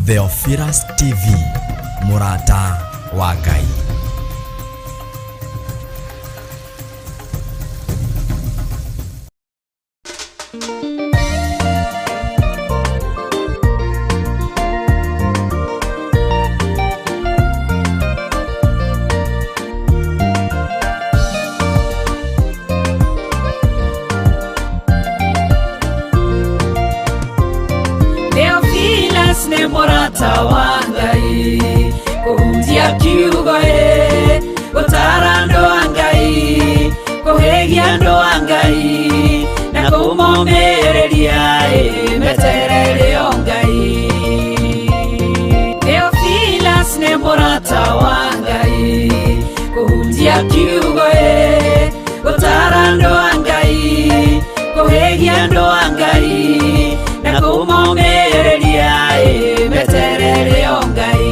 Theophilus TV, mũrata wa Ngai. Theophilus nĩ mũrata wa Ngai, kũhunjia kiugo ĩ, gũtara andũ a Ngai, kũhĩgia andũ a Ngai, na kũmomĩrĩria ĩ, meterere o Ngai. Theophilus nĩ mũrata wa Ngai, kũhunjia kiugo ĩ, gũtara andũ a Ngai, kũhĩgia andũ a Ngai, na kũmomĩrĩria ĩ, meterere o Ngai.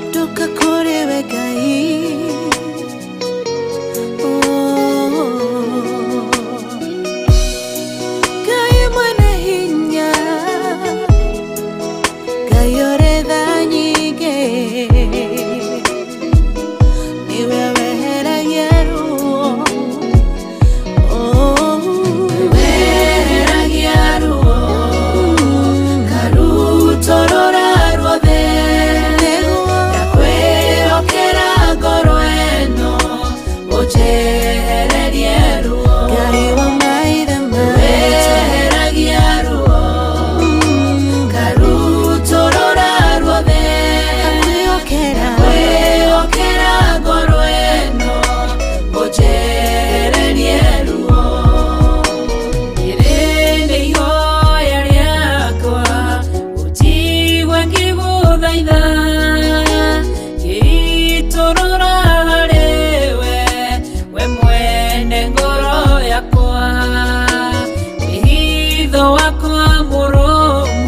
Ndoka kũrĩ we Ngai. Oh. Ngai mwene hinya, Ngai ũrĩ tha nyingĩ, nĩwe weheragia ruo. Oh. Weheragia ruo, karutũrũra ruothe, Nĩguo. Ndakwĩhokera ngoro ĩno, ũnjehererie ruo. Ngai wa maithe maitũ. Weheragia ruo, karutũrũra ruothe, Ngakwĩhokera. Kwĩhokera ngoro ĩno, ũnjehererie ruo. Rĩrĩ nĩ ihoya rĩakwa, ũnjigue ngĩgũthaitha, ngĩitũrũra harĩwe, we mwene ngoro yakwa. Wĩhitho wakwa mũrũmu,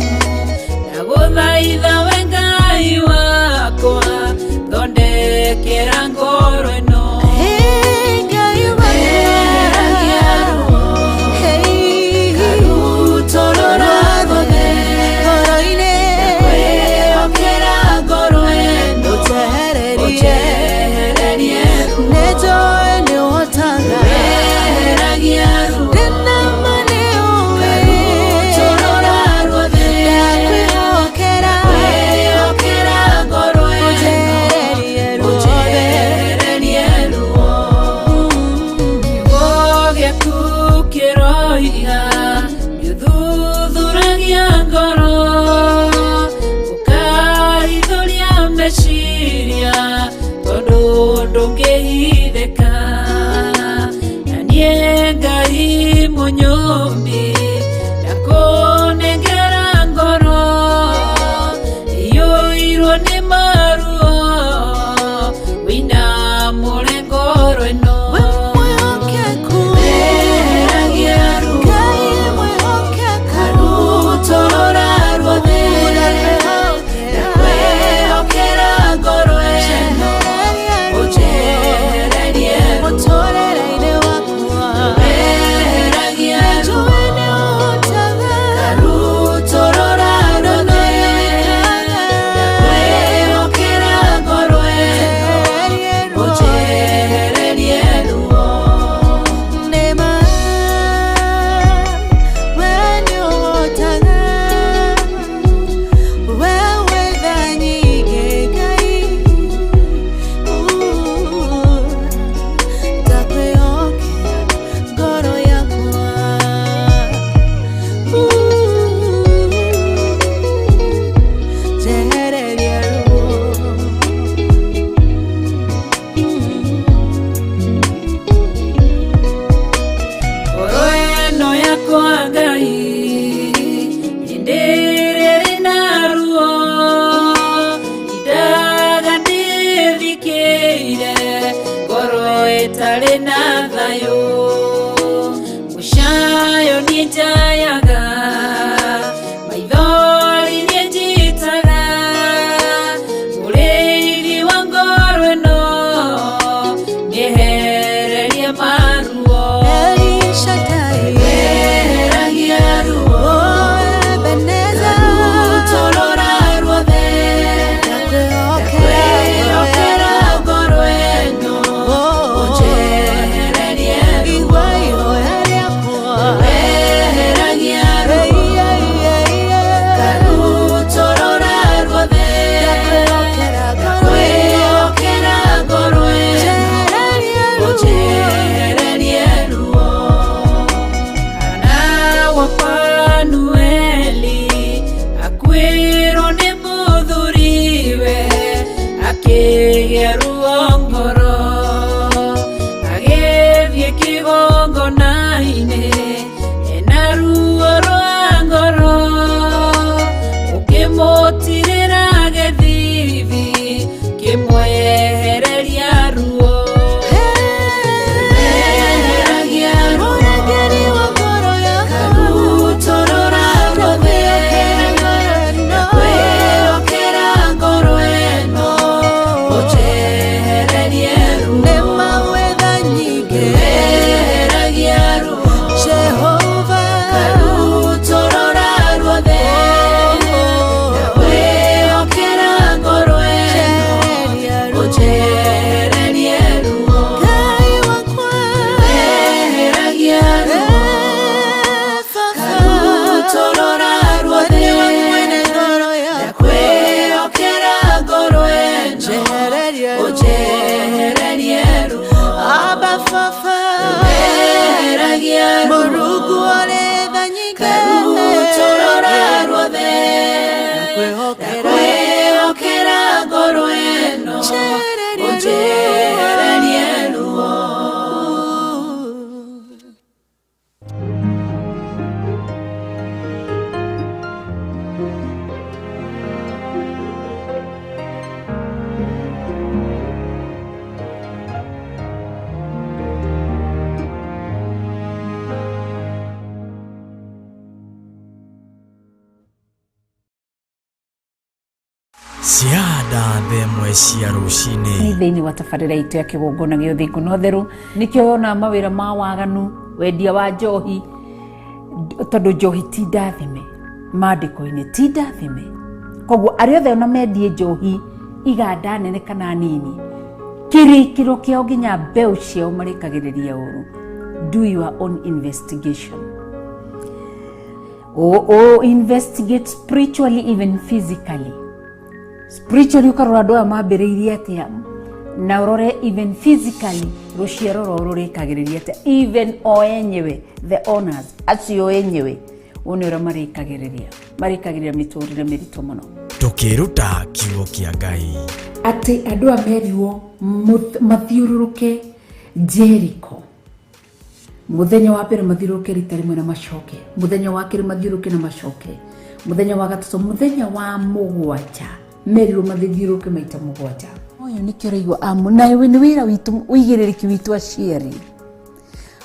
ndagũthaitha we Ngai wakwa, thondekera ngoro ĩno. Hey, Ngai wakwa. Weheragia ruo, Hey. karutũrũra ruothe, Ngoro-inĩ. Kwĩhokera ngoro ĩno, Ũnjehererie. ũnjehererie ruo. Nĩnjũĩ nĩũhotaga. Weheragia ruo, Ndĩna ma nĩũĩ. karutũrũra ruothe, Ndakwĩhokera. Kwĩhokera ngoro ĩno, Ũnjehererie ruothe. ũnjehererie ruo. Kiugo gĩaku kĩroiga nĩũthuthuragia ngoro, ũkahithũria meciria, tondũ ndũngĩhithĩka. Na niĩ Ngai mũnyũmbi, ndakũnengera ngoro iyũirwo nĩ maruo, wĩinamũre ngoro ĩno. We mwĩhokeku. Weheragia ruo, Ngai mwĩhokeku. karutũrũra ruothe, Ndakwĩhokera. ndakwĩhokera ngoro ĩno, Ũnjehererie ũnjehererie ruo. Mũtũũrĩre-inĩ wakwa. Weheragia ruo, Nĩnjũĩ Njayaga maithori nĩ njitaga mũrĩithi wa ngoro ĩno nĩehererie maruo. El Shaddai, Weheragia ruo oh Ebenezer, Ngarutũrũra ruothe ndakwĩhokera Ndakwĩhokera ngoro ĩno Oh, ũnjehererie ruo. Igua ihoya rĩakwa. Weheragia ruo Ei, ei, ei, ei. Ngarutũrũra ruothe Ndakwĩhokera ngoro ĩno. Ndakwĩhokera ngoro ĩno Njehererie ruo. Ũnjehererie ruo. Hana wa Fanueli akuĩrwo nĩ mũthuriwe akĩgĩa ruo ngoro agĩthiĩ kĩgongona-inĩ ena ruo rwa ngoro ũkĩmũtirĩra gĩthithi kĩmwehereria ruo. Weheragia ruo Mũrangĩri wa ngoro yakwa. Ngarutũrũra ruothe Ndakwĩhokera ngoro ĩno. Ndakwĩhokera ngoro ĩno ũnjehererie ruo. Nĩ mawetha nyingĩ. Weheragia ruo Jehova. Ngarutũrũra ruothe Ndakwĩhokera ngoro ĩno Njehereria ruo. ũnjehererie ruo. Ngai wakwa. Weheragia ruo Eh, Baba. Ngarutũrũra ruothe Nĩwe mwene ngoro yakwa. Ndakwĩhokera ngoro ĩno Njehereria ruo. ũnjehererie ruo. Abba Baba. Weheragia ruo Mũrungu ũrĩ tha nyingĩ. Ngarutũrũra ruothe Ndakwĩhokera. Ndakwĩhokera ngoro ĩno Njehereria ruo. ũnjehererie ruo. Cianda themwe cia rũcinĩ. Nĩ thĩinĩ wa tabarĩra itũ ya kĩgongona gĩa ũthingu na ũtheru nĩkĩo wona mawĩra ma waganu wendia wa njohi tondũ njohi ti ndathime maandĩko-inĩ ti ndathime koguo arĩa othe ona mendie njohi iganda nene kana nini kĩrĩkĩro kĩao nginya mbeũ ciao marĩkagĩrĩria ũru. Do your own investigation o investigate spiritually even physically. Spiritually ũkarora andũ aya mambĩrĩirie atĩa na ũrore even physically rũciaro rwao rũrĩkagĩrĩria atĩa even o enyewe the owners acio enyewe wone ũrĩa marĩkagĩrĩria mĩtũrĩre mĩritũ mũno. Tũkĩruta kiugo kĩa Ngai. Atĩ andũ a merirwo mathiũrũrũke Jericho mũthenya wa mbere mathiũrũrũke rita rĩmwe na macoke mũthenya wa kerĩ mathiũrũrũke na macoke mũthenya wa gatatũ mũthenya wa mũgwanja merirwo mathiũrũrũke maita mũgwanja. Ũyũ nĩkĩo ũraigua amu na nĩ wĩra witũ ũigĩrĩrĩki witũ aciari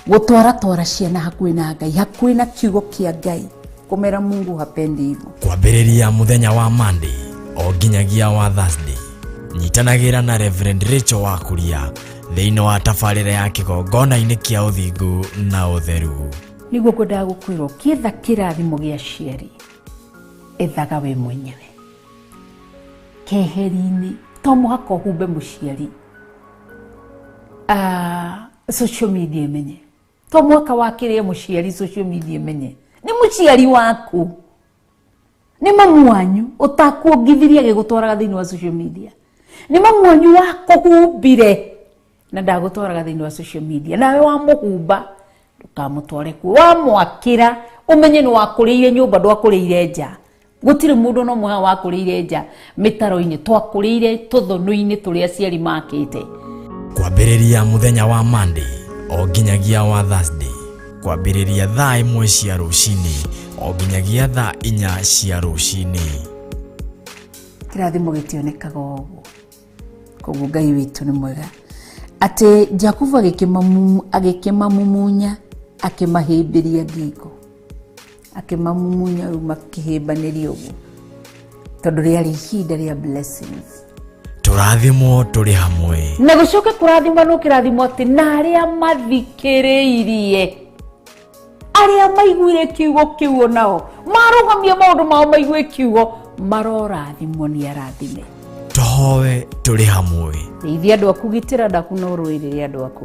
gũtwaratwara ciana hakuhĩ na Ngai hakuhĩ na kiugo kĩa Ngai kũmera Mungu hapendi hivyo. Kwambĩrĩria mũthenya wa Monday o nginyagia wa Thursday nyitanagĩra na Reverend Rachel wa Kuria thĩinĩ wa tabarĩra ya kĩgongona-inĩ kĩa ũthingu na ũtheru. Nĩguo ngwendaga gũkwĩrwo kĩetha kĩrathimo gĩa aciari ethaga we mwenyewe keheri-inĩ to mũhaka ũhumbe mũciari social media ĩmenye to mũhaka wakĩrĩe mũciari social media ĩmenye nĩ mũciari waku nĩ mamu wanyu ũtakuongithirie agĩgũtwaraga thĩinĩ wa social media nĩ mamu wanyu wakũhumbire na ndagũtwaraga thĩinĩ wa social media nawe wamũhumba ndũkamũtware kuo wamwakĩra ũmenye nĩ wakũrĩire nyũmba ndwakũrĩire nja gũtirĩ mũndũ no mũha wakũrĩire nja mĩtaro-inĩ twakũrĩire tũthũnũ-inĩ tũrĩa aciari makĩte. Kwambĩrĩria mũthenya wa Monday o nginyagia wa Thursday kwambĩrĩria thaa 1 cia rũcinĩ o nginyagia thaa 4 cia rũcinĩ. Kĩrathimo gĩtionekaga ũguo koguo Ngai witũ nĩ mwega atĩ Jakubu agĩkĩmamumunya akĩmahĩmbĩria ngingo. Akĩmamumunya rĩu makĩhĩmbanĩria ũguo. Tondũ rĩarĩ ihinda rĩa blessings. Tũrathimwo tũrĩ hamwe. Na gũcoke kũrathimwo no kĩrathimwo atĩ na arĩa mathikĩrĩirie, arĩa maiguire kiugo kĩu onao marũgamie maũndũ mao maigue kiugo, marorathimwo nĩ arathime. Tũhoe tũrĩ hamwe. Teithia andũ aku, gitĩra andũ aku na ũrũĩrĩre andũ aku.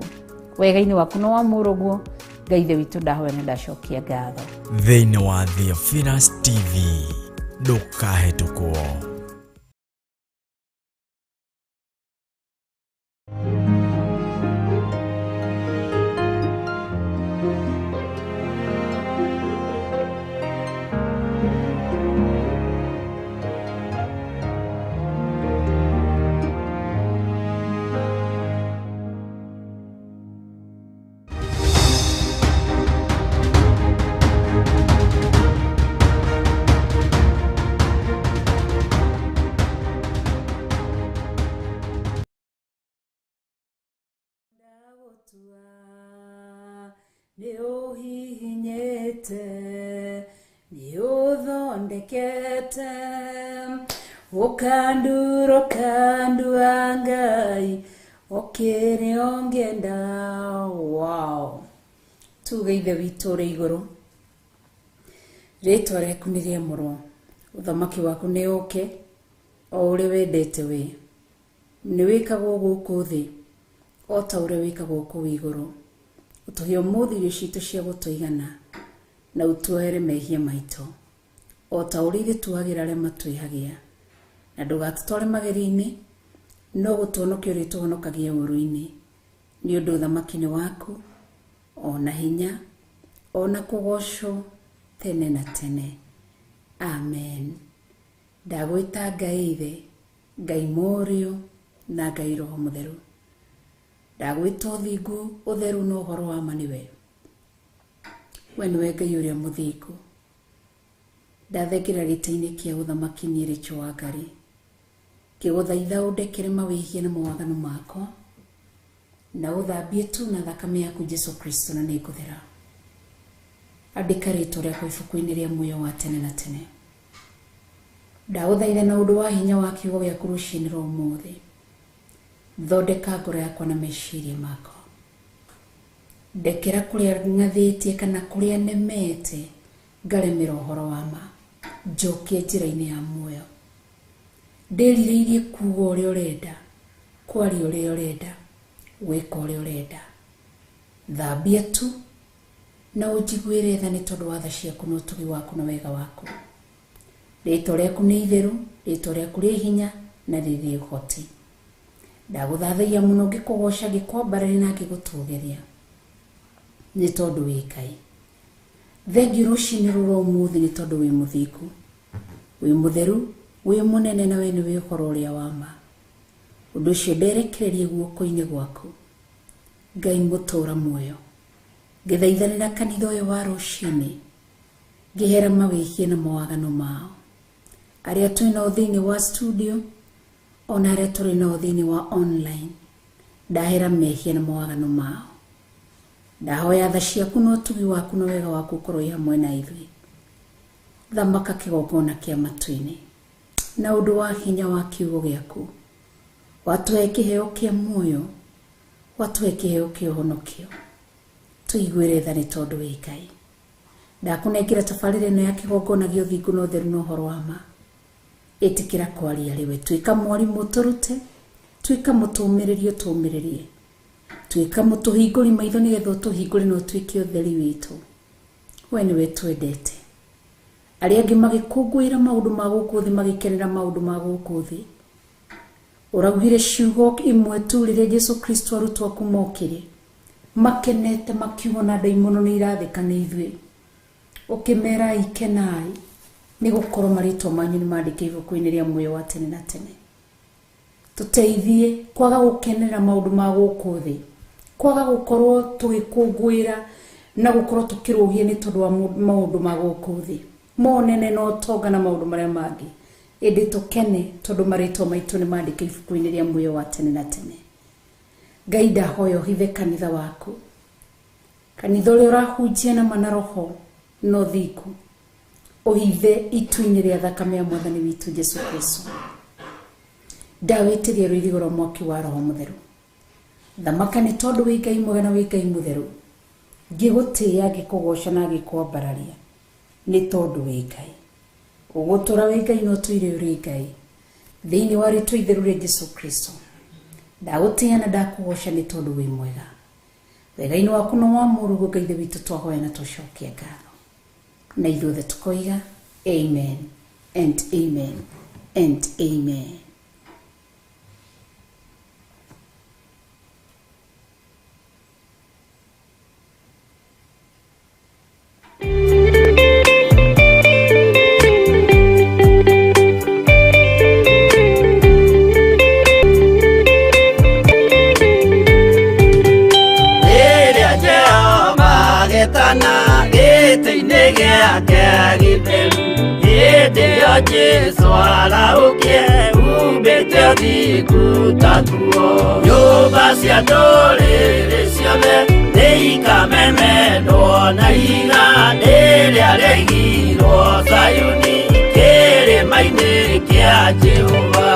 Wega-inĩ waku na wa mũrũguo, Ngai Ithe witũ, ndahoya na ndacokia ngatho. Thĩinĩ wa Theophilus TV, ndũkahĩtũkwo. Nĩ ũhihinyĩte, nĩ ũthondekete, ũkandura ũkandua Ngai, ũkĩrĩ ũngĩenda. Wow. Tuge Ithe witũ ũrĩ igũrũ, rĩtwa rĩaku nĩ rĩamũrwo, ũthamaki waku nĩ ũke, o ũrĩa wendete we. Nĩ wĩkagwo gũkũ thĩ o ta ũrĩa wĩkagwo kũu igũrũ. Ũtũhe ũmũthĩ irio citũ cia gũtũigana, na ũtuohere mehia maitũ o ta ũrĩa ithuĩ tuohagĩra arĩa matwĩhagia, na ndũgatũtware magerio-inĩ, no gũtũhonokia ũrĩtũhonokagia ũũru-inĩ, nĩ ũndũ ũthamaki nĩ waku, o na hinya, o na kũgoocwo tene na tene. Amen. Ndagwĩta Ngai Ithe, Ngai Mũriũ, na Ngai Roho Mũtheru. Ndagwĩta ũthingu, ũtheru na ũhoro wa ma nĩwe. We nĩwe Ngai ũrĩa mũthingu. Ndathengera gĩtĩ-inĩ kĩa ũthamaki niĩ Rachel Wangari, ngĩgũthaitha ũndekere mawĩhia na mawaganu makwa, na ũthambie tu na thakame yaku Jesu Kristo, na nĩngũthera. Andĩka rĩtwa rĩakwa ibuku-inĩ rĩa muoyo wa tene na tene. Ndagũthaitha na ũndũ wa hinya wa kiugo gĩaku rũcinĩ rwa ũmũthĩ, thondeka ngoro yakwa na meciria makwa. Ndekera kũrĩa ng'athĩtie kana kũrĩa nemete ngaremera ũhoro wa ma, njokie njĩra-inĩ ya muoyo. Ndĩrirĩirie kuuga ũrĩa ũrenda, kwaria ũrĩa ũrenda, gwĩka ũrĩa ũrenda. Thambia tu na ũnjiguĩre tha nĩ tondũ wa tha ciaku na ũtugi waku na wega waku. Rĩtwa rĩaku nĩ itheru, rĩtwa rĩaku rĩ hinya na rĩrĩ ũhoti. Ndagũthathaiya mũno ngĩkũgoca, ngĩkwambararia na ngĩgũtũgĩria, nĩ tondũ wĩ Ngai. Thengiũ rũcinĩ rũrũ ũmũthĩ nĩ tondũ wĩ mũthingu, wĩ mũtheru, wĩ mũnene, na we nĩwe ũhoro ũrĩa wa ma. Ũndũ ũcio nderekererie guoko-inĩ gwaku, Ngai mũtũũra muoyo. Ngĩthaithanĩra kanitha ũyũ wa rũcinĩ, ngĩhera mawĩhia na mawaganu mao. Arĩa twĩ nao thĩinĩ wa studio, ona arĩa tũrĩ nao thĩinĩ wa online, ndahera mehia na mawaganu mao. Ndahoya tha ciaku na ũtugi waku na wega waku ũkorwo wĩ hamwe na ithuĩ. Thamaka kĩgongona kĩa matu-inĩ na ũndũ wa hinya wa kiugo gĩaku. Watũhe kĩheo kĩa muoyo, watũhe kĩheo kĩa ũhonokio. Tũiguĩre tha nĩ tondũ wĩ Ngai. Ndakũnengera tabarĩra ĩno ya kĩgongona gĩa ũthingu na ũtheru na ũhoro wa ma. Ĩtĩkĩra kwaria rĩwe, tuĩka mwarimũ ũtũrute, tuĩka mũtũmĩrĩri ũtũmĩrĩrie, tuĩka mũtũhingũri maitho nĩgetha ũtũhingũre na ũtuĩke ũtheri witũ. We nĩwe twendete. Arĩa angĩ magĩkũngũĩra maũndũ ma gũkũ thĩ, magĩkenera maũndũ ma gũkũ thĩ, ũraugire ciugo imwe tu rĩrĩa Jesu Kristo arutwo aku mokire, makenete makiuga na ndaimono nĩ irathĩka nĩ ithuĩ. Ũkĩmera ikenai, nĩ gũkorwo marĩtwa manyu nĩ mandĩke ibuku-inĩ rĩa muoyo wa tene na tene. Tũteithie kwaga gũkenera maũndũ ma gũkũ thĩ, kwaga gũkorwo tũgĩkũngũĩra na gũkorwo tũkĩrũhia nĩ tondũ wa maũndũ ma gũkũ thĩ, monene na ũtonga na maũndũ marĩa mangĩ, ĩndĩ tũkene tondũ marĩtwa maitũ nĩ mandĩke ibuku-inĩ rĩa muoyo wa tene na tene. Ngai ndahoya ũhithe kanitha waku, kanitha ũrĩa ũrahunjia na ma na roho na ũthingu. Ũhithe itu-inĩ rĩa thakame ya Mwathani witũ Jesu Kristo. Ndawĩtĩria rũirigo rwa mwaki wa Roho Mũtheru. Thamaka nĩ tondũ wĩ Ngai mwega na wĩ Ngai mũtheru. Ngĩgũtĩĩa, ngĩkũgoca na ngĩkwambararia nĩ tondũ wĩ Ngai. Ũgũtũra wĩ Ngai na ũtũire ũrĩ Ngai. Thĩinĩ wa rĩtwa itheru rĩa Jesu Kristo. Ndagũtĩĩa na ndakũgoca nĩ tondũ wĩ mwega. Wega-inĩ waku na wa mũrũguo Ngai Ithe witũ twahoya na twacokia ngatho. Na ithuothe tukoiga amen and amen and amen. Rĩrĩa Jehova agetana gĩtĩ-inĩ gĩake gĩtheru, hĩndĩ ĩyo Jesũ arahũkie umbĩte ũthingu ta nguo. Nyũmba cia ndũrĩrĩ ciothe nĩikamemendwo na ihiga rĩrĩa rĩaigirwo Zayuni kĩrĩma-inĩ kĩa Jehova.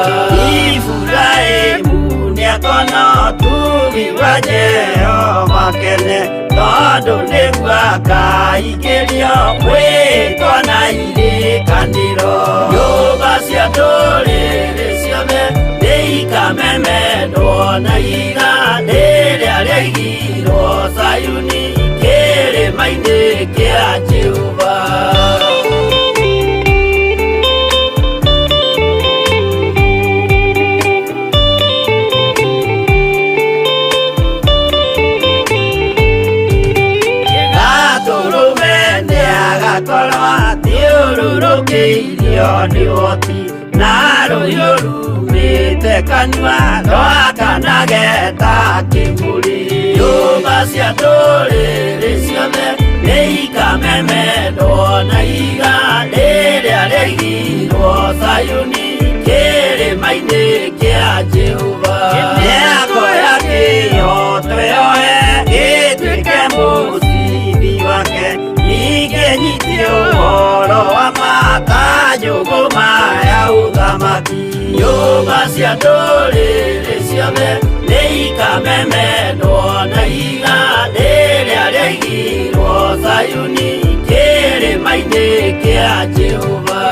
Iburahĩmu nĩakona ũtugi wa Jehova kene, tondũ nĩguo akaingĩrio mwĩtwa na irĩkanĩro. Nyũmba cia ndũrĩrĩ ciothe nĩikamemendwo na ihiga rĩrĩa rĩaigirwo Zayuni kĩrĩma-inĩ kĩa Jehova. Gatũrũme nĩagakorwo athiũrũrũkĩirio nĩ ũhoti, na rũhiũ rumĩte kanua rwakanage ta kĩmũrĩ. Nyũmba cia ndũrĩrĩ ciothe nĩikamemendwo na ihiga rĩrĩa rĩaigirwo Zayuni kĩrĩma-inĩ kĩa Jehova. Nĩakoya kĩhooto yoe gĩtuĩke mũcibi wake, ningĩ nyite ũhoro wa ma ta njũgũma ya ũthamaki. Nyũmba cia ndũrĩrĩ ciothe nĩikamemendwo na ihiga rĩrĩa rĩaigirwo Zayuni kĩrĩma-inĩ kĩa Jehova.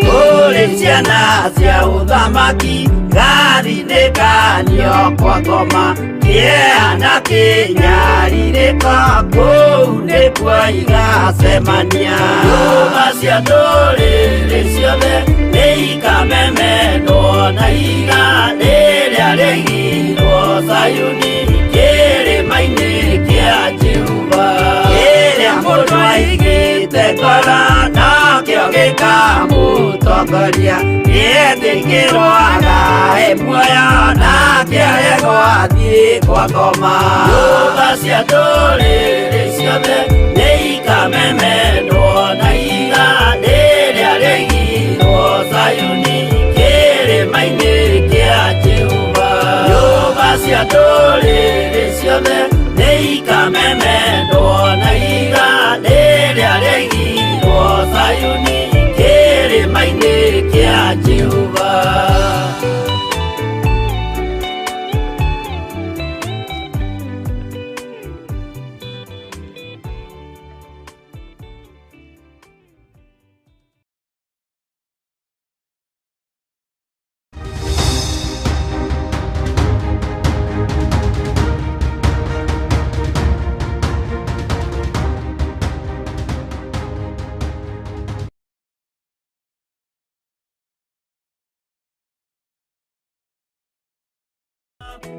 Kũrĩ ciana cia ũthamaki gathinĩkanio kwa ngoma, kĩeha na kĩnyarirĩko kũu nĩkuo igacemania. Nyũmba cia ndũrĩrĩ ciothe nĩikamemendwo na ihiga rĩrĩa rĩaigirwo Zayuni kĩrĩma-inĩ kĩa Jehova. Kĩrĩa mũndũ aigĩte ngoro nokĩo gĩkamũtongoria, nĩetĩkĩrwo agae muoyo nake aregwo athiĩ kwa ngoma. Nyũmba cia ndũrĩrĩ ciothe nĩikamemendwo na ihiga rĩrĩa rĩaigirwo Zayuni kĩrĩma-inĩ kĩa Jehova. Nyũmba cia ndũrĩrĩ ciothe nĩikamemendwo na ihiga rĩrĩa rĩaigirwo Zayuni kĩrĩma-inĩ kĩa Jehova.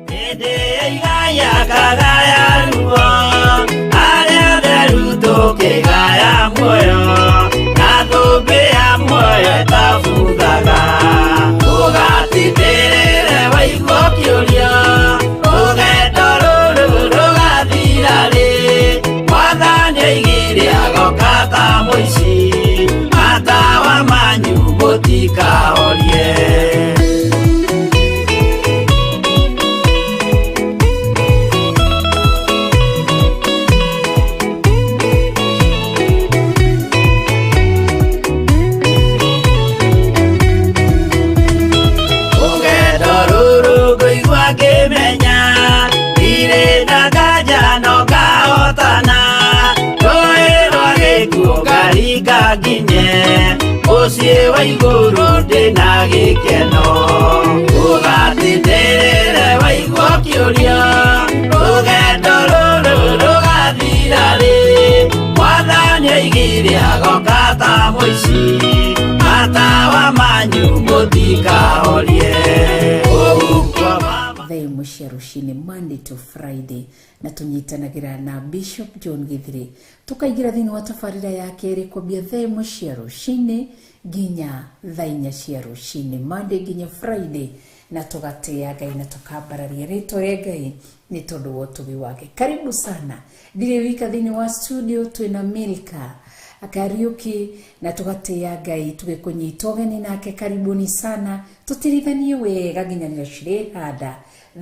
Hĩndĩ ĩigaya kagaya ruo, arĩa atheru tũkĩgaya muoyo, na thũmbĩ ya muoyo ĩtabuthaga. Ũgatindĩrĩre waigua ũkĩũria, rũgendo rũrũ rũgathira rĩ? Mwathani oigire agoka ta mũici, matawa manyu mũtikahorie. nginye Mũciĩ wa igũrũ ndĩna gĩkeno Ũgatindĩrĩre waigua ũkĩũria Rũgendo rũrũ rũgathira rĩ Mwathani oigire agoka ta mũici Matawa manyu mũtikahorie Ũguo Thaa ĩmwe cia rũcinĩ Monday to Friday, na tũnyitanagĩra na Bishop John Githiri tũkaingĩra thĩinĩ wa tabarĩra ya kerĩ kwambia thaa ĩmwe cia rũcinĩ nginya thaa inya cia rũcinĩ, Monday nginya Friday, na tũgatĩa Ngai na tũkambararia rĩtwa rĩa Ngai nĩ tondũ wa ũtugi wake. Karibu sana, ndirĩ wika thĩinĩ wa studio, twĩna Milka Kariuki na tugatia Ngai tugikunyita ũgeni nake. Karibuni sana, tutirithanie wega nginya rĩrĩa cirĩhanda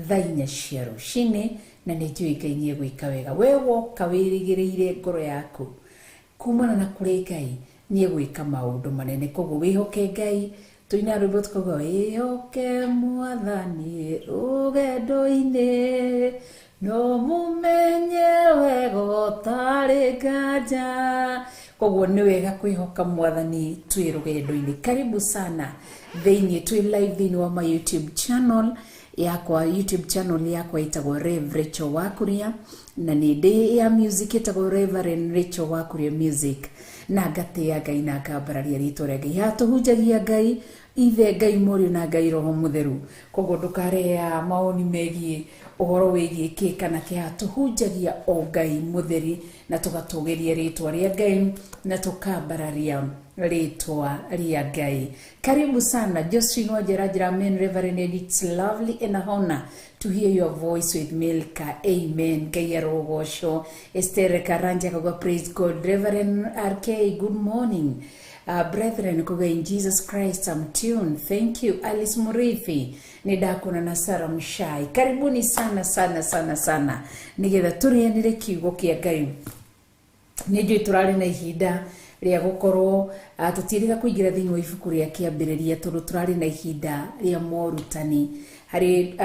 thaa inya cia rũcinĩ, na nĩ njũĩ Ngai nĩ egwĩka wega. We woka wĩrĩgĩrĩire ngoro yaku kumana na kũrĩ Ngai nĩ egwĩka maũndũ manene, koguo wĩhoke Ngai. Tũina rwĩmbo tukauga wĩhoke Mwathani rũgendo-inĩ no mũmenye wega ũtarĩ nganja. Koguo nĩ wega kwĩhoka Mwathani twĩ rũgendo-inĩ. Karibu sana thĩinĩ, twĩ live thĩinĩ wa my YouTube channel yakwa. YouTube channel yakwa ĩtagwo Rev Rachel Wakuria, na nĩ ndĩ ya music ĩtagwo Reverend Rachel Wakuria Music, na ngatĩa Ngai na ngambararia rĩtwa rĩa Ngai. Haha tũhunjagia Ngai Ithe, Ngai Mũriũ na Ngai Roho Mũtheru, koguo ndũkareha maoni megiĩ ũhoro wĩgiĩ kĩ kana kĩ. Haha tũhunjagia o Ngai mũtheri na tũgatũgĩria rĩtwa rĩa Ngai na tũkambararia rĩtwa rĩa Ngai. Karibu sana Josephine Wanjera njĩra, amen Reverend, it's lovely and a honor to hear your voice with Milka, amen. Ngai arogocwo. Esther Karanja akauga praise God. Reverend RK, good morning. Brethren, kuga in Jesus Christ I'm tuned. Thank you. Alice Murithi, nĩ ndakuona na Sarah Mshai. Karibuni sana sana sana sana nigetha tũrĩanĩre kiugo kĩa Ngai. Nĩ njũĩ tũrarĩ na ihinda rĩa gũkorwo tũtiĩrĩga kũingĩra thĩinĩ wa ibuku rĩa kĩambĩrĩria tondũ tũrarĩ na ihinda rĩa morutani harĩ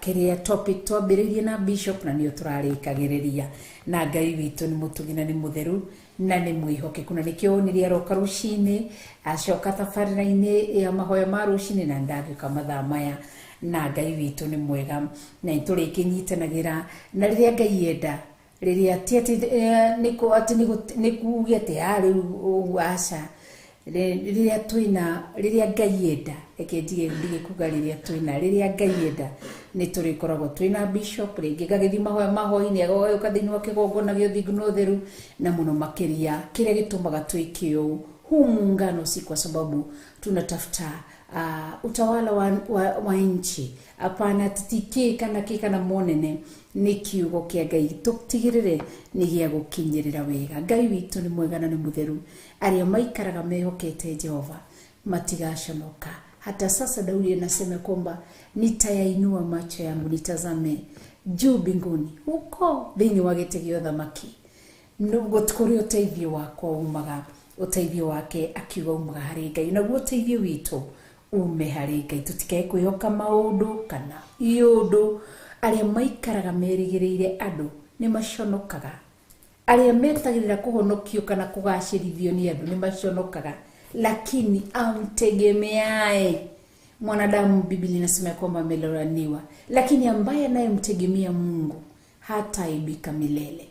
kĩrĩa topic twambĩrĩirie na Bishop, na nĩyo tũrarĩkagĩrĩria. Na Ngai witũ nĩ mũtugi na nĩ mũtheru na nĩ mwĩhokeku, na nĩkĩo nĩrĩa aroka rũcinĩ acoka tabarĩra-inĩ ya mahoya ma rũcinĩ, na ndangĩũka mathaa maya. Na Ngai witũ nĩ mwega na nĩ tũrĩkĩnyitanagĩra, na rĩrĩa Ngai enda, rĩrĩa ti atĩ atĩ nĩ kuuge atĩ rĩu ũguo, aca. Rĩrĩa twĩna, rĩrĩa Ngai enda, reke ndige ndige kuga rĩrĩa twĩna, rĩrĩa Ngai enda nĩ tũrĩkoragwo twĩna Bishop rĩngĩ gagĩthiĩ mahoya ma hwaĩ-inĩ, agoka thĩinĩ wa kĩgongona gĩa ũthingu na ũtheru, na mũno makĩria kĩrĩa gĩtũmaga twĩke ũũ, huu muungano si kwa sababu tunatafuta utawala wa nchi, hapana, tiki kana kĩ kana monene, nĩ kiugo kĩa Ngai tũtigĩrĩre nĩ gĩa gũkinyĩrĩra wega. Ngai witũ nĩ mwega na nĩ mũtheru, arĩa maikaraga mehokete Jehova matigaconoka. Hata sasa Daudi anasema kwamba nitayainua macho yangu nitazame juu mbinguni, huko thĩinĩ wa gĩtĩ gĩa ũthamaki nĩguo kũrĩ ũteithio wakwa umaga. Ũteithio wake akiuga umaga harĩ Ngai, naguo ũteithio witũ ume harĩ Ngai. Tũtikae kwĩhoka maũndũ kana iũndũ. Arĩa maikaraga merĩgĩrĩire andũ nĩ maconokaga, arĩa metagĩrĩra kũhonokio kana kũgacĩrithio nĩ andũ nĩ maconokaga, lakini amtegemeae mwanadamu, Biblia inasema kwamba amelaumiwa, lakini ambaye anayemtegemea Mungu hataaibika milele,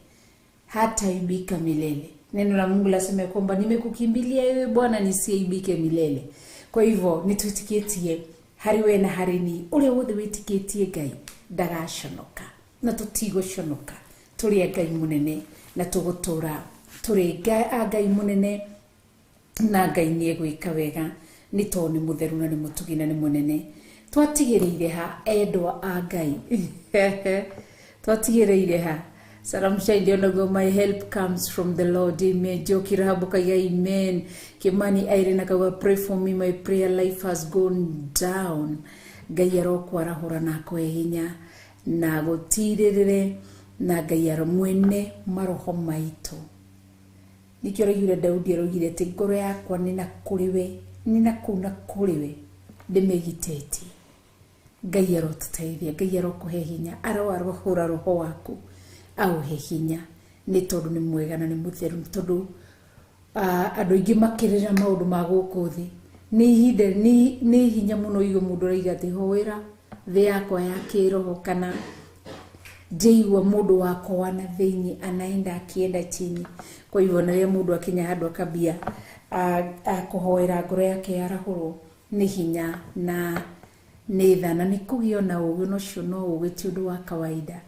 hataaibika milele. Neno la Mungu lasema kwamba nimekukimbilia wewe Bwana nisiaibike milele. Kwa hivyo nitwitikitie harĩ we na harĩ ni, ũrĩa wothe wĩtĩkĩtie Ngai ndagaconoka, na tũtigũconoka. Tũrĩ a Ngai mũnene na tũgũtũra tũrĩ a Ngai mũnene, na Ngai nĩ egwĩka wega nĩ tondũ nĩ mũtheru na nĩ mũtugi na nĩ mũnene. Twatigĩrĩire ha endwa a Ngai? Twatigĩrĩire ha? Sarah Mshai onaguo, my help comes from the Lord, amen. Joki Rahabu kaiga amen. Kimani Irene akauga pray for me, my prayer life has gone down. Ngai arokwarahũra na akũhe hinya na gũtirĩrĩre, na Ngai aro mwene maroho maitũ. Nĩkĩo araugire, Daudi araugire atĩ ngoro yakwa nĩ na kũrĩ we, nĩ na kũu na kũrĩ we ndĩmĩgitĩtie. Ngai arotũteithia, Ngai arokũhe hinya, aroarahũra roho waku aũhe hinya, nĩ tondũ nĩ mwega na nĩ mũtheru, tondũ Andũ aingĩ makĩrĩra maũndũ ma gũkũ thĩ nĩ ihinda nĩ hinya mũno igue mũndũ araiga atĩ hoera thĩ yakwa ya kĩroho kana njaigua mũndũ wakwa wa na thĩinĩ anaenda akienda chini. Kwa hivyo na rĩrĩa mũndũ akinya handũ akambia kũhoera ngoro yake yarahũrwo nĩ hinya na nĩ tha na nĩ kũgĩa na ũgĩ, na ũcio no ũgĩ ti ũndũ wa kawaida.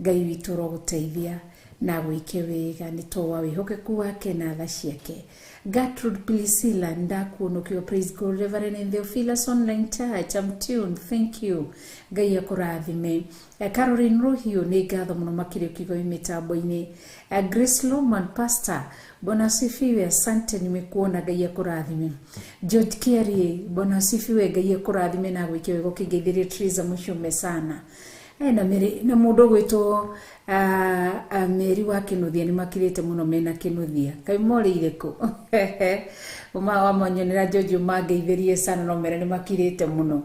Ngai witũ ũrogũteithia na gwĩke wega nĩ tondũ wa wĩhokeku wake na tha ciake. Gertrude Priscilla ndakuona ũkiuga praise God Reverend and Theophilus Online Church, I'm tuned, thank you. Ngai akũrathime. Caroline Rohio nĩ ngatho mũno makĩria ũkiuga wĩ mĩtambo-inĩ. Grace Loman Pastor, Bwana asifiwe, asante nimekuona, Ngai akũrathime. George Kiarie, Bwana asifiwe, Ngai akũrathime na gwĩke wega ũkĩngeithĩria Teresa Mũcume sana. Na Mary na mũndũ ũgwĩtwo Mary wa Kĩnuthia nĩ makirĩte mũno mena Kĩnuthia kaĩ morĩire kũ wamanyonera George ũmangeithĩrie sana no mere nĩ makirĩte mũno.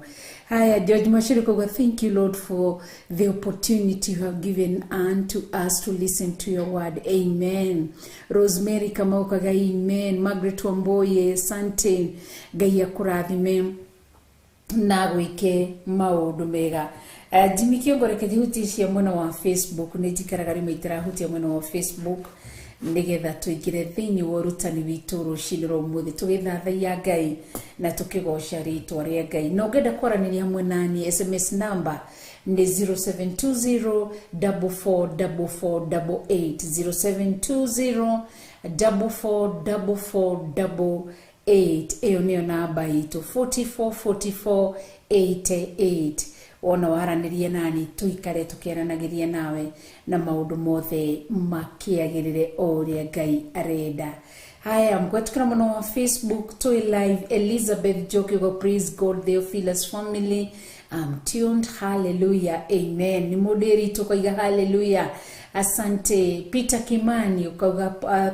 Haya, George Mashiri kuga thank you Lord for the opportunity you have given unto us to listen to your word, amen. Rosemary Kamau kaga amen. Margaret Wamboye, asante, Ngai akũrathime na gwĩke maũndũ mega. Jimmy Kiongo reke njihutĩcie mwena wa Facebook, nĩ njikaraga rĩmwe itarahutia mwena wa Facebook nĩgetha tũingĩre thĩinĩ wa ũrutani witũ rũcinĩ rwa ũmũthĩ tũgĩthathaiya Ngai na tũkĩgoca rĩtwa rĩa Ngai. Na ũngĩenda kwaranĩria hamwe nani, SMS number nĩ 0720 444488, 0720 444488, ĩyo nĩyo namba itũ, 44 4488. Wona waranĩria nani tũikare tũkĩaranagĩria nawe na maũndũ mothe makĩagĩrĩre o ũrĩa Ngai arenda. Haya, mkwetukira mũno wa Facebook tũĩ live. Elizabeth Njoki uga praise God Theophilus family, I'm tuned, hallelujah, amen. Nĩ mũndũ ĩritũ ukauga hallelujah, asante. Peter Kimani ukauga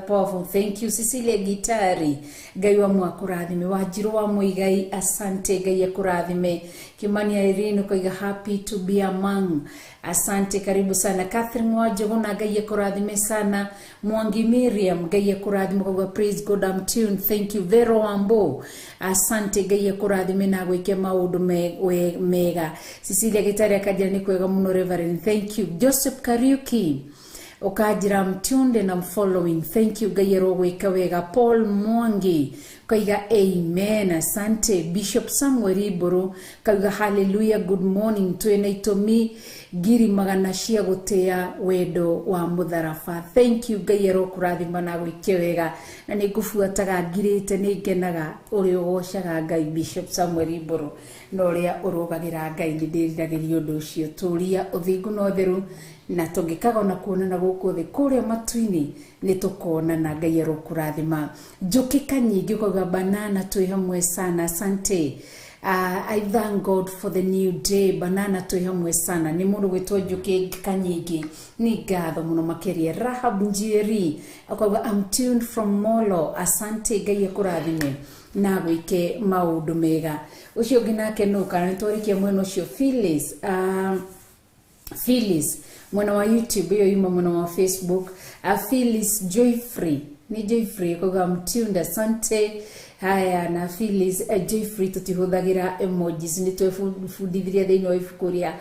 powerful, thank you. Cecilia Gitari, Ngai wa mwakũrathime. Wanjirũ wa Mũigai, asante, Ngai akũrathime. Kimani Irene ukauga happy to be among, asante, karibu sana. Catherine Wanjũgũna, Ngai akũrathime sana. Mwangi Miriam, Ngai akũrathime, ukauga praise God, I'm tuned, thank you. Vero Wambo, asante, Ngai akũrathime na gwĩke maũndũ mega. Cecilia Gitari akanjĩra nĩ kwega mũno Reverend, thank you. Joseph Kariuki ukanjĩra I'm tuned and I'm following, thank you, Ngai arogwĩka wega. Paul Mwangi ukaiga amen, asante. Bishop Samuel Iburu kauga hallelujah, good morning, twĩna itũmi ngiri magana cia gũtĩa wendo wa mũtharaba, thank you, Ngai arokũrathima na gwĩke wega. Na nĩ ngũbuataga ngirĩte, nĩ ngenaga ũrĩa ũgocaga Ngai Bishop Samuel Iburu na ũrĩa ũrũgagĩra Ngai, nĩ ndĩriragĩria ũndũ ũcio. Tũria ũthingu na ũtheru na tũngĩkaga ona kuonana gũkũ thĩ kũrĩa matu-inĩ nĩ tũkonana, Ngai arokũrathima. Njũkĩ Kanyingĩ ukauga banana twĩ hamwe sana, asante. I thank God for the new day, banana twĩ hamwe sana. Nĩ mũndũ gwĩtwo Njũkĩ Kanyingĩ, nĩ ngatho mũno makĩria. Rahab Njieri akauga I'm tuned from Molo, asante, Ngai akũrathime na gwĩke maũndũ mega. Ũcio ũngĩ nake nũ kana nĩ twarĩkia mwena ũcio. Phyllis, Phyllis mwena wa YouTube, hiyo yuma mwena wa Facebook. Phyllis Joyfrey, nĩ Joyfrey ukauga mtunda, asante. Haya, na Phyllis Joyfrey tũtihũthagĩra emojis, nĩ twebundithirie thĩinĩ wa ibuku rĩa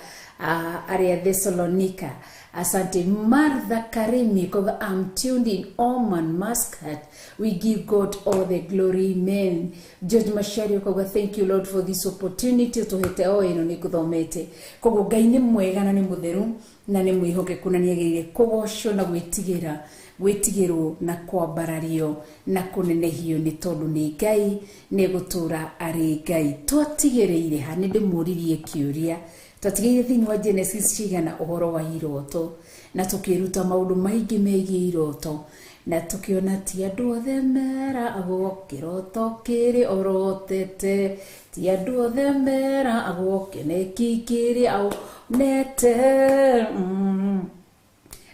arĩa Thessalonica, asante. Martha Karimi ukauga I'm tuned in Oman, Muscat, we give God all the glory, amen. George Mashari ukauga thank you Lord for this opportunity ũtũhete o ĩno nĩ ngũthomete. Koguo Ngai nĩ mwega na nĩ mũtheru na nĩ mwĩhokeku na nĩ agĩrĩire kũgocwo na gwĩtigĩra gwĩtigĩrwo na kwambarario na kũnenehio nĩ tondũ nĩ Ngai nĩ gũtũra arĩ Ngai. Twatigĩrĩire ha? Nĩ ndĩmũririe kĩũria. Twatigĩrĩire thĩinĩ wa Genesis cigana ũhoro wa iroto na tũkĩruta maũndũ maingĩ megiĩ iroto na tũkĩona ti andũ othe meragwo kĩroto kĩrĩ orotete, ti andũ othe meragwo kĩoneki kĩrĩ aonete.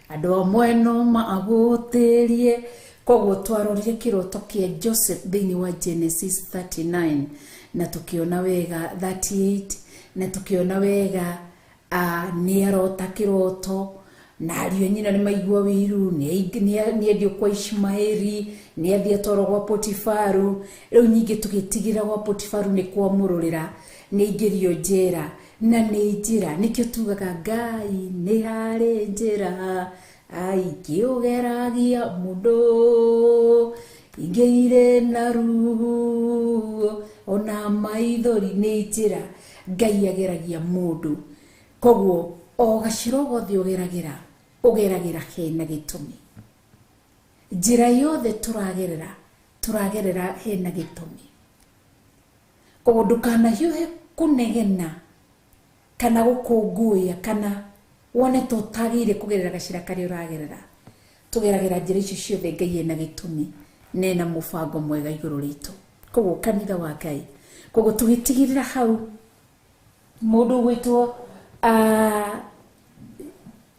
Andũ amwe no magũtĩrie. Koguo twarorire kĩroto kĩa Joseph thĩinĩ wa Genesis 39 na tũkĩona wega 38 na tũkĩona wega nĩ arota kĩroto Na ariũ a nyina nĩ maigua wĩiru, nĩ endio kwa Ishmaeli, nĩ athiĩ atwarwo gwa Potifaru. Rĩu nyingĩ tũgĩtigĩra gwa Potifaru nĩ kwamũrũrĩra, nĩ aingĩrio njera, na nĩ njĩra. Nĩkĩo tugaga Ngai nĩ harĩ njĩra aingĩ ũgeragia mũndũ, ingĩ irĩ na ruo ona maithori. Nĩ njĩra Ngai ageragia mũndũ. Koguo o gacĩra o gothe ũgeragĩra, ũgeragĩra hena gĩtũmi. Njĩra yothe tũragerera, tũragerera hena gĩtũmi. Koguo ndũkanahiũhe kũnegena kana gũkũngũĩa kana wone ta ũtagĩrĩire kũgerera gacĩra karĩa ũragerera. Tũgeragĩra njĩra icio ciothe Ngai ena gĩtũmi na ena mũbango mwega igũrũ ritũ. Koguo kanitha wa Ngai, koguo tũgĩtigĩrĩra hau mũndũ ũgwĩtwo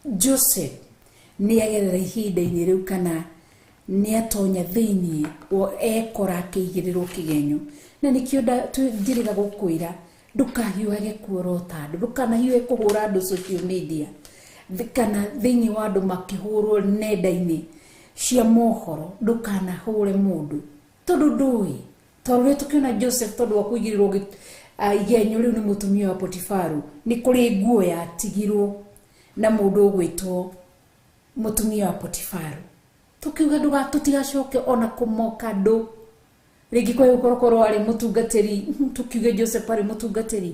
Joseph nĩ agerera ihinda-inĩ rĩu kana nĩ atonya thĩinĩ ekora akĩigĩrĩrwo kĩgenyo. Na nĩkĩo njĩrĩga gũkwĩra ndũkahiũhage kuorota andũ, ndũkanahiũhe kũhũra andũ social media kana thĩinĩ wa andũ makĩhũrwo nenda-inĩ cia mohoro, ndũkanahũre mũndũ tondũ ndũĩ. Tondũ rĩrĩa tũkĩona Joseph tondũ wa kũigĩrĩrwo igenyo rĩu nĩ mũtumia wa Potifaru, nĩ kũrĩ nguo yatigirwo na mũndũ ũgwĩtwo mũtumia wa Potifaru. Tũkiuga tũtigacoke ona kũmoka andũ rĩngĩ kwa gũkorwo arĩ mũtungatĩri, tũkiuge Joseph arĩ mũtungatĩri,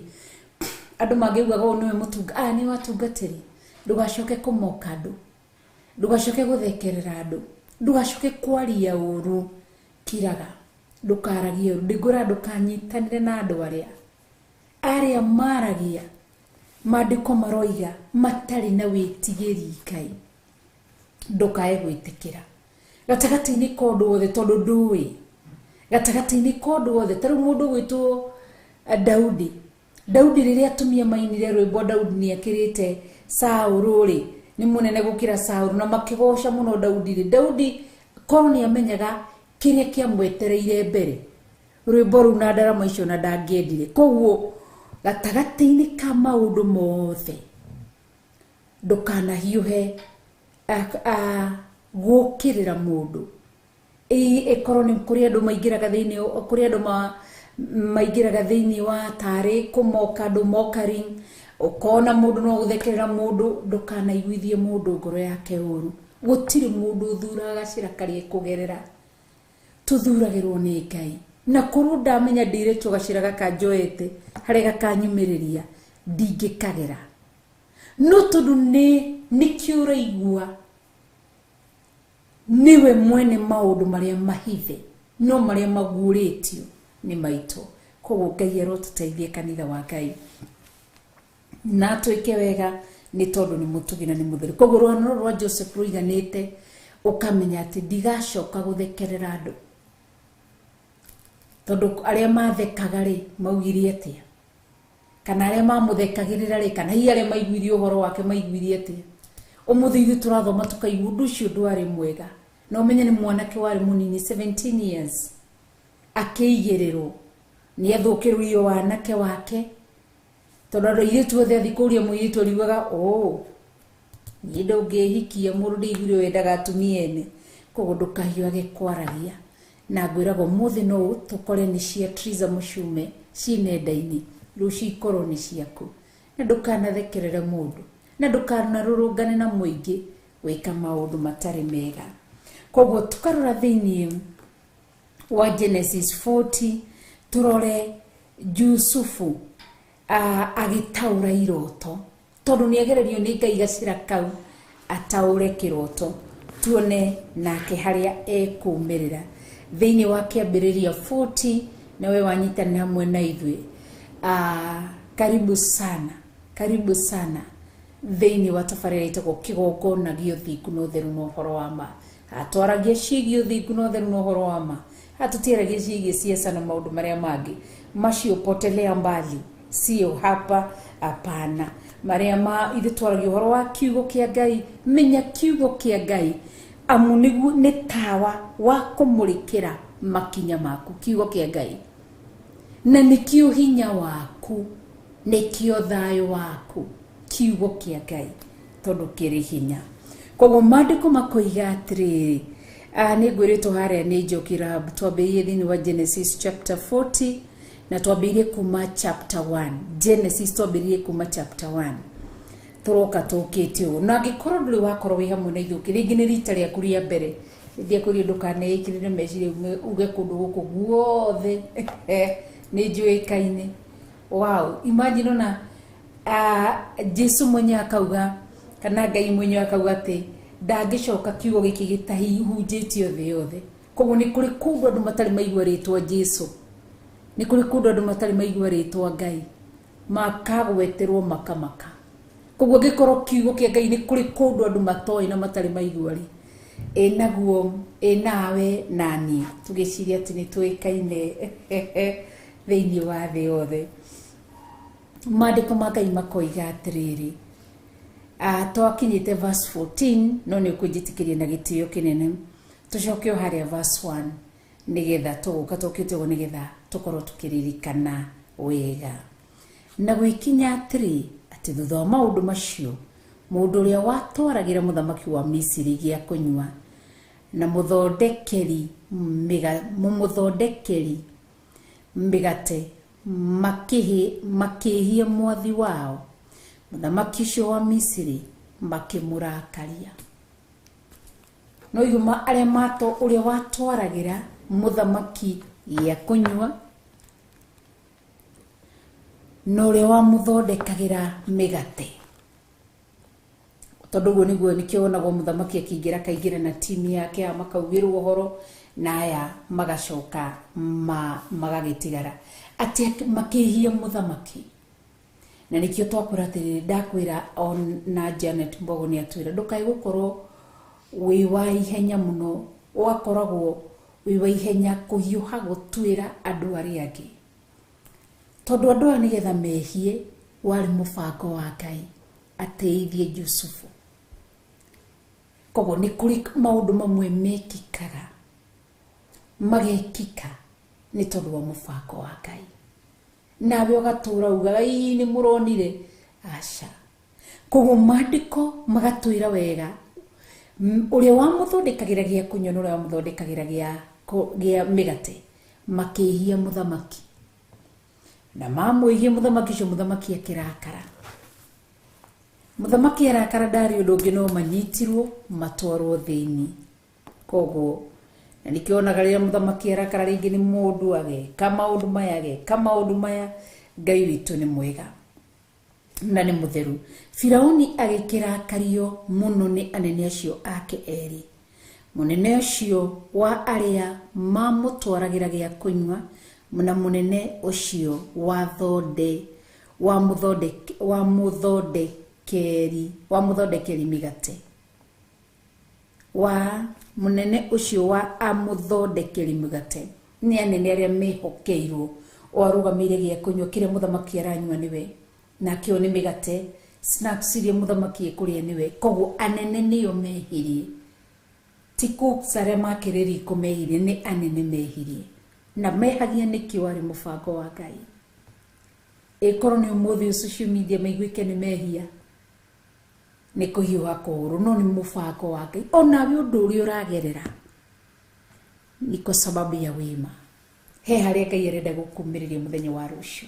andũ mangĩugaga ũyũ nĩwe mũtunga, aya nĩ watungatĩri. Ndũgacoke kũmoka andũ, ndũgacoke gũthekerera andũ, ndũgacoke kwaria ũru. Kiraga, ndũkaragie ũru. Ndĩngwĩra ndũkanyitanĩre na andũ arĩa maragia maandĩko maroiga matarĩ na wĩtigĩri Ngai. Ndũkae gwĩtĩkĩra gatagatĩ-inĩ ka ũndũ wothe tondũ ndũĩ gatagatĩ-inĩ ka ũndũ wothe. Ta rĩu mũndũ ũgwĩtwo Daudi, Daudi rĩrĩa atumia mainire rwĩmbo Daudi nĩ akĩrĩte Saũlũ rĩ, nĩ mũnene gũkĩra Saũlũ, na makĩgoca mũno Daudi rĩ, Daudi korwo nĩ amenyaga kĩrĩa kĩamwetereire mbere, rwĩmbo rũu na ndarama icio na ndangĩendire. Koguo gatagatĩ-inĩ ka maũndũ mothe ndũkanahiũhe gũkĩrĩra mũndũ. Ĩkorwo nĩ kũrĩ andũ maingĩraga thĩinĩ, kũrĩ andũ maingĩraga thĩinĩ wa tarĩ kũmoka andũ mockery, ũkona mũndũ no gũthekerera mũndũ, ndũkanaiguithie mũndũ ngoro yake ũru. Gũtirĩ mũndũ ũthuraga gacĩra karĩa ekũgerera, tũthuragĩrwo nĩ Ngai. Na korwo ndamenya ndĩretwo gacĩra gaka njoete harĩa gakanyumĩrĩria, ndingĩkagera. No tondũ nĩkĩo ũraigua niwe mwene maũndũ marĩa mahithe, no marĩa maguũrĩtio nĩ maitũ. Koguo Ngai arotũteithie kanitha wa Ngai na twĩke wega nĩ tondũ nĩ mũtugi na nĩ mũtheru. Koguo rũgano rũrũ rwa Joseph rũiganĩte ũkamenya atĩ ndigacoka gũthekerera andũ, tondũ arĩa mathekaga rĩ maugire atĩa, kana arĩa mamũthekagĩrĩra rĩ, kana hihi arĩa maiguire ũhoro wake maiguire atĩa. Ũmũthĩ ithuĩ tũrathoma tũkaigua ũndũ ũcio ndwarĩ mwega. Na ũmenye nĩ mwanake warĩ mũnini 17 years akĩigĩrĩrwo, nĩ athũkĩrwo wanake wake, tondũ andũ airĩtu othe athiĩ kũũria mũirĩtu ariugaga ũ niĩ ndũngĩhikia mũndũ, ndĩiguire wendaga atumia ene. Koguo ndũkahiũhage kwaragia. Na ngwĩraga ũmũthĩ no tũkore nĩ cia Triza Mũcume ciĩ nenda-inĩ, rũciũ ikorwo nĩ ciaku. Na ndũkanathekerere mũndũ, na ndũkanarũrũngane na mũingĩ gwĩka maũndũ matarĩ mega. Koguo tũkarora thĩinĩ wa Genesis 40 tũrore Jusufu agĩtaũra iroto, tondũ nĩ agererio nĩ Ngai gacĩra kau ataũre kĩroto, tuone nake harĩa ekũmĩrĩra. Thĩinĩ wa kĩambĩrĩria 40, na we wanyitanĩra hamwe na ithuĩ, karibu sana, karibu sana thĩinĩ wa tabarĩra ĩtagwo kĩgongona gĩa ũthingu na ũtheru na ũhoro wa ma. Atwaragia ciĩgiĩ ũthingu na ũtheru na ũhoro wa ma, hatutiaragia ciĩgiĩ siasa na maũndũ marĩa mangĩ macio, potelea mbali, sio hapa, hapana. Marĩa ma ithuĩ twaragia ũhoro wa kiugo kĩa Ngai. Menya kiugo kĩa Ngai amu nĩguo nĩ tawa wa kũmũrĩkĩra makinya maku, kiugo kĩa Ngai, na nĩkĩo hinya waku, nĩkĩo thayũ waku, kiugo kĩa Ngai, tondũ kĩrĩ hinya. Koguo maandĩko makoiga atĩrĩrĩ, nĩ ngwĩrĩtwo harĩa nĩ Njoki Rahab, twambĩrĩirie thĩinĩ wa Genesis chapter 40 na twambĩrĩirie kuma chapter 1. Genesis twambĩrĩirie kuma chapter 1 tũroka tũkĩte ũguo. Na angĩkorwo ndũrĩ wakorwo wĩ hamwe na ithuĩ, rĩngĩ nĩ rita rĩaku rĩa mbere, ndiakwĩrire ndũkaneĩkĩrĩre meciria uge kũndũ gũkũ guothe nĩ njũĩkaine. Wow, imagine ona Jesu mwenyewe akauga kana Ngai mwenyewe akauga atĩ ndangĩcoka kiugo gĩkĩ gĩtahunjĩtio thĩ yothe. Koguo nĩ kũrĩ kũndũ andũ matarĩ maigua rĩtwa Jesu, nĩ kũrĩ kũndũ andũ matarĩ maigua rĩtwa Ngai, makagweterwo makamaka. Koguo angĩkorwo kiugo kĩa Ngai nĩ kũrĩ kũndũ andũ matoĩ na matarĩ maigua rĩ, ĩ naguo ĩ nawe na niĩ tũgĩciria atĩ nĩ tũĩkaine thĩinĩ wa thĩ yothe. Maandĩko ma Ngai makoiga atĩrĩrĩ, twakinyĩte verse 14, no nĩ ũkũnjĩtĩkĩria na gĩtĩo kĩnene tũcoke o harĩa verse 1 nĩgetha tũgũka tũkĩte ũguo nĩgetha tũkorwo tũkĩririkana wega. Na gwĩkinya atĩrĩ, atĩ thutha wa maũndũ macio, mũndũ ũrĩa watwaragĩra mũthamaki wa Misiri gĩa kũnyua na mũmũthondekeri mĩgate makĩhia mwathi wao mũthamaki ũcio wa Misiri, makĩmũrakaria. No iguma arĩa mato ũrĩa watwaragĩra mũthamaki gĩa kũnyua na ũrĩa wamũthondekagĩra mĩgate, tondũ ũguo nĩguo nĩkĩo wonagwo mũthamaki akĩingĩra akaingĩra na timu yake, aya makaugĩrwo ũhoro na aya magacoka magagĩtigara atĩ makĩhia mũthamaki. Na nĩkĩo twakwĩra atĩrĩrĩ, ndakwĩra ona Janet Mbogo nĩ atwĩra ndũkae gũkorwo wĩ wa ihenya mũno, ũgakoragwo wĩ wa ihenya kũhiũha gũtuĩra andũ arĩa angĩ, tondũ andũ aya nĩgetha mehie warĩ mũbango wa Ngai ateithie Jusufu. Koguo nĩ kũrĩ maũndũ mamwe mekĩkaga magekĩka nĩ tondũ wa mũbango wa Ngai, nawe ũgatũra ugaga ii nĩ mũronire, aca. Koguo maandĩko magatwĩra wega, ũrĩa wamũthondekagĩra gĩa kũnyua na ũrĩa wamũthondekagĩra gĩa mĩgate makĩhia mũthamaki, na mamwĩhia mũthamaki ũcio, mũthamaki akĩrakara. Mũthamaki arakara ndarĩ ũndũ ũngĩ no manyitirwo matwarwo thĩinĩ. Koguo na nĩkĩo wonaga rĩrĩa mũthamaki arakara rĩngĩ nĩ mũndũ ageka maũndũ maya, ageka maũndũ maya. Ngai witũ nĩ mwega na nĩ mũtheru. Firauni agĩkĩrakario mũno nĩ anene acio ake erĩ, mũnene ũcio wa arĩa mamũtwaragĩra gĩa kũnyua na mũnene ũcio wa mũthondekeri mĩgate, wa mũnene ũcio wa amũthondekeri mĩgate. Nĩ anene arĩa mehokeirwo, o arũgamĩire gĩa kũnyua kĩrĩa mũthamaki aranyua nĩwe, nakĩo nĩ mĩgate, snacks iria mũthamaki ekũrĩa nĩwe. Koguo anene nĩo mehirie, ti cooks arĩa makĩrĩ riko mehirie, nĩ anene mehirie. Na mehagia nĩkĩ warĩ mũbango wa Ngai. Ĩkorwo nĩ ũmũthĩ social media maiguĩke nĩ mehia, nĩ kũhiũha kũũru, no nĩ mũbango wa Ngai. Onawe ũndũ ũrĩa ũragerera ni kwa sababu ya wema. He harĩa Ngai arenda gũkumĩrĩria mũthenya wa rũciũ,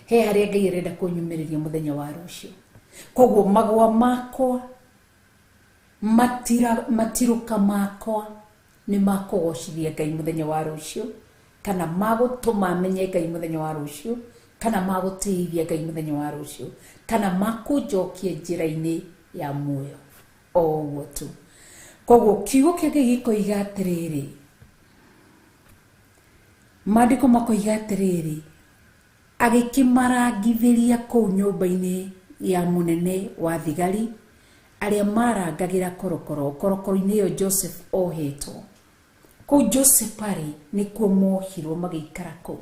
he harĩa Ngai arenda kũnyumĩrĩria mũthenya wa rũciũ. Koguo magwa makwa matirũka makwa nĩ makũgocithia Ngai mũthenya wa rũciũ, kana magũtũma menye Ngai mũthenya wa rũciũ, kana magũtĩithia Ngai mũthenya wa rũciũ, kana makũnjokia njĩra-inĩ ya muoyo, o ũguo tu. Koguo kiugo kĩa Ngai gĩkoiga atĩrĩrĩ, maandĩko makoiga atĩrĩrĩ, agĩkĩmarangithĩria kũu nyũmba-inĩ ya mũnene wa thigari arĩa marangagĩra korokoro. Korokoro-inĩ ĩyo Joseph ohetwo. Kũu Joseph arĩ nĩkuo mohirwo magĩikara kũu.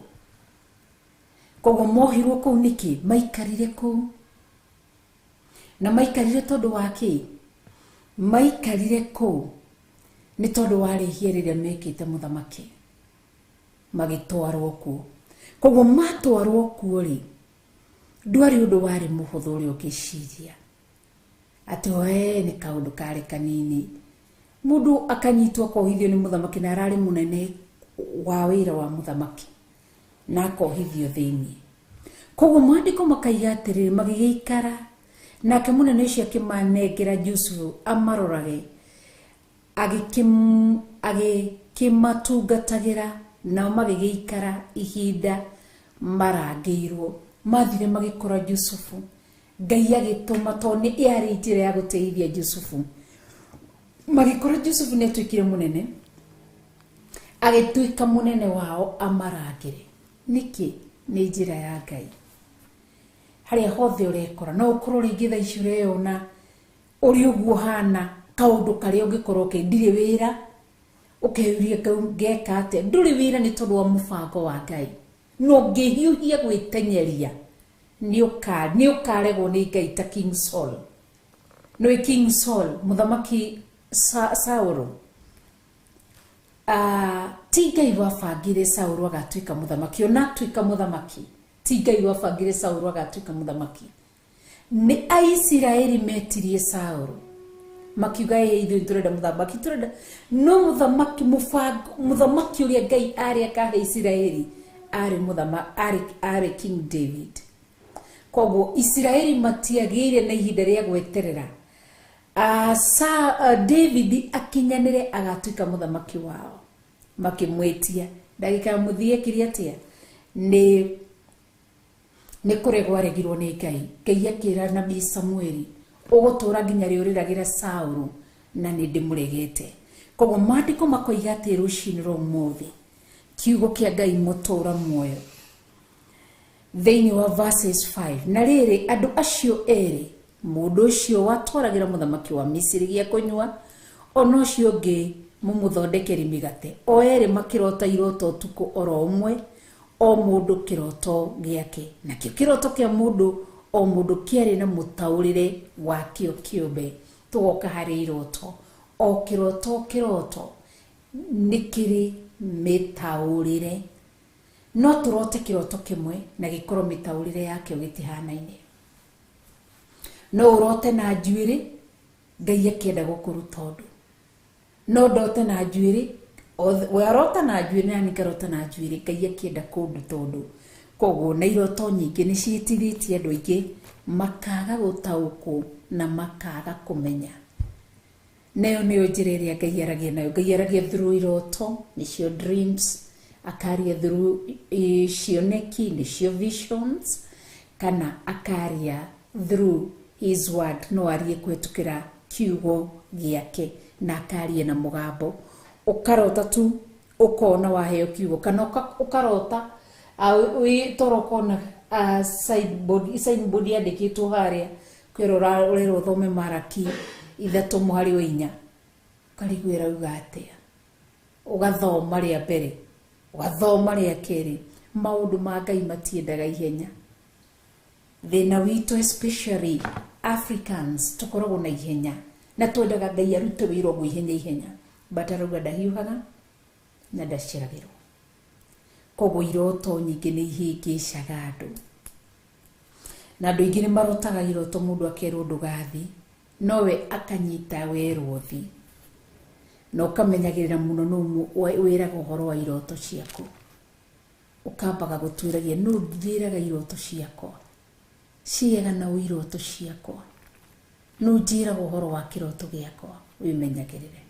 Koguo mohirwo kũu nĩkĩ? Maikarire kũu. Na maikarire tondũ wa kĩ? Maikarire kũu nĩ tondũ wa rĩhia rĩrĩa mekĩte mũthamaki, magĩtwarwo kuo. Koguo matwarwo kuo rĩ, ndwarĩ ũndũ warĩ mũhũthũ ũrĩa ũngĩciria. Atĩ we nĩ kaũndũ karĩ kanini. Mũndũ akanyitwo akohithio nĩ mũthamaki na ararĩ mũnene wa wĩra wa mũthamaki na akohithio thĩinĩ. Koguo maandĩko makaiga atĩrĩrĩ, magĩgĩikara nake mũnene ũcio akĩmanengera Jusufu amarorage, agĩkĩmatungatagĩra, nao magĩgĩikara ihinda marangĩirwo. Mathire magĩkora Jusufu. Ngai agĩtũma, tondũ nĩ yarĩ njĩra ya gũteithia Jusufu. Magĩkora Jusufu nĩ atuĩkire mũnene, agĩtuĩka mũnene wao amarangĩre. Nĩkĩ? Nĩ njĩra ya Ngai. Harĩa hothe ũrekora, no ũkorwo rĩngĩ thaa ici ũreyona ũrĩ ũguo hana, kaũndũ karĩa ũngĩkorwo ũkĩ ndirĩ wĩra, ũkeyũria ngeka atĩa. Ndũrĩ wĩra nĩ tondũ wa mũbango wa Ngai. No ũngĩhiũhia gwĩtenyeria, nĩ ũkaregwo nĩ Ngai ta King Saul. Nĩ King Saul, mũthamaki Saũlũ. Ti Ngai wabangire Saũlũ agatuĩka mũthamaki, ona atuĩka mũthamaki. Ti Ngai wabangire Saũlũ agatuĩka mũthamaki. Nĩ Aisiraeli metirie Saũlũ, makiuga ĩ ithuĩ tũrenda mũthamaki, tũrenda. No mũthamaki mũbango, mũthamaki ũrĩa Ngai arĩ akahe Isiraeli arĩ mũthamaki, arĩ King David. Koguo Isiraeli matiagĩire na ihinda rĩa gweterera David akinyanĩre agatuĩka mũthamaki wao. Makĩmwĩtia ndagĩka ya mũthia ekire atĩa? Nĩ kũregwo aregirwo nĩ Ngai. Ngai akĩra nabii Samueli, ũgũtũra nginya rĩ ũrĩragĩra Saũlũ na nĩ ndĩmũregete. Koguo maandĩko makoiga atĩ rũcinĩ rwa ũmũthĩ kiugo kĩa Ngai mũtũra muoyo thĩinĩ wa verses 5, na rĩrĩ andũ acio erĩ, mũndũ ũcio watwaragĩra mũthamaki wa Misiri gĩa kũnyua, ona ũcio ũngĩ mũmũthondekeri mĩgate, o erĩ makĩrota iroto ũtukũ oro ũmwe, o mũndũ kĩroto gĩake. Nakĩo kĩroto kĩa mũndũ o mũndũ kĩarĩ na mũtaũrĩre wakĩo kĩũmbe. Tũgoka harĩ iroto, o kĩroto kĩroto nĩ kĩrĩ mĩtaũrĩre. No tũrote kĩroto kĩmwe na gĩkorwo mĩtaũrĩre yakĩo gĩtihanaine. No ũrote na njuĩrĩ, Ngai akĩenda gũkũruta ũndũ. No ndote na njuĩrĩ, warota na njuĩrĩ na niĩ ngarota na njuĩrĩ, Ngai akĩenda kũnduta ũndũ. Koguo na iroto nyingĩ nĩ ciĩtithĩtie andũ aingĩ makaga gũtaũkwo na makaga kũmenya. Nayo nĩyo njĩra ĩrĩa Ngai aragia nayo. Ngai aragia through iroto, nĩcio dreams, akaria through cioneki, nĩcio visions, kana akaria through his word, no arie kũhetũkĩra kiugo gĩake na akaria na mũgambo. Ũkarota tu ũkona waheo kiugo, kana ũkarota toro ũkona signboard yandĩkĩtwo harĩa kwĩrwo ũrerwo ũthome Maraki 3:4, ũkarigwo ĩrauga atĩa. Ũgathoma rĩa mbere, ũgathoma rĩa kerĩ. Maũndũ ma Ngai matiendaga ihenya. Thĩna witũ especially Africans tũkoragwo na ihenya na twendaga Ngai arute wĩra ũguo ihenya ihenya, but arauga ndahiũhaga na ndaceragĩrwo. Koguo iroto nyingĩ nĩ ihĩngĩcaga andũ, na andũ aingĩ nĩ marotaga iroto mũndũ akerwo ndũgathiĩ, nowe akanyita werwo thi. Na ũkamenyagĩrĩra mũno nũ wĩraga ũhoro wa iroto ciaku. Ũkambaga gũtuĩragia nũ njĩraga iroto ciakwa, ciega na iroto ciakwa, nũ njĩraga ũhoro wa kĩroto gĩakwa, wĩmenyagĩrĩre.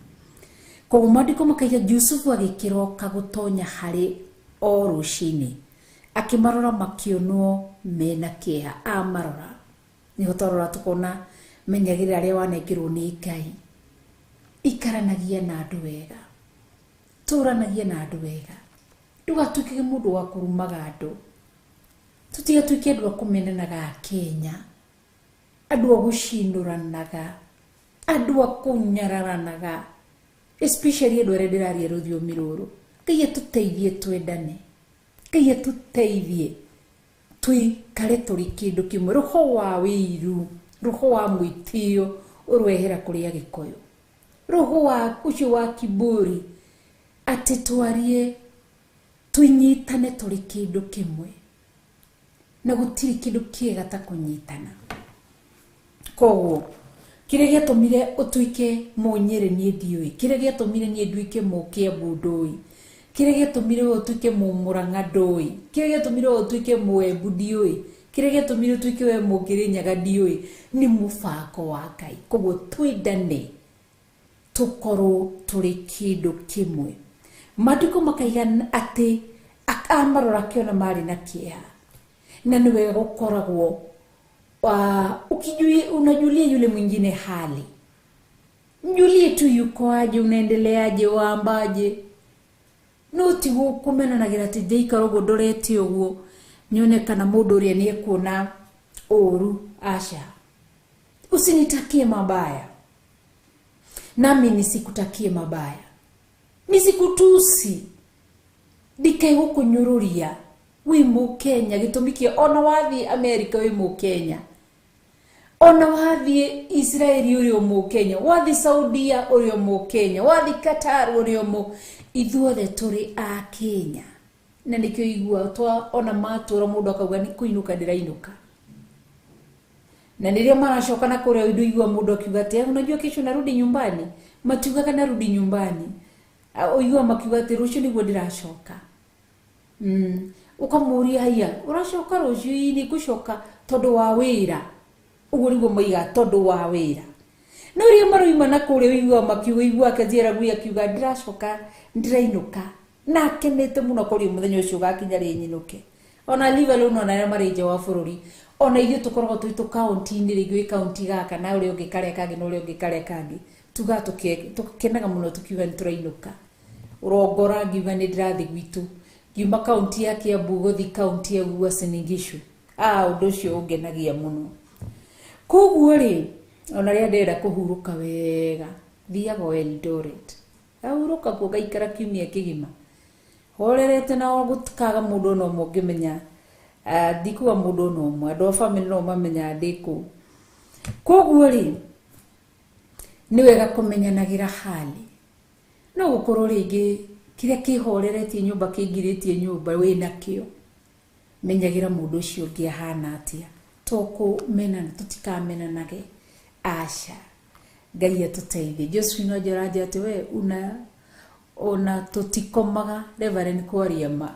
Koguo maandĩko makaiga Jusufu agĩkĩroka gũtonya harĩ o rũcinĩ, akĩmarora makĩonwo mena kĩeha. Amarora nĩho twarora tũkona menyagĩrĩra arĩa wanengerwo nĩ Ngai. Ikaranagia na andũ wega, tũranagia na andũ wega, ndũgatuĩke mũndũ wa kũrumaga andũ. Tũtigatuĩke andũ a kũmenanaga Kenya, andũ a gũcinũranaga, andũ a kũnyararanaga, especially andũ arĩa ndĩraria rũthiomi rũrũ. Ngai atũteithie twendane, Ngai atũteithie tũikare tũrĩ kĩndũ kĩmwe. Roho wa wĩiru, roho wa mwĩtĩo ũroehera kũrĩ Agĩkũyũ, roho wa ũcio wa kiburi, atĩ twarie tũnyitane tũrĩ kĩndũ kĩmwe, na gũtirĩ kĩndũ kĩega ta kũnyitana. Koguo Kĩrĩa gĩatũmire ũtuĩke Mũnyĩrĩ niĩ ndiũĩ, kĩrĩa gĩatũmire niĩ nduĩke Mũkĩambu ndũĩ, kĩrĩa gĩatũmire we ũtuĩke Mũmũrang'a ndũĩ, kĩrĩa gĩatũmire we ũtuĩke Mũembu ndiũĩ, kĩrĩa gĩatũmire ũtuĩke we Mũkĩrĩnyaga ndiũĩ. Nĩ mũbango wa Ngai. Koguo twendane, tũkorwo tũrĩ kĩndũ kĩmwe. Maandĩko makaiga atĩ amarora akĩona marĩ na kĩeha, na nĩ wega gũkoragwo unajulia yule mwingine hali, mjulie tu yuko aje, unaendeleaje, waambaje. No ti gũkũmenanagira atĩ ndaikara ũguo ndorete ũguo nyone kana mũndũ ũrĩa nĩ ekuona ũru. Aca, usinitakie mabaya nami nisikutakie mabaya, nisikutusi, ndikae gũkũnyũrũria. Wĩ Mũkenya, gĩtũmi kĩa ona wathiĩ Amerika wĩ Mũkenya, ona wathiĩ Israeli ũrĩ o Mũkenya, wathiĩ Saudia ũrĩ o Mũkenya, wathiĩ Qatar ũrĩ o mũ, ithuothe tũrĩ a Kenya. Na nĩkĩo igua twa ona matũra mũndũ akauga nĩ kũinũka ndĩrainũka, na nĩrĩo maracoka na kũrĩa ndũigua mũndũ akiuga atĩ unajua kesho narudi nyumbani. Matiugaga narudi nyumbani, ũigua makiuga atĩ rũciũ nĩguo ndĩracoka. Ũkamũria haiya ũracoka rũciũ? Ĩĩ nĩngũcoka tondũ wa wĩra. Ũguo nĩguo moigaga, tondũ wa wĩra. No rĩrĩa maroima na kũrĩa ũigua makiuga, ũigua akĩnjĩra ngui akiuga ndĩracoka, ndĩrainũka, na akenete mũno kũrĩ mũthenya ũcio ũgakinya rĩ nyinũke. Ona leave alone ona arĩa marĩ nja wa bũrũri, ona ithuĩ tũkoragwo twĩ tũkaunti-inĩ, rĩngĩ wĩ kaunti gaka na ũrĩa ũngĩ karĩa kangĩ na ũrĩa ũngĩ karĩa kangĩ, tugaga tũkenaga mũno tukiuga nĩ tũrainũka. Ũrongora ngiuga nĩ ndĩrathiĩ gwitũ, ngiuma kaunti ya Kiambu gũthiĩ kaunti ya Uasin Gishu. Ũndũ ũcio ũngenagia mũno. Koguo rĩ, ona rĩrĩa ndĩrenda kũhurũka wega, thiaga o Eldoret, ngahurũka kuo ngaikara kiumia kĩgima horerete, na gũtikaga mũndũ ona ũmwe ũngĩmenya. Ndikuga mũndũ ona ũmwe, andũ a bamĩrĩ no mamenyaga ndĩ kũu. Koguo rĩ, nĩ wega kũmenyanagĩra hali. No gũkorwo rĩngĩ kĩrĩa kĩhoreretie nyũmba, kĩingirĩtie nyũmba wĩnakĩo, menyagĩra mũndũ ũcio ũngĩ ahana atĩa. To kũmenana, tũtikamenanage, aca. Ngai atũteithie. Josephine Wanjara atĩ we una ona tũtikomaga, Reverend kwaria ma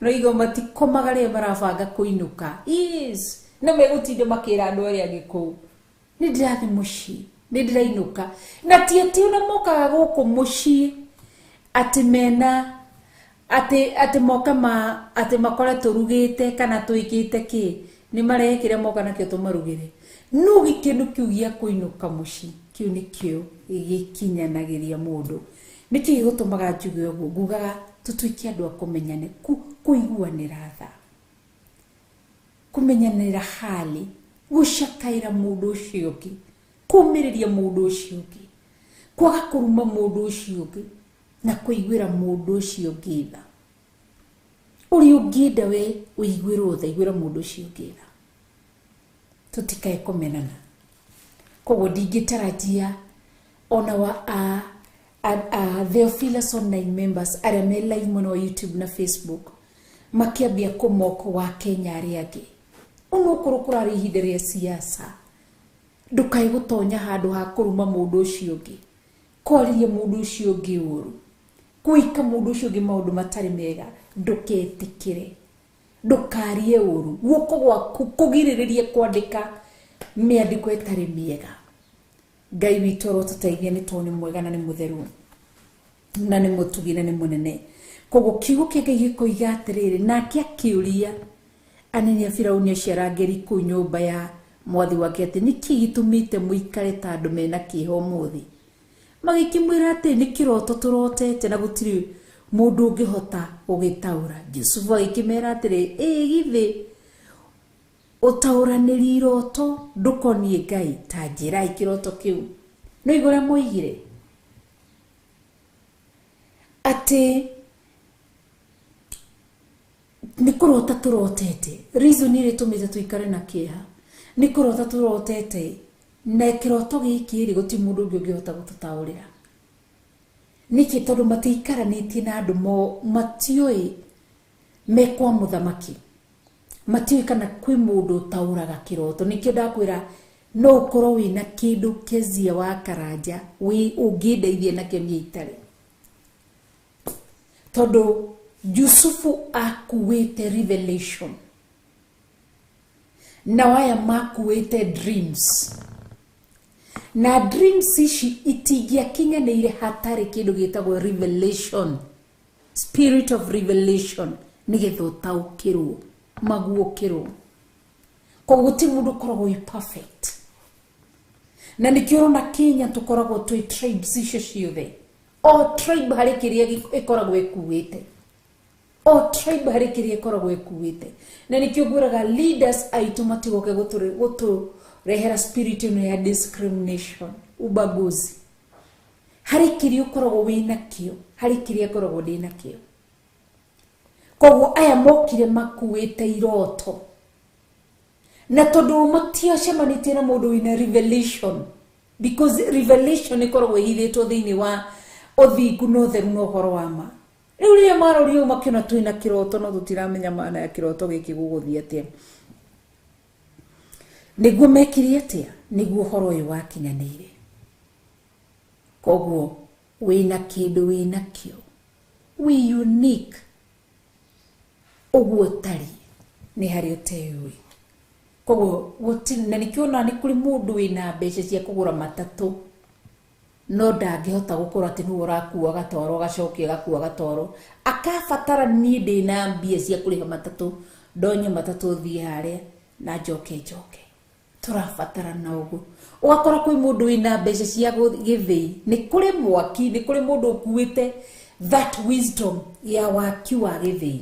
no igo matikomaga rĩrĩa marabanga kũinũka. Yes, no megũtinda makĩra andũ arĩa angĩ kũu nĩ ndĩrathiĩ mũciĩ, nĩ ndĩrainũka. Na ti atĩ ona mokaga gũkũ mũciĩ atĩ mena atĩ moka ma atĩ makore tũrugĩte kana twĩkĩte kĩ, nĩ marehe kĩrĩa moka nakĩo tũmarugĩre. No gĩkeno kĩu gĩa kũinũka mũciĩ kĩu nĩkĩo gĩkinyanagĩria mũndũ. Nĩkĩ gĩgũtũmaga njuge ũguo? Ngugaga tũtuĩke andũ a kũmenyane, kũiguanĩra tha, kũmenyanĩra hali, gũcakaĩra mũndũ ũcio ũngĩ, kũũmĩrĩria mũndũ ũcio ũngĩ, kwaga kũruma mũndũ ũcio ũngĩ, na kũiguĩra mũndũ ũcio ũngĩ tha. Ũrĩa ũngĩenda we ũiguĩrwo tha, iguĩra mũndũ ũcio ũngĩ tha. Tũtikae kũmenana. Koguo ndingĩtarajia ona wa Theophilus online members arĩa me live mwena wa YouTube na Facebook makĩambia kũmoko wa Kenya arĩa angĩ. Onokorwo kũrarĩ ihinda rĩa siasa, ndũkae gũtonya handũ ha kũruma mũndũ ũcio ũngĩ, kwarĩria mũndũ ũcio ũngĩ ũru, gwĩka mũndũ ũcio ũngĩ maũndũ matarĩ mega. Ndũketĩkĩre, ndũkarie ũru, guoko gwaku kũgirĩrĩrie kwandĩka mĩandĩko ĩtarĩ mĩega. Ngai witũ arotũteithia nĩ tondũ nĩ mwega na nĩ mũtheru na nĩ mũtugi na nĩ mũnene. Koguo kiugo kĩa Ngai gĩkoiga atĩrĩrĩ, nake akĩũria anene a Firauni acio arangĩri kũu nyũmba ya mwathi wake atĩ nĩkĩ gĩtũmĩte mũikare ta andũ mena kĩeha ũmũthĩ? Magĩkĩmwĩra atĩ nĩ kĩroto tũrotete na gũtirĩ mũndũ ũngĩhota gũgĩtaũra. Jusufu agĩkĩmera atĩrĩ, ĩ githĩ ũtaũranĩri iroto ndũkoniĩ Ngai, ta njĩrai kĩroto kĩu. No igũrũ ũrĩa moigire atĩ nĩ kũrota tũrotete. Reason ĩrĩa ĩtũmĩte tũikare na kĩeha nĩ kũrota tũrotete, na kĩroto gĩkĩ rĩ gũtirĩ mũndũ ũngĩ ũngĩhota gũtũtaũrĩra. Nĩkĩ? Tondũ matiikaranĩtie na andũ matiũĩ me kwa mũthamaki, matiũĩ kana kwĩ mũndũ ũtaũraga kĩroto. Nĩkĩo ndakwĩra No ũkorwo wĩna kĩndũ Kezia wa Karanja wĩ ũngĩndeithia nakĩo niĩ itarĩ. Tondũ Jusufu akuĩte revelation nao aya makuĩte dreams, na dreams ici itingĩakinyanĩire hatarĩ kĩndũ gĩtagwo revelation, spirit of revelation, nĩgetha ũtaũkĩrwo maguũkĩrwo. Koguo gũtirĩ mũndũ ũkoragwo wĩ perfect, na nĩkĩo ũrona Kenya tũkoragwo twĩ tribes icio ciothe. O tribe harĩ kĩrĩa ĩkoragwo ĩkuĩte, o tribe harĩ kĩrĩa ĩkoragwo ĩkuĩte. Na nĩkĩo ngwĩraga leaders aitũ matigoke gũtũrehera spirit ĩno ya discrimination, ubaguzi. Harĩ kĩrĩa ũkoragwo wĩnakĩo, harĩ kĩrĩa ngoragwo ndĩnakĩo. Koguo aya mokire makuĩte iroto, na tondũ matiacemanĩtie na mũndũ wĩna revelation, because revelation ĩkoragwo ĩhithĩtwo thĩinĩ wa ũthingu na ũtheru na ũhoro wa ma. Rĩu rĩrĩa marorire ũũ makĩona twĩna kĩroto no tũtiramenya maana ya kĩroto gĩkĩ gũgũthiĩ atĩa, nĩguo mekire atĩa, nĩguo ũhoro ũyũ wakinyanĩire. Koguo wĩna kĩndũ wĩnakĩo, wĩ unique ũguo ũtariĩ, nĩ harĩa ũteũĩ. Koguo gũtirĩ, na nĩkĩo ona nĩ kũrĩ mũndũ wĩna mbeca cia kũgũra matatũ no ndangĩhota gũkorwo atĩ nĩwe ũrakua gatoro agacokia agakua gatoro, akabatara niĩ ndĩna mbia cia kũrĩha matatũ, ndonye matatũ thiĩ harĩa na njoke njoke. Tũrabatarana ũguo. Ũgakora kwĩ mũndũ wĩna mbeca cia gĩthĩi, nĩ kũrĩ mwaki, nĩ kũrĩ mũndũ ũkuĩte that wisdom ya waki wa gĩthĩi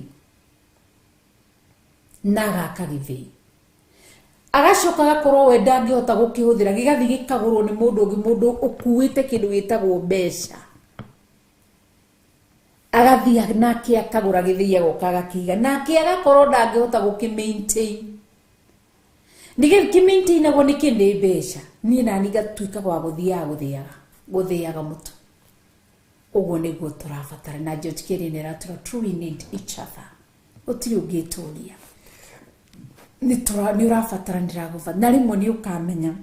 na agaka gĩthĩi, agacoka agakorwo we ndangĩhota gũkĩhũthĩra, gĩgathiĩ gĩkagũrwo nĩ mũndũ ũngĩ, mũndũ ũkuĩte kĩndũ gĩtagwo mbeca, agathiĩ nake akagũra gĩthĩi agoka agakĩiga, nake agakorwo ndangĩhota gũkĩ maintain. Nĩkĩ kĩ maintainagwo nĩkĩ? Nĩ mbeca. Niĩ nani ngatuĩka wa gũthiaga gũthĩaga mũtu. Ũguo nĩguo tũrabatara. Na George Kerry nĩ aratwĩra true, we need each other. Gũtirĩ ũngĩtũria, nĩ ũrabatara, nĩndĩragũbatara. Na rĩmwe nĩ ũkamenya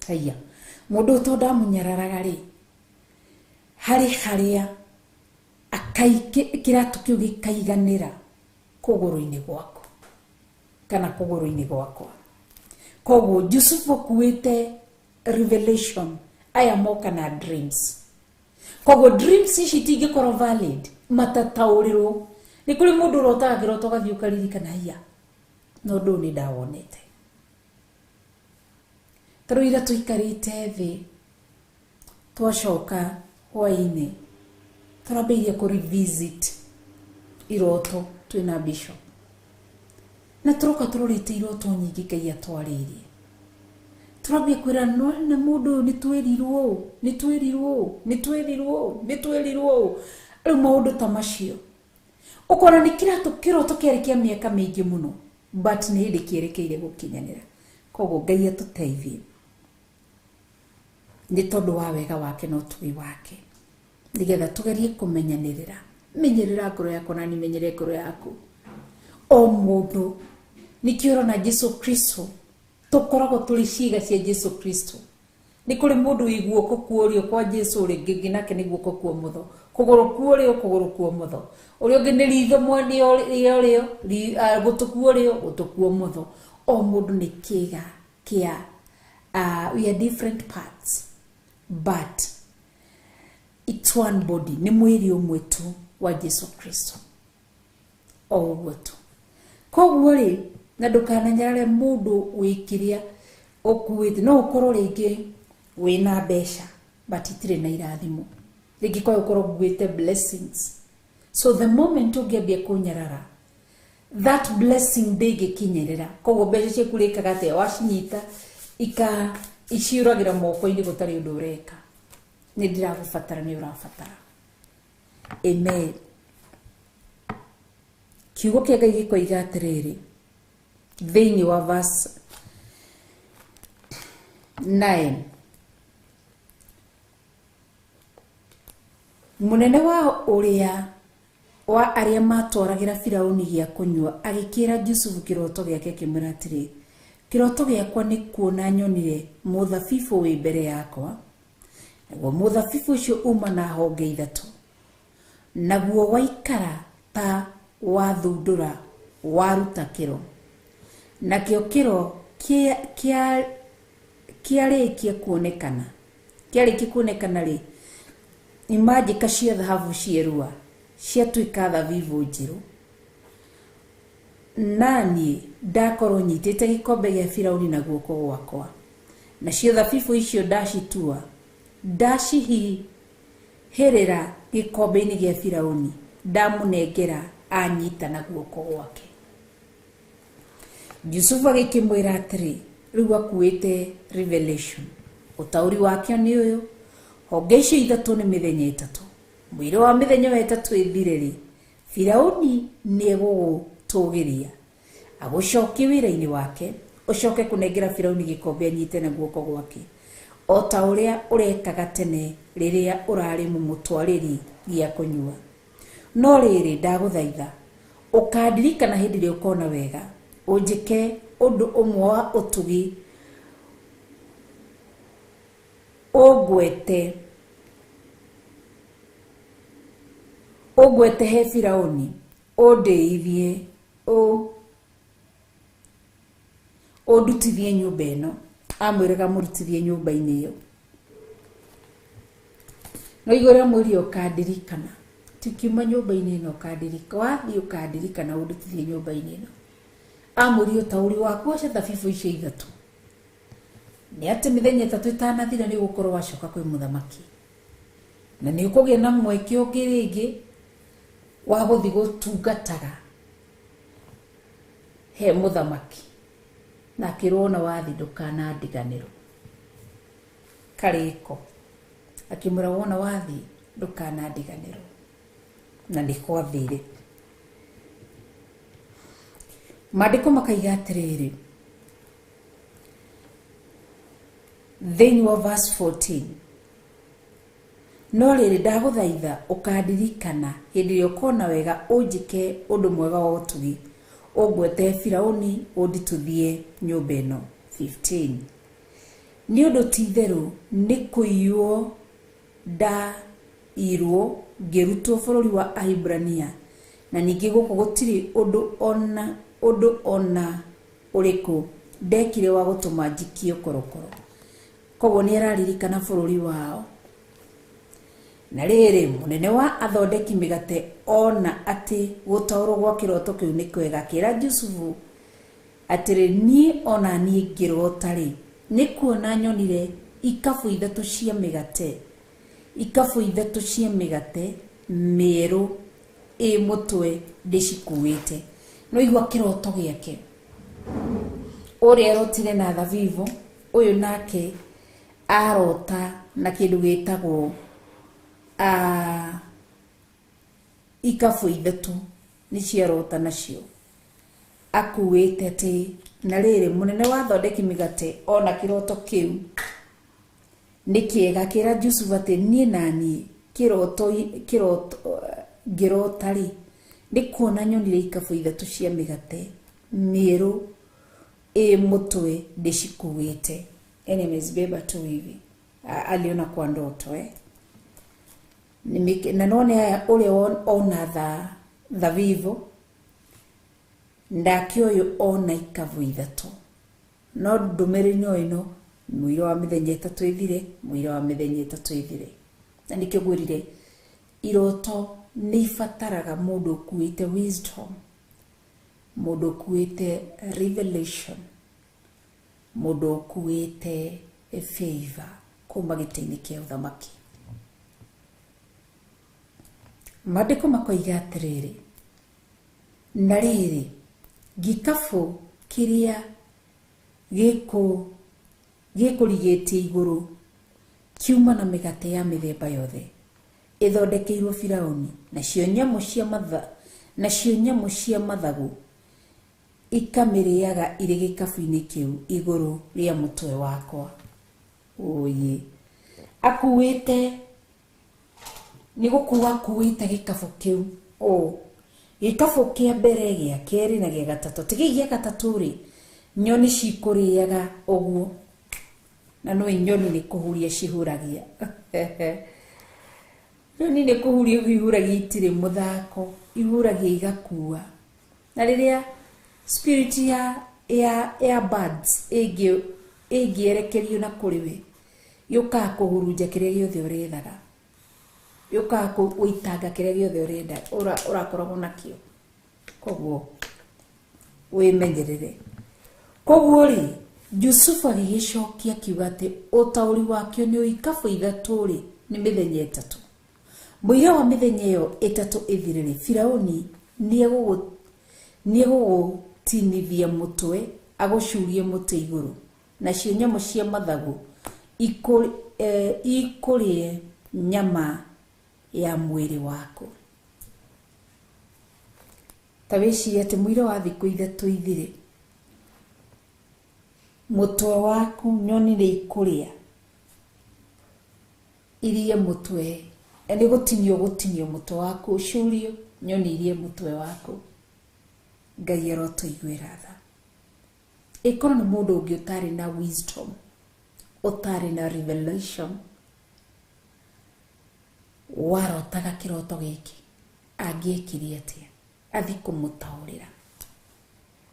haiya mũndũ ũyũ to ndamũnyararaga rĩ, harĩ harĩa kĩratũ kĩu gĩkaiganĩra kũgũrũ-inĩ gwaku kana kũgũrũ-inĩ gwakwa. Koguo Jusufu akuĩte revelation, aya moka na dreams. Koguo dreams ici itingĩkorwo valid matataũrĩrwo. Nĩ kũrĩ mũndũ ũrotaga kĩroto ũgathiĩ ũkaririkana haiya no ũndũ ũyũ nĩ ndawonete. Tarĩu ira tũikarĩte thĩ twacoka hwaĩ-inĩ tũrambĩrĩria kũ revisit iroto twĩna bishop, na tũroka tũrorĩte iroto nyingĩ Ngai atwarĩirie. Tũrambia kwĩra no na mũndũ ũyũ nĩ twĩrirwo ũũ, nĩ twĩrirwo ũũ, nĩ twĩrirwo ũũ, nĩ twĩrirwo ũũ. Rĩu maũndũ ta macio ũkona nĩ kĩratũ kĩroto kĩarĩ kĩa mĩaka mĩingĩ mũno, but nĩ hĩndĩ kĩerekeire gũkinyanĩra. Koguo Ngai atũteithie nĩ tondũ wa wega wake na ũtugi wake, nĩgetha tũgerie kũmenyanĩrĩra. Menyerera ngoro yakwa na nimenyere ngoro yaku. O mũndũ nĩkĩo ũrona Jesu Kristo, tũkoragwo tũrĩ ciĩga cia Jesu Kristo. Nĩ kũrĩ mũndũ wĩ guoko kwa ũrĩo kwa Jesu, ũrĩa ũngĩ nake nĩ guoko kwa ũmotho, kũgũrũ kwa ũrĩo, kũgũrũ kwa ũmotho, ũrĩa ũngĩ nĩ ritho mwena ũrĩo, gũtũ kwa ũrĩo, gũtũ kwa ũmotho. O mũndũ nĩ kĩĩga kĩa, we are different parts but it's one body, nĩ mwĩrĩ ũmwe tu wa Jesu Kristo, o ũguo tu. Koguo rĩ, na ndũkananyarare mũndũ wĩ kĩrĩa ũkuĩte. No ũkorwo rĩngĩ wĩna mbeca but itirĩ na irathimo, rĩngĩ kwa ũkorwo ũkuĩte blessings, so the moment ũngĩambia kũnyarara that blessing ndĩngĩkinyĩrĩra. Koguo mbeca ciaku rĩkaga atĩa? Wacinyita ika iciũragĩra moko-inĩ gũtarĩ ũndũ ũreka. Nĩ ndĩragũbatara, nĩ ũrabatara. Amen. Kiugo kĩa Ngai gĩkoiga atĩrĩrĩ thĩinĩ wa verse 9, mũnene wa ũrĩa wa arĩa matwaragĩra Firauni gĩa kũnyua agĩkĩra Jusufu kĩroto gĩake akĩmwĩra atĩrĩ, Kĩroto gĩakwa nĩ kuona nyonire mũthabibũ wĩ mbere yakwa, naguo mũthabibũ ũcio uma na honge ithatũ, naguo waikara ta wathundũra waruta kĩro, nakĩo kĩro kĩarĩkia kuonekana rĩ, imanjĩka cia thahabu cierua ciatuĩka thabibũ njirũ. Naniĩ ndakorwo nyitĩte gĩkombe gĩa Firauni na guoko gwakwa, nacio thabibũ icio ndacitua ndacihihĩrĩra gĩkombe-inĩ gĩa Firauni, ndamũnengera anyita na guoko gwake. Jusufu agĩkĩmwĩra atĩrĩ, rĩu akuĩte revelation, ũtaũri wakĩo nĩ ũyũ, honge icio ithatũ nĩ mĩthenya ĩtatũ, mũiro wa mĩthenya ĩyo ĩtatũ ĩthire rĩ, Firauni nĩegũgũtũgĩria agũcokie wĩra-inĩ wake, ũcoke kũnengera Firauni gĩkombe anyite na guoko gwake, o ta ũrĩa ũrekaga tene rĩrĩa ũrarĩ mũmũtwarĩri gĩa kũnyua. No rĩrĩ, ndagũthaitha ũkandirikana hĩndĩ ĩrĩa ũkona wega, ũnjĩke ũndũ ũmwe wa ũtugi, ũngwete he Firauni, ũndĩithie, ũndutithie nyũmba ĩno. Amwĩraga mũrutithie nyũmba-inĩ ĩyo. No igũrũ amwĩrire ũkandirikana, tikiuma nyũmba-inĩ ĩno ũkandirikana, wathiĩ ũkandirikana ũndutithie nyũmba-inĩ ĩno. Amwĩrire ũtaũri waku wa thabibũ icio ithatũ nĩ atĩ mĩthenya ĩtatũ ĩtanathira nĩ ũgũkorwo wacoka kwĩ mũthamaki, na nĩ ũkũgĩa na mweke ũngĩ rĩngĩ wa gũthiĩ gũtungataga he mũthamaki, na akĩrwo ona wathi ndũkanandiganĩrwo. Karĩko akĩmwĩra wona wathi ndũkanandiganĩrwo, na nĩ gwathire. Maandĩko makaiga atĩrĩrĩ thĩinĩ wa verse 14, no rĩrĩ, ndagũthaitha ũkandirikana hĩndĩ ĩrĩa ũkona wega, ũnjĩke ũndũ mwega wa ũtugi, ũngwete Firauni ũndituthie nyũmba ĩno. 15, nĩ ũndũ ti itherũ nĩ kũiywo ndairwo ngĩrutwo bũrũri wa Ahibirania, na ningĩ gũkũ gũtirĩ ũndũ ona ũrĩkũ ndekire wa gũtũma njikio korokoro. Koguo nĩ araririkana bũrũri wao. Na rĩrĩ, mũnene wa athondeki mĩgate ona atĩ gũtaũrwo gwa kĩroto kĩu nĩ kwega, akĩra Jusufu atĩrĩ, niĩ ona niĩ ngĩrota rĩ, nĩ kuona nyonire ikabu ithatũ cia mĩgate, ikabu ithatũ cia mĩgate mĩerũ ĩ mũtwe ndĩcikuĩte. No igua kĩroto gĩake, ũrĩa arotire na thabibũ, ũyũ nake arota na kĩndũ gĩtagwo ikabu ithatũ nĩ ciarota nacio akuĩte atĩ. Na rĩrĩ, mũnene wa athondeki mĩgate ona kĩroto kĩu nĩ kĩega, akĩra Jusufu atĩ niĩ na niĩ kĩroto ngĩrota rĩ, nĩ kuona nyonire ikabu ithatũ cia mĩgate mĩerũ ĩ mũtwe ndĩcikuĩte. Yani amezibeba tu hivi, aliona kwa ndoto na none aya ũrĩa ona thabibũ, ndake ũyũ ona ikabu ithatũ. No ndũmĩrĩri no ĩno, mũiro wa mĩthenya ĩtatũ ĩthire, mũiro wa mĩthenya ĩtatũ ĩthire. Na nĩkĩo ngwĩrire iroto nĩ ibataraga mũndũ ũkuĩte wisdom, mũndũ ũkuĩte revelation, mũndũ ũkuĩte favor kuma gĩtĩ-inĩ kĩa ũthamaki. Maandĩko makoiga atĩrĩrĩ, na rĩrĩ, gĩkabũ kĩrĩa gĩkũrigĩtie igũrũ kiuma na mĩgate ya mĩthemba yothe ĩthondekeirwo Firauni, nacio nyamũ cia mathagu ikamĩrĩaga irĩ gĩkabũ-inĩ kĩu igũrũ rĩa mũtwe wakwa. Oye, akuĩte nĩ gũkua akuĩte gĩkabũ kĩu, gĩkabũ kĩa mbere, gĩa kerĩ na gĩa gatatũ. Ti gĩkĩ gĩa gatatũ rĩ, Nyoni cikũrĩaga ũguo, na no nyoni nĩ kũhuria cihuragia. Nyoni nĩ kũhuria ihuragia, itirĩ mũthako, ihuragia igakua. Na rĩrĩa spirit ya birds ĩngĩerekerio na kũrĩ we, yũkaga kũhurunja kĩrĩa gĩothe ũrethaga, yũkaga gũitanga kĩrĩa gĩothe ũrenda ũrakoragwo nakĩo. Koguo wĩmenyerere. Koguo rĩ, Jusufu agĩgĩcokia akiuga atĩ ũtaũri wakĩo nĩ ikabu ithatũ rĩ, nĩ mĩthenya ĩtatũ. Mũira wa mĩthenya ĩyo ĩtatũ ĩthire rĩ, Firaũni nĩegũgũtinithia mũtwe agũcurie mũtĩ igũrũ, nacio nyamũ cia mathagu ikũrĩe nyama ya mwĩrĩ waku. Ta wĩcirie atĩ mũira wa thikũ ithatũ ithire, mũtwe waku nyoni nĩ ikũrĩa irie mũtwe, nĩ gũtinio gũtinio mũtwe waku ũcurio, nyoni irie mũtwe waku. Ngai arotũiguĩra tha. Ĩkorwo nĩ mũndũ ũngĩ ũtarĩ na wisdom, ũtarĩ na revelation, warotaga kĩroto gĩkĩ, angĩekire atĩa? Athi kũmũtaũrĩra.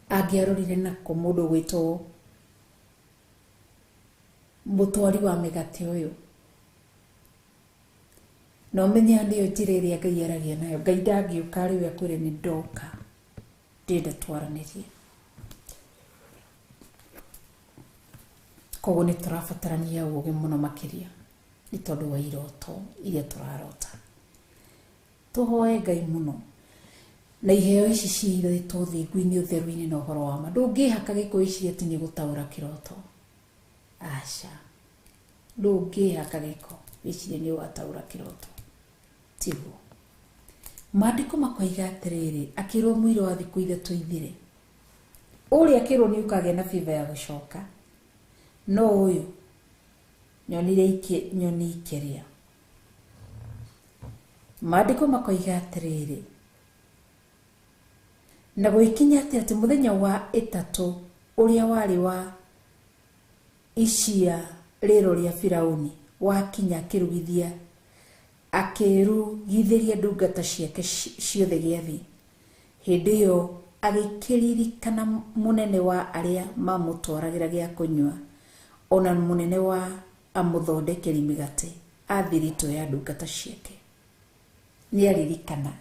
Angĩarorire nako mũndũ ũgwĩtwo mũtwari wa mĩgate ũyũ. Na ũmenye nĩyo njĩra ĩrĩa Ngai aragia nayo. Ngai ndangĩũka arĩ we akwĩre nĩ ndoka, ndĩrenda twaranĩrie. Koguo nĩ tũrabatarania ũũgĩ mũno makĩria nĩ tondũ wa iroto iria tũrarota. Tũhoe Ngai mũno na iheo ici ciirĩtwo thingu-inĩ, ũtheru-inĩ na ũhoro wa ma. Ndũngĩhaka gĩko ici atĩ nĩ gũtaũra kĩroto. Aca, ndũngĩhaka gĩko wĩcirie nĩ ũgataũra kĩroto, tiguo. Maandĩko makoiga atĩrĩrĩ, akĩrwo mũira wa thikũ ithatũ ithire, ũrĩa akĩrwo nĩ ũkagĩa na favor ya gũcoka, no ũyũ nyonire nyoni ikĩrĩa. Maandĩko makoiga atĩrĩrĩ, na gwĩkinya atĩ atĩ mũthenya wa ĩtatũ ũrĩa warĩ wa icia rĩro rĩa Firaũni wakinya, akĩrugithia akĩrugithĩria ndungata ciake ciothe gĩathĩ. Hĩndĩ ĩyo agĩkĩririkana mũnene wa arĩa mamũtwaragĩra gĩa kũnyua, ona mũnene wa amũthondekeri mĩgate a thiritũ ya ndungata ciake. Nĩ aririkana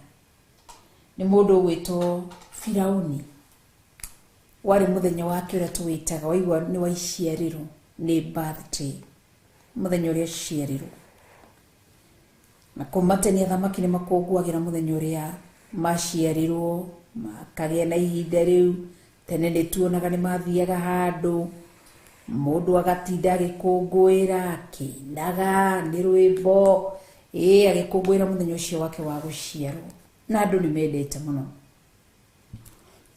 nĩ mũndũ ũgwĩtwo Firaũni, warĩ mũthenya wake ũrĩa tũwĩtaga, waigua nĩ wa iciarĩro, nĩ birthday, mũthenya ũrĩa aciarirwo. Na kuma tene athamaki nĩ makũngũagĩra mũthenya ũrĩa maciarirwo, makagĩa na ihinda rĩu. Tene nĩ tuonaga nĩ mathiaga handũ, mũndũ agatinda agĩkũngũĩra, akĩinaga nĩ rwĩmbo, agĩkũngũĩra mũthenya ũcio wake wa gũciarwo. Na andũ nĩ mendete mũno.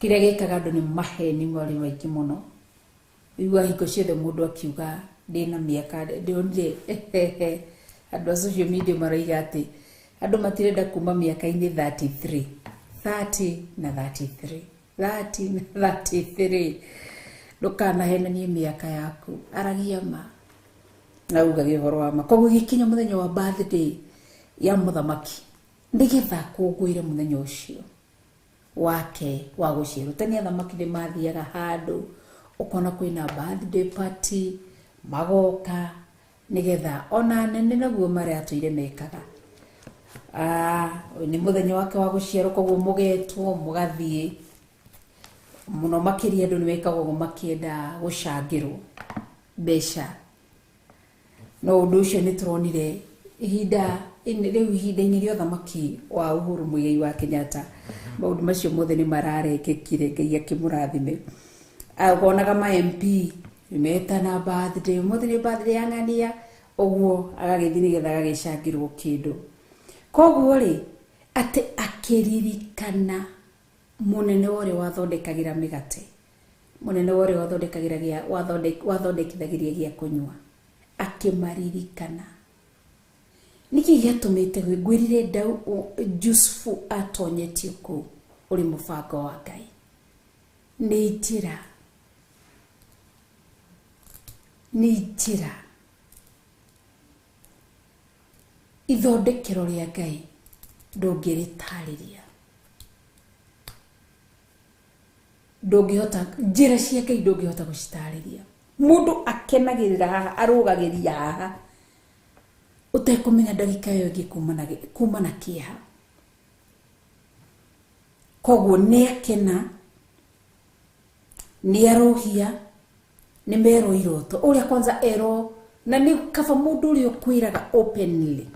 Kĩrĩa gĩkaga andũ nĩ maheni marĩ maingĩ mũno. Igua hingo ciothe mũndũ akiuga ndĩna mĩaka, ndĩonire andũ a social media maroiga atĩ andũ matirenda kuma mĩaka-inĩ 33, 30 na 33, 30 na 33. Ndũkanahenanie mĩaka yaku, aragia ma na ugage ũhoro wa ma. Koguo gĩkinya mũthenya wa birthday ya mũthamaki, nĩgetha akũngũĩre mũthenya ũcio wake wa gũciarwo. Tene athamaki nĩ mathiaga handũ, ũkona kwĩna birthday party, magoka nĩgetha ona anene naguo marĩa atũire mekaga. Nĩ mũthenya wake wa gũciarwo, koguo mũgetwo mũgathiĩ. Mũno makĩria andũ nĩ mekaga ũguo makĩenda gũcangĩrwo mbeca. No ũndũ ũcio nĩ tũronire ihinda rĩu, ihinda-inĩ rĩa ũthamaki wa Uhuru Muigai wa Kenyatta, maũndũ macio mothe nĩ mararekĩkire, Ngai akĩmũrathime. Ũkonaga ma MP metana birthday, ũmũthĩ nĩ birthday ya ng'ania, ũguo agagĩthiĩ nĩgetha agagĩcangĩrwo kĩndũ. Koguo rĩ, atĩ akĩririkana mũnene wa ũrĩa wathondekagĩra mĩgate, mũnene wa ũrĩa wathondekagĩra gĩa, wathondekithagĩria gĩa kũnyua, akĩmaririkana. Nĩkĩ gĩatũmĩte ngwĩrire Jusufu atonyetio kũu ũrĩ mũbango wa Ngai? Nĩ njĩra Nĩ njĩra ithondekero rĩa Ngai ndũngĩrĩtarĩria, ndũngĩhota, njĩra cia Ngai ndũngĩhota gũcitarĩria. Mũndũ akenagĩrĩra haha, arũgagĩria haha, ũtekũmenya ndagĩka ĩyo ĩngĩ kuma na kĩeha. Koguo nĩ akena, nĩ arũhia, nĩ merwo iroto ũrĩa kwanza erwo, na nĩ kaba mũndũ ũrĩa ũkwĩraga openly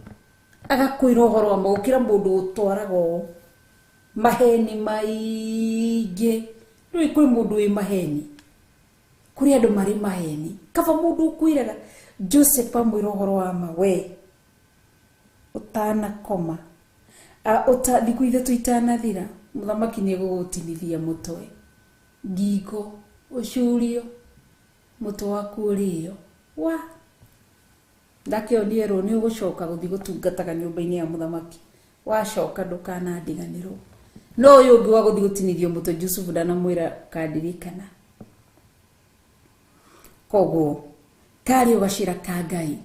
agakwĩra ũhoro wa ma gũkĩra mũndũ ũtwaraga ũũ maheni maingĩ. Ndũĩ kwĩ mũndũ wĩ maheni, kũrĩ andũ marĩ maheni. Kaba mũndũ ũkwĩraga. Joseph amwĩra ũhoro wa ma, we ũtanakoma thikũ ithatũ itanathira, mũthamaki nĩ egũgũtinithia mũtwe, ngingo ũcurio, mũtwe waku ũrĩo. Wa ndakĩonierwo nĩ ũgũcoka gũthiĩ gũtungataga nyũmba-inĩ ya mũthamaki, wacoka ndũkanandiganĩrwo. No ũyũ ũngĩ wa gũthiĩ gũtinithio mũtwe, Jusufu ndanamwĩra kandirikana. Koguo karĩ o gacĩra ka Ngai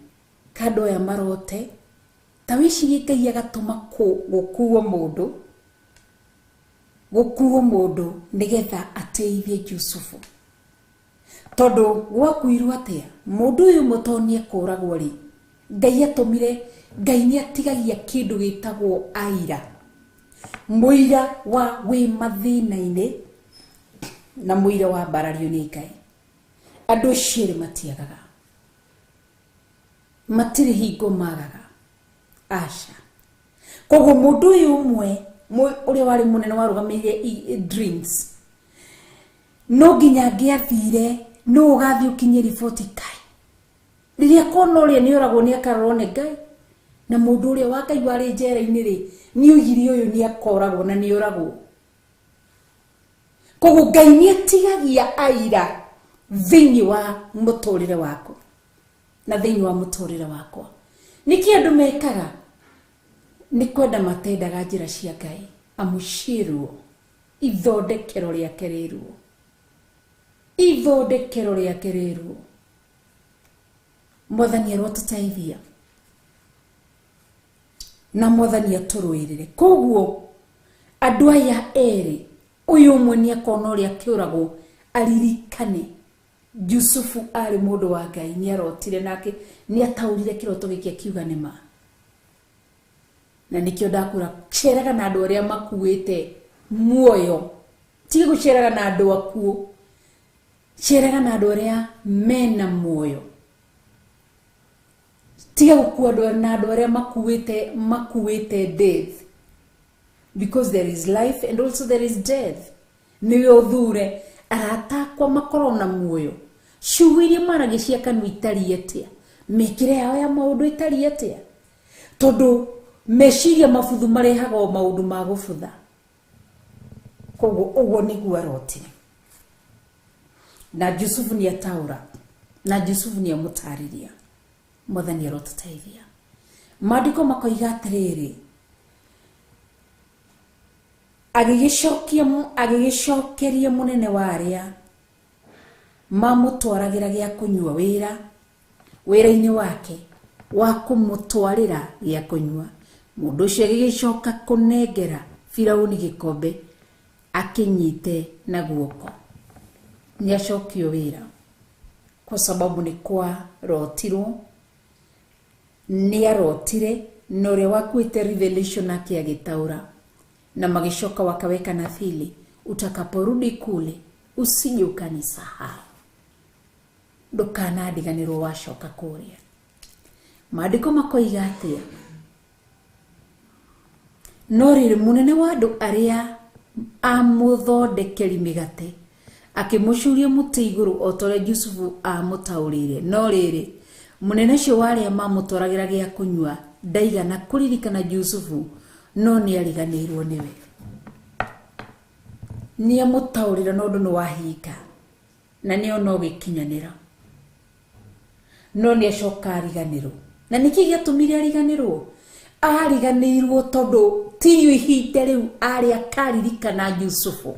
kandũ aya marote. Ta wĩcirie Ngai agatũma gũkuo mũndũ, gũkuo mũndũ nĩgetha ateithie Jusufu. Tondũ gwakuirwo atĩa, mũndũ ũyũ ũmwe to nĩ ekũragwo rĩ, Ngai atũmire, Ngai nĩ atigagia kĩndũ gĩtagwo aira, mũira wa wĩ mathĩna-inĩ na mũira wa mbarario nĩ Ngai. Andũ acio erĩ matiagaga, matirĩ hingo magaga, aca. Koguo mũndũ ũyũ ũmwe ũrĩa warĩ mũnene warũgamĩrĩire drinks, no nginya angĩathire, no ũgathiĩ ũkinye riboti Ngai. Rĩrĩa kona ũrĩa nĩ oragwo nĩ akarorwo nĩ Ngai, na mũndũ ũrĩa wa Ngai warĩ njera-inĩ rĩ, nĩ oigire ũyũ nĩ akoragwo na nĩ oragwo. Koguo Ngai nĩ atigagia aira thĩinĩ wa mũtũrĩre waku na thĩinĩ wa mũtũrĩre wakwa. Nĩkĩ andũ mekaga? Nĩ kwenda matendaga njĩra cia Ngai, amu ciĩruo, ithondekero rĩake rĩruo, ithondekero rĩake rĩruo. Mwathani arotũteithia na Mwathani atũrũĩrĩre. Koguo andũ aya erĩ, ũyũ ũmwe nĩ akona ũrĩa akĩũragwo, aririkane Jusufu arĩ mũndũ wa Ngai, nĩ arotire nake nĩ ataũrire kĩroto gĩkĩ akiuga nĩ ma. Na nĩkĩo ndakwĩra ceraga na andũ arĩa makuĩte muoyo, tiga gũceraga na andũ akuũ, ceraga na andũ arĩa mena muoyo, tiga gũkua na andũ arĩa makuĩte death, because there is life and also there is death. Nĩwe ũthure arata akwa makorwo na muoyo, ciugo iria maragia cia kanua itariĩ atĩa, mĩkĩre yao ya maũndũ ĩtariĩ atĩa, tondũ meciria mabuthu marehaga o maũndũ ma gũbutha. Koguo ũguo nĩguo arotire, na Jusufu nĩ ataũra, na Jusufu nĩ amũtarĩria. Mwathani arotũteithia. Maandĩko makoiga atĩrĩrĩ, agĩgĩcokeria mũnene wa arĩa mamũtwaragĩra gĩa kũnyua wĩra-inĩ wake wa kũmũtwarĩra gĩa kũnyua. Mũndũ ũcio agĩgĩcoka kũnengera Firauni gĩkombe akĩnyite na guoko. Nĩ acokio wĩra kwa sababu nĩ kwarotirwo, nĩ arotire, na ũrĩa wakuĩte revelation ake agĩtaũra, na magĩcoka wakaweka nathili, utakaporudi kule usije ukanisahau, ndũkanandiganĩrwo wacoka kũrĩa. Maandĩko makoiga atĩa? No rĩrĩ, mũnene wa andũ arĩa amũthondekeri mĩgate akĩmũcuria mũtĩ igũrũ o ta ũrĩa Jusufu aamũtaũrĩire. No rĩrĩ, mũnene ũcio wa arĩa mamũtwaragĩra gĩa kũnyua ndaigana kũririkana Jusufu, no nĩ ariganĩirwo nĩwe. Nĩ amũtaũrĩra na ũndũ nĩ wahinga, na nĩ ona ũgĩkinyanĩra, no nĩ acoka ariganĩrwo. Na nĩkĩ gĩatũmire ariganĩrwo? Ariganĩirwo tondũ tirio ihinda rĩu arĩ akaririkana Jusufu.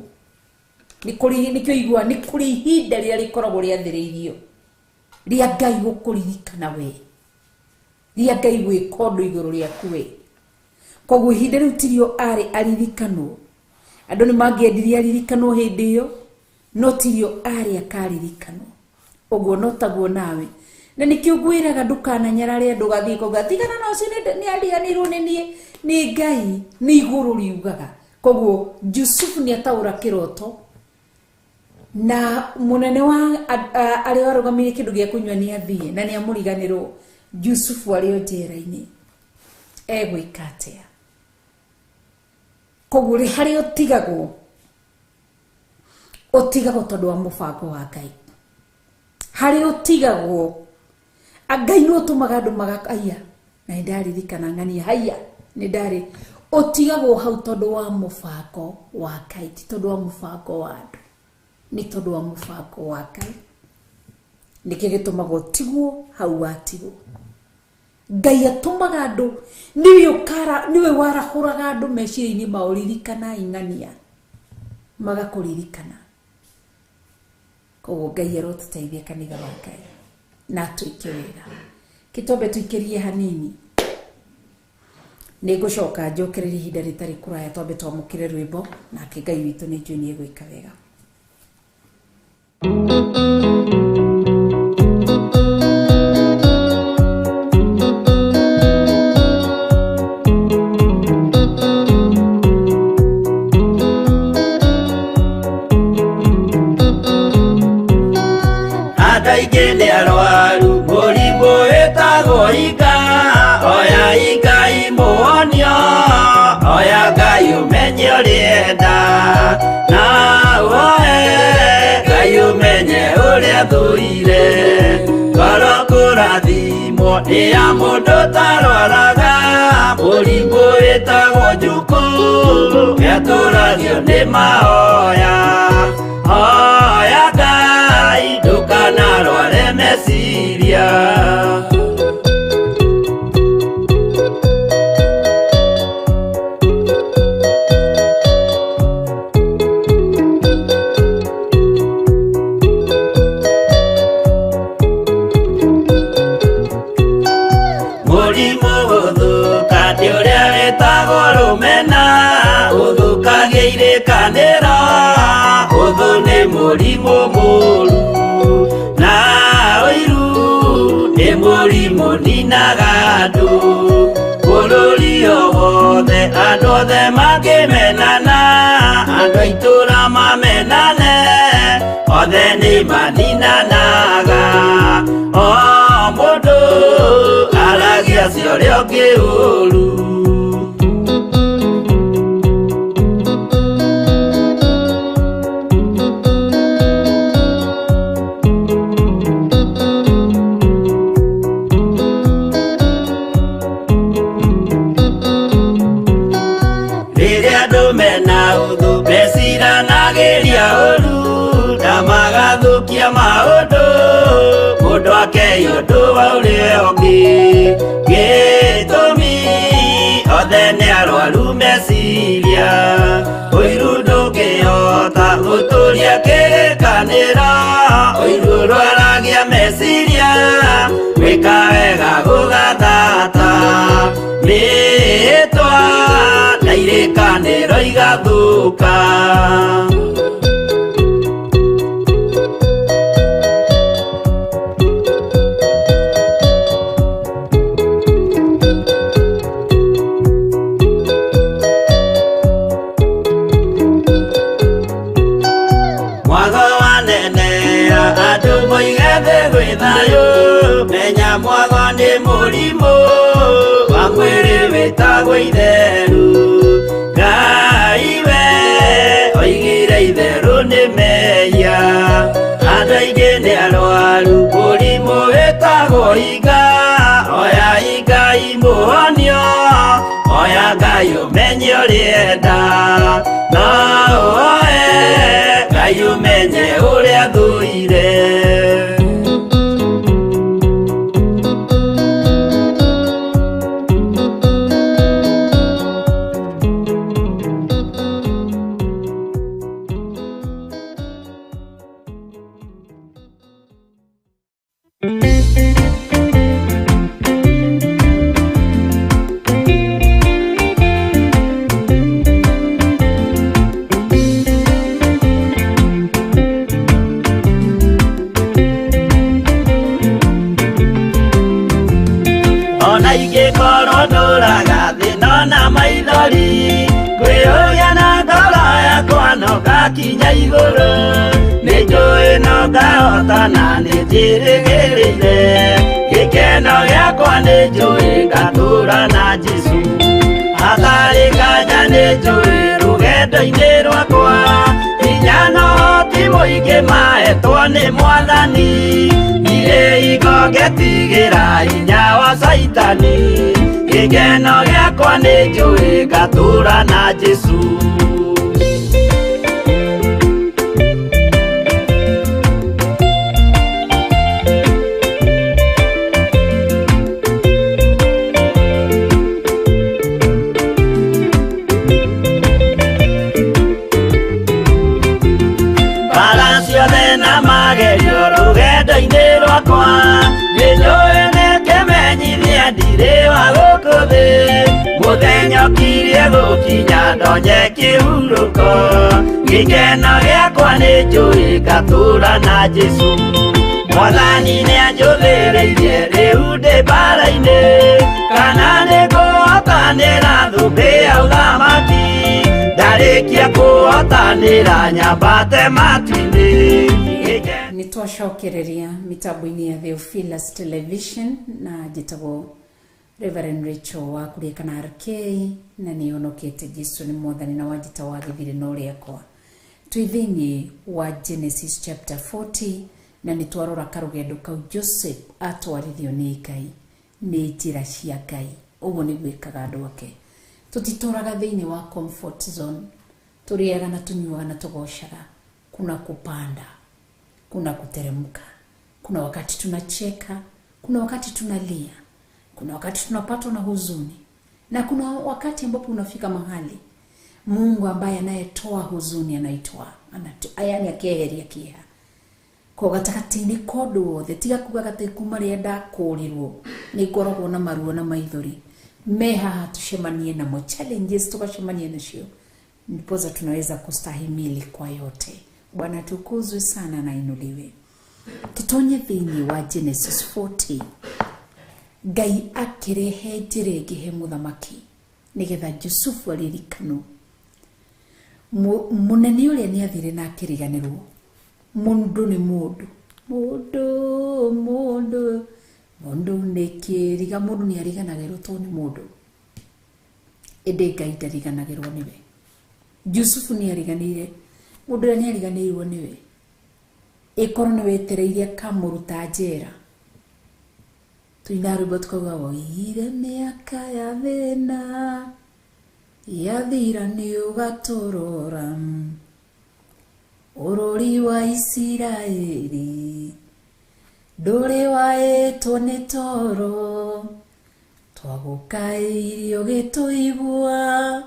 Nĩ kũrĩ, nĩkĩo igua nĩ kũrĩ ihinda rĩrĩa rĩkoragwo rĩathĩrĩirio. Rĩa Ngai gũkũririkana we, rĩa Ngai gwĩka ũndũ igũrũ rĩaku we. Koguo ihinda rĩu tirio arĩ aririkanwo. Andũ nĩ mangĩendirie aririkanwo hĩndĩ ĩyo, no tirio arĩ akaririkanwo. Ũguo no taguo nawe. Na nĩkĩo ngwĩraga ndũkananyarare andũ ũgathiĩ ũkauga tigana na ũcio nĩ ariganĩirwo nĩ niĩ, nĩ Ngai, nĩ igũrũ riugaga. Koguo Jusufu nĩ ataũra kĩroto na mũnene wa arĩa warũgamĩire kĩndũ gĩa kũnyua nĩ athiĩ na nĩ amũriganĩrwo. Jusufu arĩ o njera-inĩ egwĩka atĩa? Koguo rĩ harĩa ũtigagwo, ũtigagwo tondũ wa mũbango wa Ngai. Harĩa ũtigagwo, Ngai nĩ ũtũmaga andũ magakaiya. Na nĩ ndaririkana ng'ania haiya, nĩ ndarĩ. Ũtigagwo hau tondũ wa mũbango wa Ngai, ti tondũ wa mũbango wa andũ, nĩ tondũ wa mũbango wa Ngai. Nĩkĩo gĩtũmaga ũtigwo hau watigwo. Ngai atũmaga andũ, nĩwe ũkara, nĩwe warahũraga andũ meciria-inĩ mao, ririkanai ng'ania, magakũririkana. Koguo Ngai arotũteithia kanitha wa Ngai na atwĩke wega. Kĩtwambe tũikĩrie hanini, nĩ ngũcoka njokererie ihinda rĩtarĩ kũraya, twambe twamũkĩre rwĩmbo, nake Ngai witũ nĩ njũĩ nĩ egwĩka wega. Andũ aingĩ nĩ arwaru mũrimũ wĩtagwo inga, oya Ngai mũhonio, oya Ngai ũmenye ũrĩa enda, na woe Ngai ũmenye ũrĩa thũire. Ngoro kũrathimwo nĩ ya mũndũ ũtarwaraga, mũrimũ wĩtagwo njukũ, nĩatũragio nĩ mahoya. Hoya Ngai ndũkanarware meciria. Mũrimũ gũthũka nĩ ũrĩa wĩtagwo rũmena, ũthũkagia irĩkanĩro, ũthũ nĩ mũrimũ mũũru, na ũiru nĩ mũrimũ ninaga andũ. Bũrũri o wothe andũ othe mangĩmenana, andũ a itũũra mamenane, othe nĩ maninanaga. O mũndũ aragia cia ũrĩa ũngĩ ũũru. Rĩrĩa andũ mena ũthũ meciranagĩria ũũru, na magathũkia maũndũ, mũndũ akei ũndũ wa ũrĩa ũngĩ. Gĩtũmi othe nĩ arwaru meciria, ũiru ndũngĩhota gũtũria kĩrĩkanĩro, ũiru ũrwaragia meciria, gwĩka wega gũgathata, mĩĩtwa na irĩkanĩro igathũka. Mwago wanenea andũ moige thĩ gwĩ thayũ, menya mwago nĩ mũrimũ wa mwĩrĩ wĩtagwo itheru. Ngai we oigire itherũ nĩ mehia, andũ aingĩ nĩ arwaru mũrimũ wĩtagwo inga, oya Ngai mũhonio, oya Ngai ũmenye ũrĩa enda, na ũhoe Ngai ũmenye ũrĩa thũire. Ngakinya igũrũ nĩ njũĩ no ngahotana nĩ njĩrĩgĩrĩire gĩkeno gĩakwa nĩ njũĩ ngatũra na Jesũ hatarĩ nganja nĩ njũĩ rũgendo-inĩ rwakwa hinya no ti mũingĩ mahetwo nĩ Mwathani ndirĩ hingo ngetigĩra hinya wa Caitani gĩkeno gĩakwa nĩ njũĩ ngatũra na Jesũ. Rũgendo-inĩ rwakwa nĩ njũĩ nĩ kĩmenyithia ndirĩ wa gũkũ thĩ mũthenya ũkirie gũkinya ndonye kĩhurũko gĩkeno gĩakwa nĩ njũĩ ngatũra na Jesũ Mwathani nĩ anjũthĩrĩirie rĩu ndĩ mbara-inĩ kana nĩ ngũhotanĩra thũmbĩ ya ũthamaki ndarĩkia kũhotanĩra nyambate matu-inĩ. Nĩ twacokereria mitambo-inĩ ya Theophilus Television na njĩtagwo Reverend Rachel wa Kuria kana RK na nĩ honokete Jesu nĩ Mwathani na wanjĩta wa gĩthirĩ no rĩakwa. Twĩ thĩinĩ wa Genesis chapter 40 na nĩ twarora karũgendo kau Joseph atwarithio nĩ Ngai nĩ njĩra cia Ngai. Ũguo nĩguo ĩkaga andũ ake. Tũtitũraga thĩinĩ wa comfort zone, tũrĩaga na tũnyuaga na tũgocaga. Kuna kupanda, kuna kuteremka, kuna wakati tunacheka, kuna wakati tunalia, kuna wakati tunapatwa na huzuni, na kuna wakati ambapo unafika mahali Mungu ambaye anayetoa huzuni anaitoa, yani akeheria kĩeha. Ko gatagatĩ-inĩ ka ũndũ wothe, tiga kuga atĩ kuma rĩrĩa ndakũrirwo nĩ ngoragwo na maruo na maithori me haha tucemanie namo, challenges tukacemania nacio, ndiposa tunaweza kustahimili kwa yote. Bwana tukuzwe sana na inuliwe. Tutonye thĩinĩ wa Genesis 40. Ngai akĩrehe njĩra ĩngĩ he mũthamaki nĩgetha Jusufu aririkanwo. Mũnene ũrĩa nĩ athire na akĩriganĩrwo. Mũndũ nĩ mũndũ, mũndũ mũndũ mũndũ nĩ kĩriga, mũndũ nĩ ariganagĩrwo tondũ nĩ mũndũ, ĩndĩ Ngai ndariganagĩrwo nĩwe. Jusufu nĩ ariganĩire, mũndũ ũrĩa nĩ ariganĩirwo nĩwe, ĩkorwo nĩ wetereire kamũruta njera. Tuina rwĩmbo tukauga woigire mĩaka ya thĩna yathira nĩ ũgatũrora bũrũri wa Isiraeli ndũrĩ waĩtwo nĩ toro twagũkaĩirie ũgĩtũigua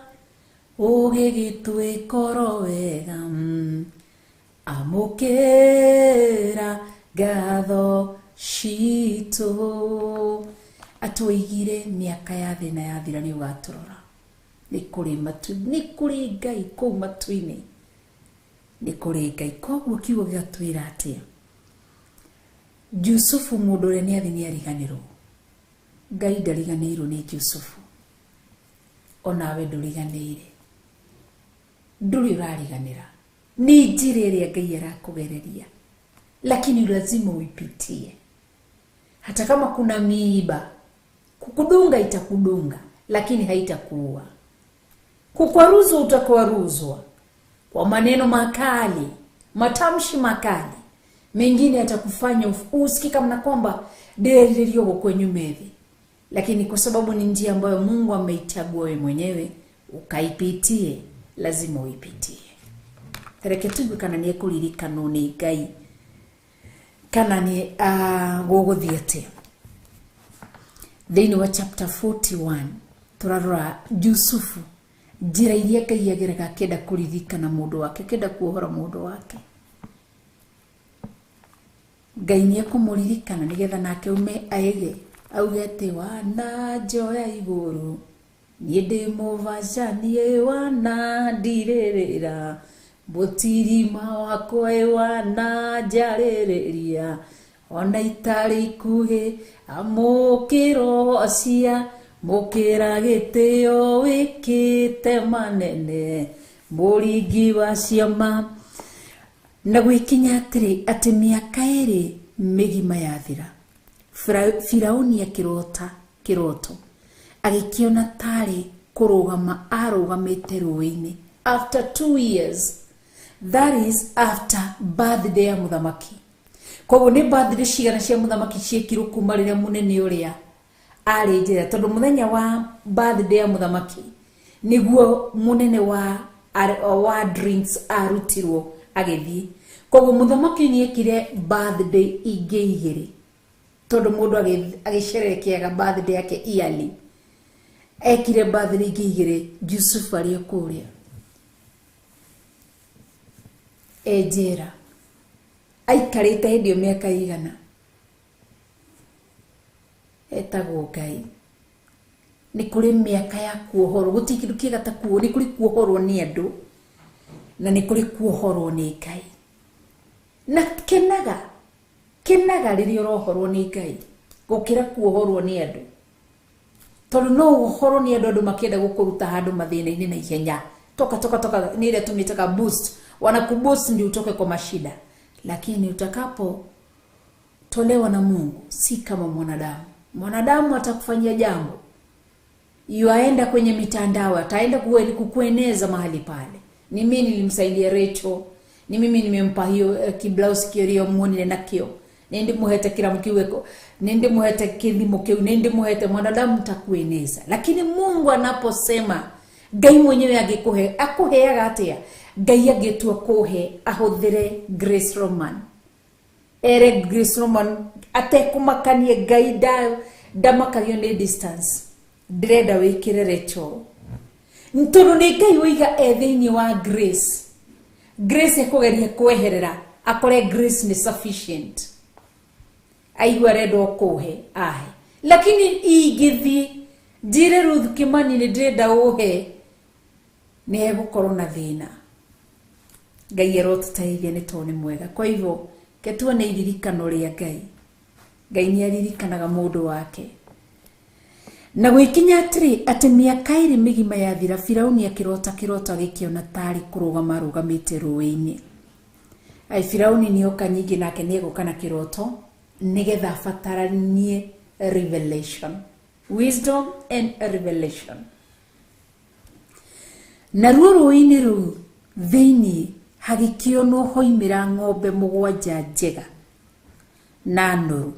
ũgĩgĩtwĩkoro wega amũkĩra ngatho citũ. Atũigire mĩaka ya thĩna yathira nĩ ũgatũrora. Nĩ kũrĩ matu, nĩ kũrĩ Ngai kũu matu-inĩ, nĩ kũrĩ Ngai. Koguo kiugo gĩgatwĩra atĩa? Jusufu mũndũ ũrĩa nĩ athi nĩ ariganĩrwo. Ngai ndariganĩirwo nĩ Jusufu, onawe ndũriganĩire, ndũrĩ ũrariganĩra. Nĩ njĩra ĩrĩa Ngai arakũgereria, lakini lazima uipitie. Hata kama kuna miiba, kukudunga itakudunga, lakini haitakuua. Kukwaruzwa utakwaruzwa kwa maneno makali, matamshi makali, mengine yatakufanya usikike kama kwamba ndirĩrĩrio kwenyu methi, lakini kwa sababu ni njia ambayo Mungu ameichagua wewe mwenyewe ukaipitie, lazima uipitie. Reke tuigue kana nĩ ekũririkanwo nĩ Ngai kana nĩ gũgũthiĩ atĩa. Thĩinĩ wa chapter 41 tũrarora Jusufu, njĩra iria Ngai ageraga akĩenda kũririkana mũndũ wake, akĩenda kuohora mũndũ wake. Ngai nĩ ekũmũririkana nĩgetha nake ume aige auge atĩ wana njoya igũrũ niĩ ndĩ mũbacanie wana ndirĩrĩra mũtirima wakwa wana njarĩrĩria ona itarĩ ikuhĩ amũkĩro cia mũkĩra gĩtĩo wĩkĩte manene Mũringi wa ciama. Na gwĩkinya atĩrĩ, atĩ mĩaka 2 mĩgima yathira, Firauni akĩrota kĩroto, agĩkĩona tarĩ kũrũgama arũgamĩte rũĩ-inĩ. After 2 years, that is after birthday ya mũthamaki. Koguo nĩ birthday cigana cia mũthamaki ciĩkirwo kuma rĩrĩa mũnene ũrĩa arĩ njera, tondũ mũthenya wa birthday ya mũthamaki nĩguo mũnene wa drinks arutirwo agĩthiĩ. Koguo mũthamaki nĩekire birthday ingĩ 2, tondũ mũndũ agĩcerekeaga birthday yake yearly. Ekire birthday ingĩ 2 Yusufu arĩ kũrĩa e njera, aikarĩte hĩndĩ ĩyo mĩaka igana. Etagwo Ngai. Nĩ kũrĩ mĩaka ya kuohorwo, gũtirĩ kĩndũ kĩega ta kuo, nĩ kũrĩ kuohorwo nĩ andũ na nĩ kũrĩ kuohorwo nĩ Ngai. Na kenaga, kenaga rĩrĩa ũrohorwo nĩ Ngai gũkĩra kuohorwo nĩ andũ, tondũ no ũhorwo nĩ andũ, andũ makĩenda gũkũruta handũ mathĩna-inĩ na ihenya. Toka toka toka, nĩ ĩrĩa tũmĩtaga boost, wanakuboost ndio utoke kwa mashida. Lakini utakapo tolewa na Mungu, si kama mwanadamu. Mwanadamu atakufanyia jambo, yuaenda kwenye mitandao, ataenda kukueneza mahali pale. Ni mimi nilimsaidia Rachel, ni mimi nimempa hiyo kiblausi kiorio muonile nakio, nindi muhete kila mkiweko, nindi muhete kilimo kiu, nindi muhete. Mwanadamu takueneza. Lakini Mungu anaposema, Ngai mwenyewe agikuhe, akuheaga atia? Ngai agĩtua kũhe ahũthĩre Grace Roman, ere Grace Roman atekũmakanie. Ngai ndamakagio nĩ distance, ndĩrenda wĩkĩre Rachel, tondũ nĩ Ngai wĩiga e thĩinĩ wa Grace. Grace ekũgeria kweherera akore Grace nĩ sufficient, aigua arenda kũhe ahe. Lakini ingĩthiĩ njĩre Ruth Kimani nĩ ndĩrenda ũhe, nĩ hegũkorwo na thĩna. Ngai arotũteithia nĩ tondũ nĩ mwega. Kwa hivyo ketuone iririkano rĩa Ngai. Ngai nĩ aririkanaga mũndũ wake. Na gwĩkinya atĩrĩ, atĩ mĩaka 2 mĩgima yathira, Firauni akĩrota kĩroto agĩkĩona tarĩ kũrũgama arũgamĩte rũĩ-inĩ. Ai, Firauni nĩoka nyingĩ, nake nĩegũka na kĩroto nĩgetha abataranie revelation, wisdom and revelation. Naruo rũĩ-inĩ rũu thĩinĩ hagĩkĩonwo hoimĩra ng'ombe 7 njega na noru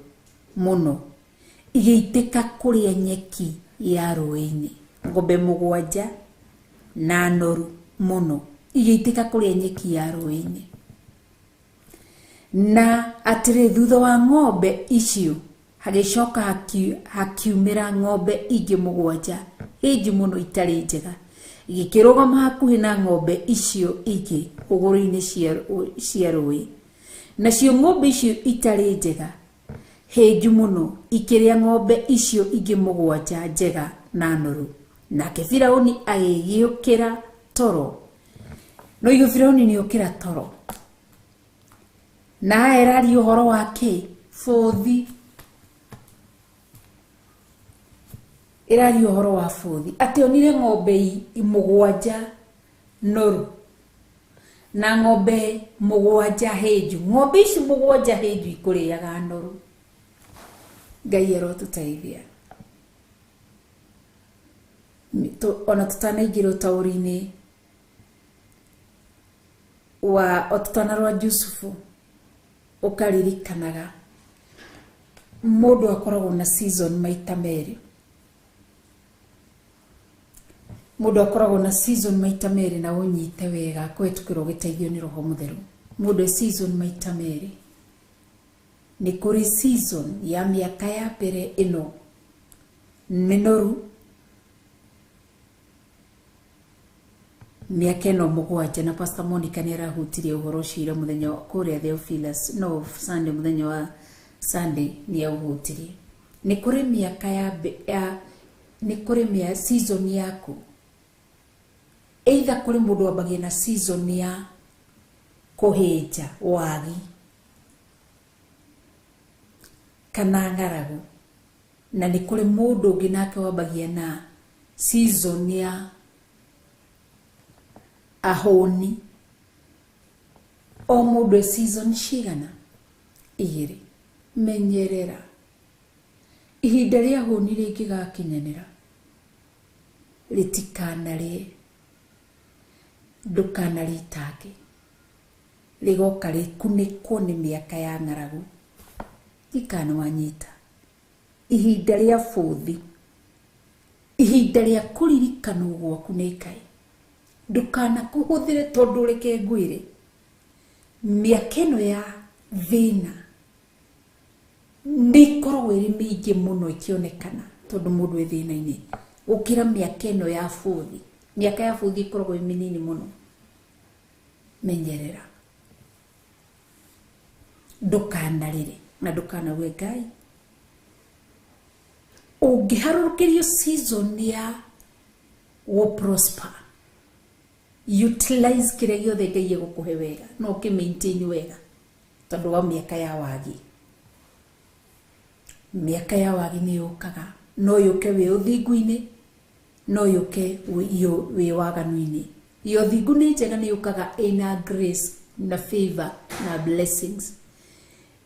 mũno, igĩitĩka kũrĩa nyeki ya rũĩ-inĩ. Ng'ombe 7 na noru mũno igĩitĩka kũrĩa nyeki ya rũĩ-inĩ. Na atĩrĩ, thutha wa ng'ombe icio hagĩcoka hakiumĩra ng'ombe ingĩ 7 hĩnju mũno itarĩ njega, igĩkĩrũgama hakuhĩ na ng'ombe icio ingĩ hũgũrũ-inĩ cia rũĩ. Nacio ng'ombe icio itarĩ njega hĩnju mũno ikĩrĩa ng'ombe icio ingĩ 7 njega na noru. Nake Firauni agĩgĩũkĩra toro. No igu Firauni nĩokĩra toro, na eraria ũhoro wa kĩ? Bũthi. Ĩraria ũhoro wa bũthi, atĩ onire ng'ombe 7 noru na ng'ombe 7 hĩnju. Ng'ombe ici 7 hĩnju ikũrĩaga noru. Ngai arotũteithia. Ona tũtanaingĩra ũtaũri-inĩ wa ũtũtanarwa Jusufu, ũkaririkanaga mũndũ akoragwo na season maita 2. Mũndũ akoragwo na season maita 2, na ũnyite wega kũhetũkĩra ũgĩteithio nĩ Roho Mũtheru. Mũndũ e season maita 2. Nĩ kũrĩ season ya mĩaka ya mbere ĩno mĩnoru, mĩaka ĩno 7, na Pastor Monica nĩ arahutirie ũhoro ũcio ira mũthenya kũrĩa Theophilus, no Sunday, mũthenya wa Sunday nĩ aũhutirie. Nĩ kũrĩ mĩaka ya nĩ kũrĩ mĩa season yaku. Either kũrĩ mũndũ wambagia na season ya kũhĩnja wagi kana ng'aragu, na nĩ kũrĩ mũndũ ũngĩ nake wambagia na season ya Ahũni. O mũndũ e season cigana? Igĩrĩ. Menyerera. Ihinda rĩa hũni rĩngĩgakinyanĩra, rĩtikanarĩe, ndũkanarĩitange, rĩgoka rĩkunĩkwo nĩ mĩaka ya ng'aragu. Ndikanawanyita. Ihinda rĩa bũthi, ihinda rĩa kũririkanwo gwaku nĩ Ngai, ndũkanakũhũthĩre tondũ reke ngwĩre, mĩaka ĩno ya thĩna nĩ ĩkoragwo ĩrĩ mĩingĩ mũno ĩkĩonekana tondũ mũndũ e thĩna-inĩ gũkĩra mĩaka ĩno ya bũthi. Mĩaka ya bũthi ĩkoragwo ĩ mĩnini mũno. Menyerera, ndũkanarĩre na ndũkanauge Ngai. Ũngĩharũrũkĩrio season ya gũ prosper, utilize kĩrĩa gĩothe Ngai egũkũhe wega na ũkĩ maintain wega tondũ wa mĩaka ya wagi. Mĩaka ya wagi nĩ yũkaga, no yũke wĩ ũthingu-inĩ, no yũke wĩ waganu-inĩ. Ya ũthingu nĩ njega, nĩ yũkaga ĩna grace na favor na blessings.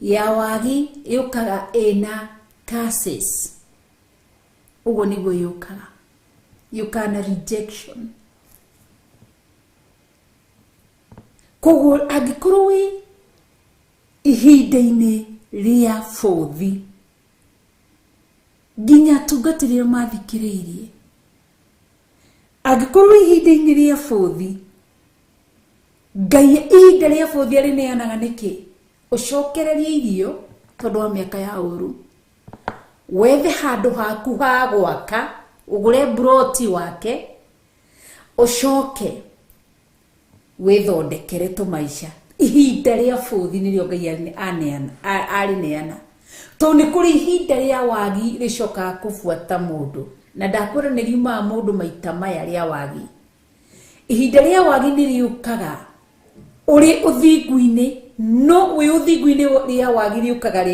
Ya wagi yũkaga ĩna curses. Ũguo nĩguo yũkaga. Yũkaga na rejection. Koguo angĩkorwo wĩ ihinda-inĩ rĩa bũthi, nginya atungatĩri arĩa mathikĩrĩirie, angĩkorwo ihinda-inĩ rĩa bũthi, Ngai ihinda rĩa bũthi arĩneanaga nĩkĩ? Ũcokererie irio tondũ wa mĩaka ya ũru, wethe handũ haku ha gwaka, ũgũre mburoti wake, ũcoke wĩthondekere tũmaica. Ihinda rĩa bũthi nĩrĩo Ngai arĩneana, tondũ nĩ kũrĩ ihinda rĩa wagi rĩcokaga kũbuata mũndũ, na ndakwĩra nĩ riumaga mũndũ maita maya rĩa wagi. Ihinda rĩa wagi nĩ rĩũkaga ũrĩ ũthingu-inĩ, no wĩ ũthingu-inĩ rĩa wagi rĩũkaga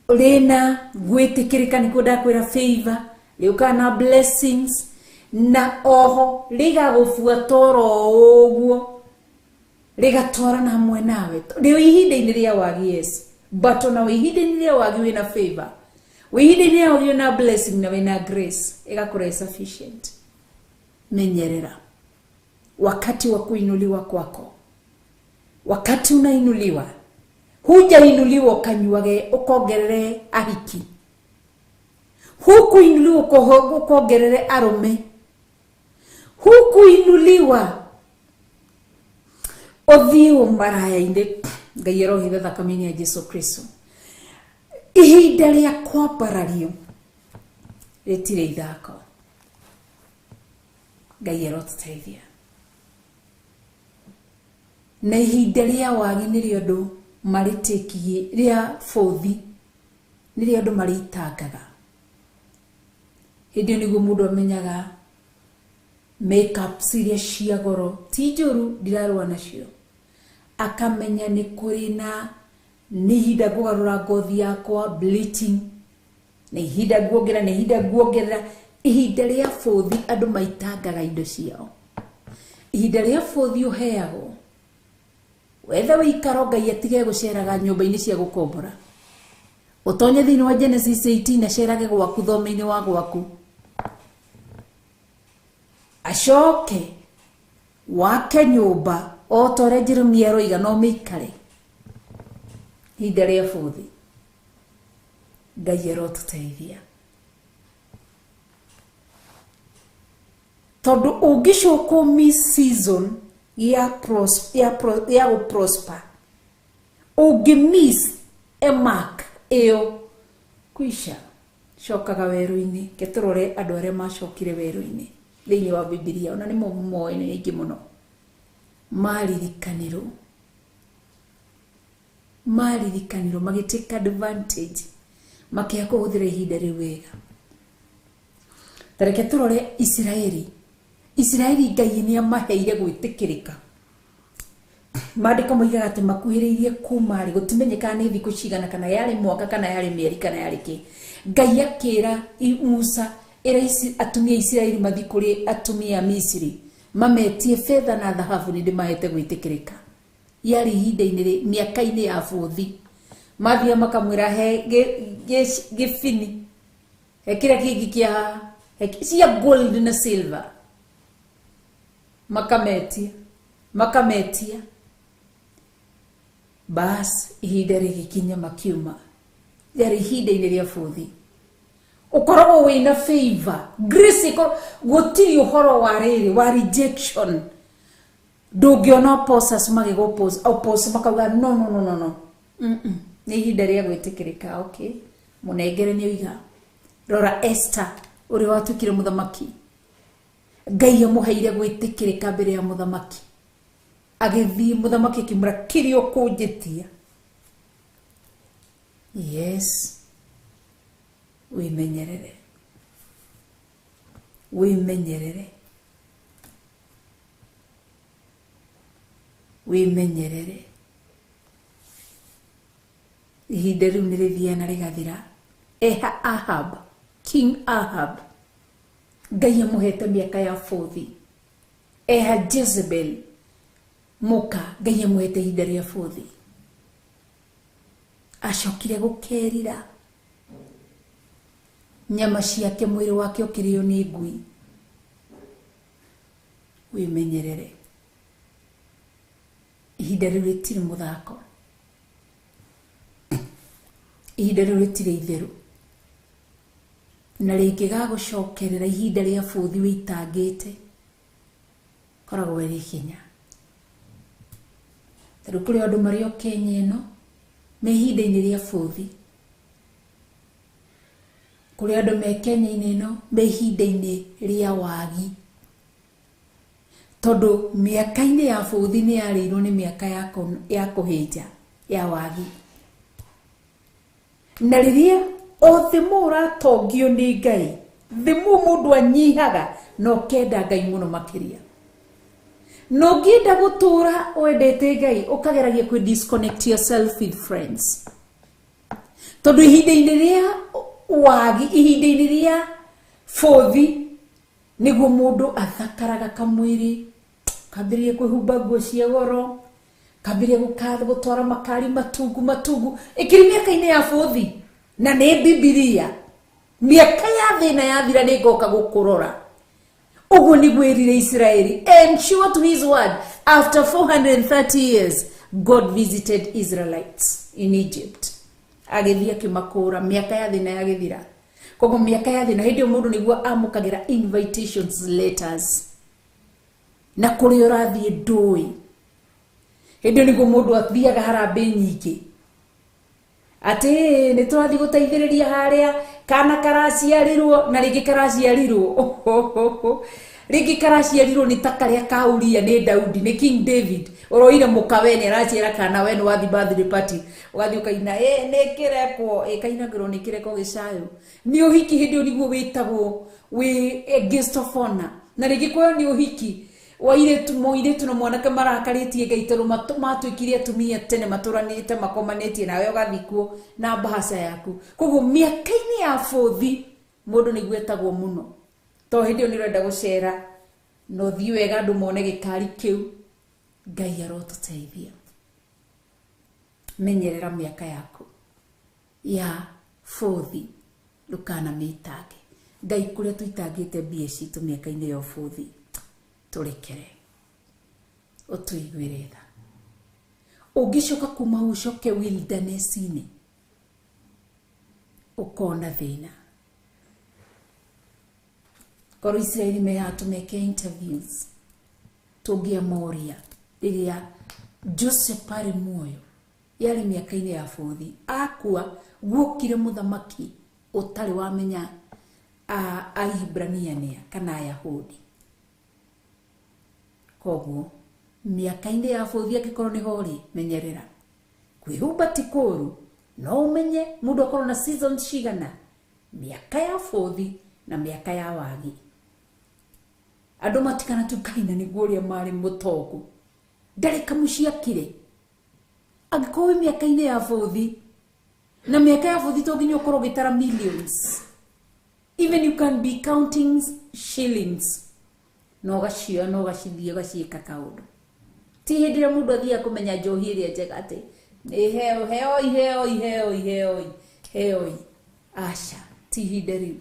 rĩna gwĩtĩkĩrĩka, nĩkuo ndakwĩra favor, rĩũkaga na blessings, na oho rĩgagũbuata oro ũguo, rĩgatwarana hamwe nawe. Rĩu ihinda-inĩ rĩa wagi, yes, but ona wĩ ihinda-inĩ rĩa wagi wĩna favor, wĩ ihinda-inĩ rĩa wagi wĩna blessing na wĩna grace, ĩgakorwo sufficient. Menyerera wakati wa kuinuliwa kwako. Wakati unainuliwa, hujainuliwa ukanyuage ukongerere ahiki, hukuinuliwa ukongerere arume, hukuinuliwa ũthiĩ ũmaraya-inĩ. Ngai arohitha thakame-inĩ ya Jesu Kristo. Ihinda rĩa kwambarario rĩtirĩ ithako. Ngai arotũteithia. Na ihinda rĩa wagi nĩrĩo andũ marĩtĩkie, rĩa bũthi nĩrĩo andũ marĩitangaga. Hĩndĩ ĩyo nĩguo mũndũ amenyaga makeup iria cia goro ti njũru, ndirarũa nacio. Akamenya nĩ kũrĩ na nĩ ihinda ngũgarũra ngothi yakwa bleaching, nĩ ihinda nguongerera, nĩ ihinda nguongerera. Ihinda rĩa bũthi andũ maitangaga indo ciao. Ihinda rĩa bũthi ũheagwo wethe wĩikaro, Ngai atige gũceraga nyũmba-inĩ cia gũkombora. Ũtonye thĩinĩ wa Genesis 18 acerage gwaku thome-inĩ wa gwaku, acoke wake nyũmba o ta ũrĩa Jeremia aroiga no mĩikare. Ihinda rĩa bũthi Ngai arotũteithia, tondũ ũngĩcoka miss season ya gũ prosper, ũngĩ miss a mark ĩyo kwisha, cokaga werũ-inĩ. Ke tũrore andũ arĩa macokire werũ-inĩ thĩinĩ wa Bibilia, ona nĩ moĩ nĩ aingĩ mũno. Maririkanirwo magĩ take advantage, makĩaga kũhũthĩra ihinda rĩu wega. Ta reke tũrore Isiraeli. Isiraeli Ngai nĩ amaheire gwĩtĩkĩrĩka. Maandĩko moigaga atĩ makuhĩrĩirie kuma rĩ, gũtimenyekaga nĩ thikũ cigana, kana yarĩ mwaka, kana yarĩ mĩeri, kana yarĩ kĩ. Ngai akĩra Musa, ĩra atumia a Isiraeli mathiĩ kũrĩ atumia a Misiri, Mametie fedha na dhahabu nĩ ndĩmahete gwĩtĩkĩrĩka. Yarĩ ihinda-inĩ mĩaka-inĩ ya bũthi. Mathia makamwĩra he gĩbini. He kĩrĩa kĩngĩ kĩa cia gold na silver. Makametia. Makametia. Bas ihinda rĩgĩkinya makiuma. Yarĩ ihinda-inĩ rĩa bũthi. Ukoragwo wĩna favor grace gũtirĩ ũhoro wa rĩrĩ wa rejection. Ndũngĩona opposers magĩgũ oppose makauga no no no no no. Nĩ ihinda rĩa gwĩtĩkĩrĩka. Okay, mũnengere nĩ oiga. Rora Esther ũrĩa watuĩkire mũthamaki. Ngai amũheire gwĩtĩkĩrĩka mbere ya mũthamaki. Agĩthiĩ mũthamaki akĩmwĩra kĩrĩa ũkũnjĩtia. Yes. Wĩmenyerere. Wĩmenyerere. Wĩmenyerere. Ihinda rĩu nĩ rĩthiaga na rĩgathira. Eha Ahab, King Ahab. Ngai amũhete mĩaka ya bũthi. Eha Jezebel, mũka, Ngai amũhete ihinda rĩa bũthi. Acokire gũkerira. Nyama ciake mwĩrĩ wake ũkĩrĩo nĩ ngui. Wĩmenyerere. Ihinda rĩu rĩtirĩ mũthako. Ihinda rĩu rĩtirĩ itherũ. Na rĩngĩgagũcokerera ihinda rĩa bũthi wĩitangĩte, koragwo ĩrĩ hinya. Ta rĩu kũrĩ andũ marĩ o Kenya ĩno me ihinda-inĩ rĩa bũthi. Kũrĩ andũ me Kenya-inĩ ĩno me ihinda-inĩ rĩa wagi. Tondũ mĩaka-inĩ ya bũthi nĩ yarĩirwo nĩ mĩaka ya kũhĩnja ya wagi. Na rĩrĩa o thimũ ũratongio nĩ Ngai, thimũ mũndũ anyihaga na ũkenda Ngai mũno makĩria. Na ũngĩenda gũtũra wendete Ngai, ũkageragia kwĩ disconnect yourself with friends. Tondũ ihinda-inĩ rĩa wagi, ihinda-inĩ rĩa bũthi, nĩguo mũndũ athakaraga kamwĩrĩ, kambĩrĩria kwĩhumba nguo cia goro, kambĩrĩria gũtwara makari matungu matungu. Ĩkĩrĩ mĩaka-inĩ ya bũthi, na nĩ Bibilia. Mĩaka ya thĩna yathira nĩ ngoka gũkũrora. Ũguo nĩguo ĩrire Israeli. And sure to his word, after 430 years, God visited Israelites in Egypt. Agĩthiĩ akĩmakũra, mĩaka ya thĩna yagĩthira. Koguo mĩaka ya thĩna hĩndĩ ĩyo mũndũ nĩguo amũkagĩra invitations letters. Na kũrĩa ũrathiĩ ndũĩ. Hĩndĩ ĩyo nĩguo mũndũ athiaga harambee nyingĩ. Atĩ nĩ tũrathiĩ gũteithĩrĩria harĩa kana karaciarirwo, na rĩngĩ karaciarirwo. Rĩngĩ karaciarirwo nĩ ta karĩa ka Uria nĩ Daudi, nĩ King David. Ũroire mũka we nĩ araciara kana we nĩ wathiĩ birthday party. Ũgathiĩ ũkaina, nĩ kĩrekwo, kainagĩrwo nĩ kĩrekwo gĩcayo. Nĩ ũhiki hĩndĩ ĩyo nĩguo wĩtagwo wĩ guest of honor. Na rĩngĩ kwayo nĩ ũhiki wa airĩtu, mũirĩtu na mwanake marakarĩtie Ngai tondũ matuĩkire atumia tene matũranĩte makomanĩtie, nawe ũgathiĩ kuo na mbahaca yaku. Koguo mĩaka-inĩ ya bũthi mũndũ nĩguo etagwo mũno. Tondũ hĩndĩ ĩyo nĩ ũrenda gũcera na ũthiĩ wega andũ mone gĩkari kĩu. Ngai arotũteithia. Menyerera mĩaka yaku ya bũthi, ndũkanamĩitange. Ngai kũrĩa tũitangĩte mbia citũ mĩaka-inĩ ya bũthi, tũrekere, ũtũiguĩre tha. Ũngĩcoka kuma hau ũcoke wilderness-inĩ, ũkona thĩna. Korwo Israeli me haha tũmeke interviews, tũngĩamoria rĩrĩa Joseph arĩ muoyo, yarĩ mĩaka-inĩ ya bũthi, akua guokire mũthamaki ũtarĩ wamenya Aibrania nĩa kana Ayahudi. Koguo mĩaka-inĩ ya bũthi angĩkorwo nĩho rĩ, menyerera. Kwĩhumba ti kũũru, no ũmenye mũndũ akorwo na seasons cigana, mĩaka ya bũthi na mĩaka ya wagi. Andũ matikanatukaina nĩguo ũrĩa marĩ mũtongu. Ndarĩ kamũciakire. Angĩkorwo wĩ mĩaka-inĩ ya bũthi, na mĩaka ya bũthi to nginya ũkorwo ũgĩtara millions. Even you can be counting shillings. Na ũgacioya na ũgacithiĩ ũgaciĩka kaũndũ. Ti hĩndĩ ĩrĩa mũndũ athiaga kũmenya njohi ĩrĩa njega atĩ nĩ heo heoi heoi heoi heoi heoi. Aca, ti ihinda rĩu.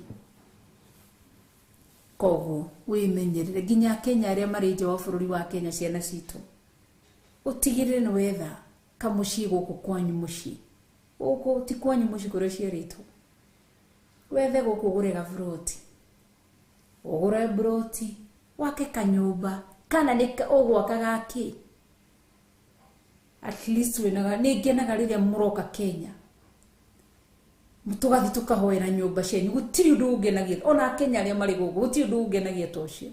Koguo wĩmenyerere nginya Kenya arĩa marĩ nja wa bũrũri wa Kenya ciana citũ. Ũtigĩrĩre nĩ wetha kamũciĩ gũkũ kwanyu mũciĩ. Gũkũ ti kwanyu mũciĩ kũrĩa ũciarĩtwo. Wethe gũkũ ũgũre gaburoti. Ũgũre buroti, wake kanyũmba, kana nĩ ũgwaka gakĩ. At least wĩnaga, nĩ ngenaga rĩrĩa mũroka Kenya. Tũgathiĩ tũkahoera nyũmba cianyu. Gũtirĩ ũndũ ũngenagia. Ona Kenya arĩa marĩ gũkũ, gũtirĩ ũndũ ũngenagia ta ũcio.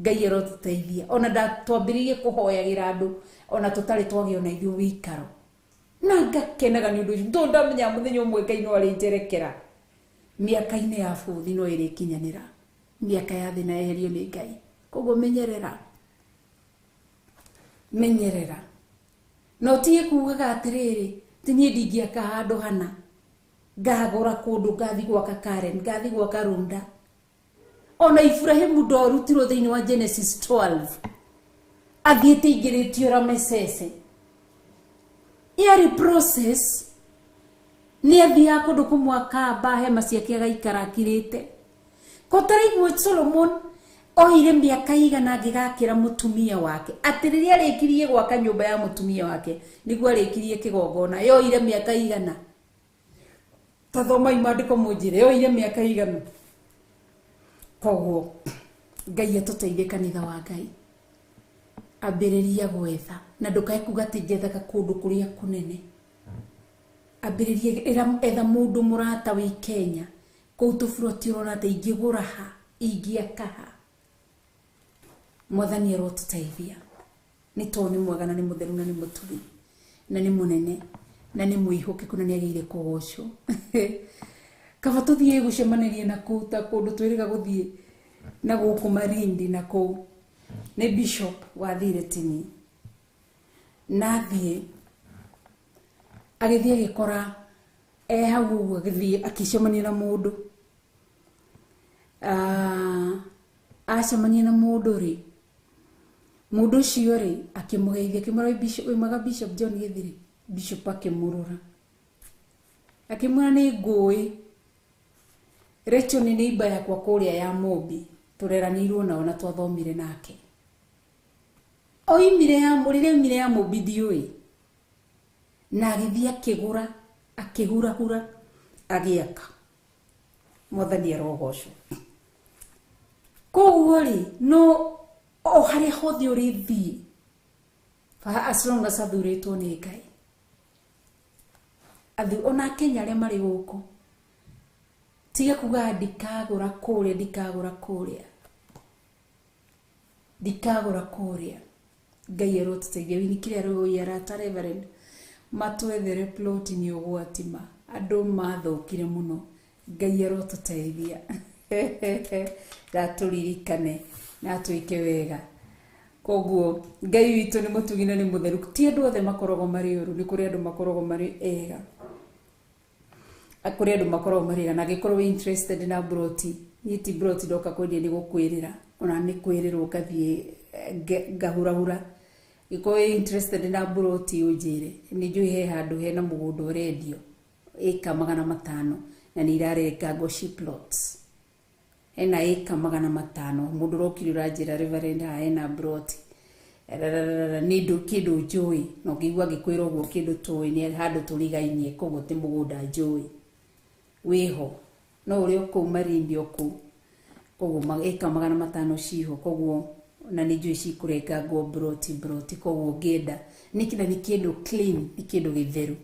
Ngai arotũteithia. Ona twambĩrĩirie kũhoyagĩra andũ, ona tũtarĩ twagĩa ona ithuĩ wĩikaro. Na ngakenaga nĩ ũndũ ũcio. Tondũ ndamenya mũthenya ũmwe Ngai no arĩnjerekera. Mĩaka-inĩ ya bũthi no ĩrĩkinyanĩra. Mĩaka ya thĩna yeherio nĩ Ngai. Koguo menyerera. Menyerera. Na ũtige kugaga atĩrĩrĩ, ti niĩ ndingĩaka handũ hana. Ngagũra kũndũ ngathiĩ gwaka Karen, ngathiĩ gwaka Runda. Ona Ibrahimu ndorutirwo thĩinĩ wa Genesis 12. Athiĩte aingĩrĩtio Ramesese. Yarĩ process. Nĩ athiaga kũndũ kũmwe akamba hema ciake agaikara akirĩte. Kotaraigua Solomon oire mĩaka igana angĩgakĩra mũtumia wake. Atĩ rĩrĩa arĩkirie gwaka nyũmba ya mũtumia wake, nĩguo arĩkirie kĩgongona. Yoire mĩaka igana. Tathomai maandĩko mũnjĩre, yoire mĩaka igana. Koguo Ngai atũteithie kanitha wa Ngai. Ambĩrĩria gwetha na ndũkae kuga atĩ njethaga kũndũ kũrĩa kũnene. Ambĩrĩria etha mũndũ mũrata wĩ Kenya. Kũu tũburoti ũrona atĩ ingĩgũra ha, ingĩaka ha. Mwathani arotũteithia. Nĩ tondũ nĩ mwega na nĩ mũtheru na nĩ mũtugi na nĩ mũnene na nĩ mwĩhokeku na nĩ agĩrĩire kũgocwo. Kaba tũthiĩ gũcemanĩria na kũu ta kũndũ twĩrĩga gũthiĩ na gũkũ Malindi na kũu. Nĩ bishop wathire tini. Na athiĩ agĩthiĩ agĩkora e hau ũguo agĩthiĩ akĩcemania na mũndũ. Acemania na mũndũ rĩ, mũndũ ũcio rĩ akĩmũgeithia akĩmwĩra wĩ mwega Bishop John Gĩthiri. Bishop akĩmũrora akĩmwĩra nĩ ngũĩ Rachel nĩ neighbor yakwa kũrĩa ya Mũmbi tũreranĩirwo nao na twathomire nake. Oimire ya rĩrĩa oimire ya Mũmbi ndiũĩ. Na agĩthiĩ akĩgũra akĩhurahura agĩaka. Mwathani arogocwo. Koguo rĩ no o harĩa hothe ũrĩthiĩ as long as athurĩtwo nĩ Ngai. Ona Kenya arĩa marĩ gũkũ tiga kuga ndikagũra kũrĩa ndikagũra kũrĩa ndikagũra kũrĩa. Ngai arotũteithia. Wĩnikire arũĩ arata Reverend matwethere plot nĩ ũgwati ma andũ mathũkire mũno. Ngai arotũteithia. Ndatũririkane na atwĩke wega. Koguo Ngai witũ nĩ mũtugi na nĩ mũtheru. Ti andũ othe makoragwo marĩ ũru, nĩ kũrĩ andũ makoragwo marĩ ega. Kũrĩ andũ makoragwo marĩ ega. Na angĩkorwo wĩ interested na broti, niĩ ti broti ndoka kwendia nĩ gũkwĩrĩra, ona nĩ kwĩrĩrwo ngathiĩ ngahurahura. Angĩkorwo wĩ interested na broti ũnjĩre, nĩ njũĩ he handũ hena mũgũnda ũrendio ĩka 500 na nĩ irarengangwo she plots. Hena ĩka 500 mũndũ ũrokire ũranjĩra Reverend haha hena broti nĩ kĩndũ njũĩ, na ũngĩigua ngĩkwĩra ũguo kĩndũ tũĩ nĩ handũ tũrigainie, koguo ti mũgũnda njũĩ wĩho, no ũrĩa kũu Malindi o kũu. Koguo ĩka 500 ciho, koguo na nĩ njũĩ cikũrengangwo broti broti. Koguo ũngĩenda nĩ kĩndũ clean, nĩ kĩndũ gĩtheru,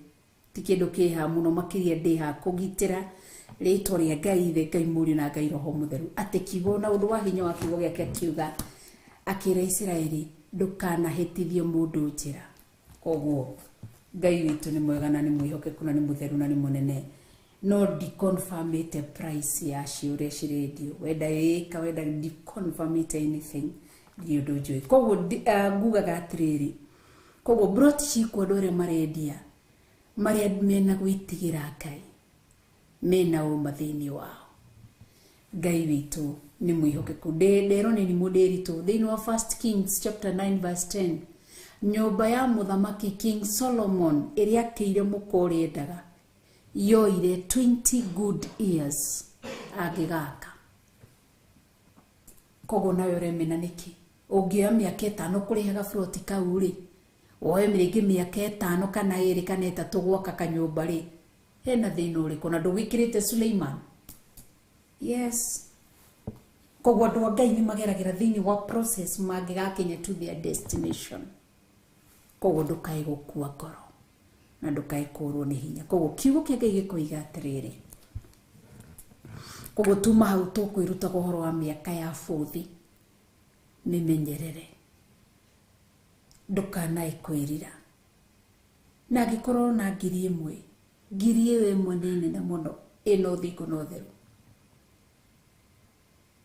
ti kĩndũ kĩha mũno makĩria ndĩha kũgitĩra rĩtwa rĩa Ngai Ithe, Ngai Mũriũ na Ngai Roho Mũtheru. Atĩ kiugo na ũndũ wa hinya wa kiugo gĩake akiuga akĩra Isiraeli ndũkanahĩtithie mũndũ njĩra. Koguo Ngai witũ nĩ mwega na nĩ mwĩhokeku na nĩ mũtheru na nĩ mũnene. No ndiconfirmĩte price ya cio ũrĩa cirendio, wenda ĩka wenda ndiconfirmĩte anything, ndirĩ ũndũ njũĩ. Koguo ngugaga atĩrĩrĩ, koguo broti cikuo andũ arĩa marendia marĩa mena gwĩtigĩra Ngai, mena ũma thĩinĩ wao. Ngai witũ Nĩ mwĩhokeku. Nderwo nĩ nimũ ndĩritũ thĩinĩ wa 1 Kings chapter 9 verse 10, nyũmba ya mũthamaki King Solomon ĩrĩa akĩire mũka ũrĩa endaga yoire 20 good years angĩgaka. Koguo nawe ũremena nĩkĩ? Ũngĩoya mĩaka 5 kũrĩhaga buroti kau rĩ, woe rĩngĩ mĩaka 5 kana 2 kana 3 gwaka kanyũmba rĩ, hena thĩna ũrĩkũ? Na ndũgĩkĩrĩte Suleiman. Yes. Koguo andũ a Ngai nĩ mageragĩra thĩinĩ wa process mangĩgakinya to their destination. Koguo ndũkae gũkua ngoro na ndũkae kũrwo nĩ hinya. Koguo kiugo kĩa Ngai gĩkoiga atĩrĩrĩ, koguo tuma hau tũkwĩrutaga ũhoro wa mĩaka ya bũthi, mĩmenyerere, ndũkanae kwĩrira. Na angĩkorwo na 1,000, 1,000 nĩ nene mũno, ĩna ũthingu na ũtheru,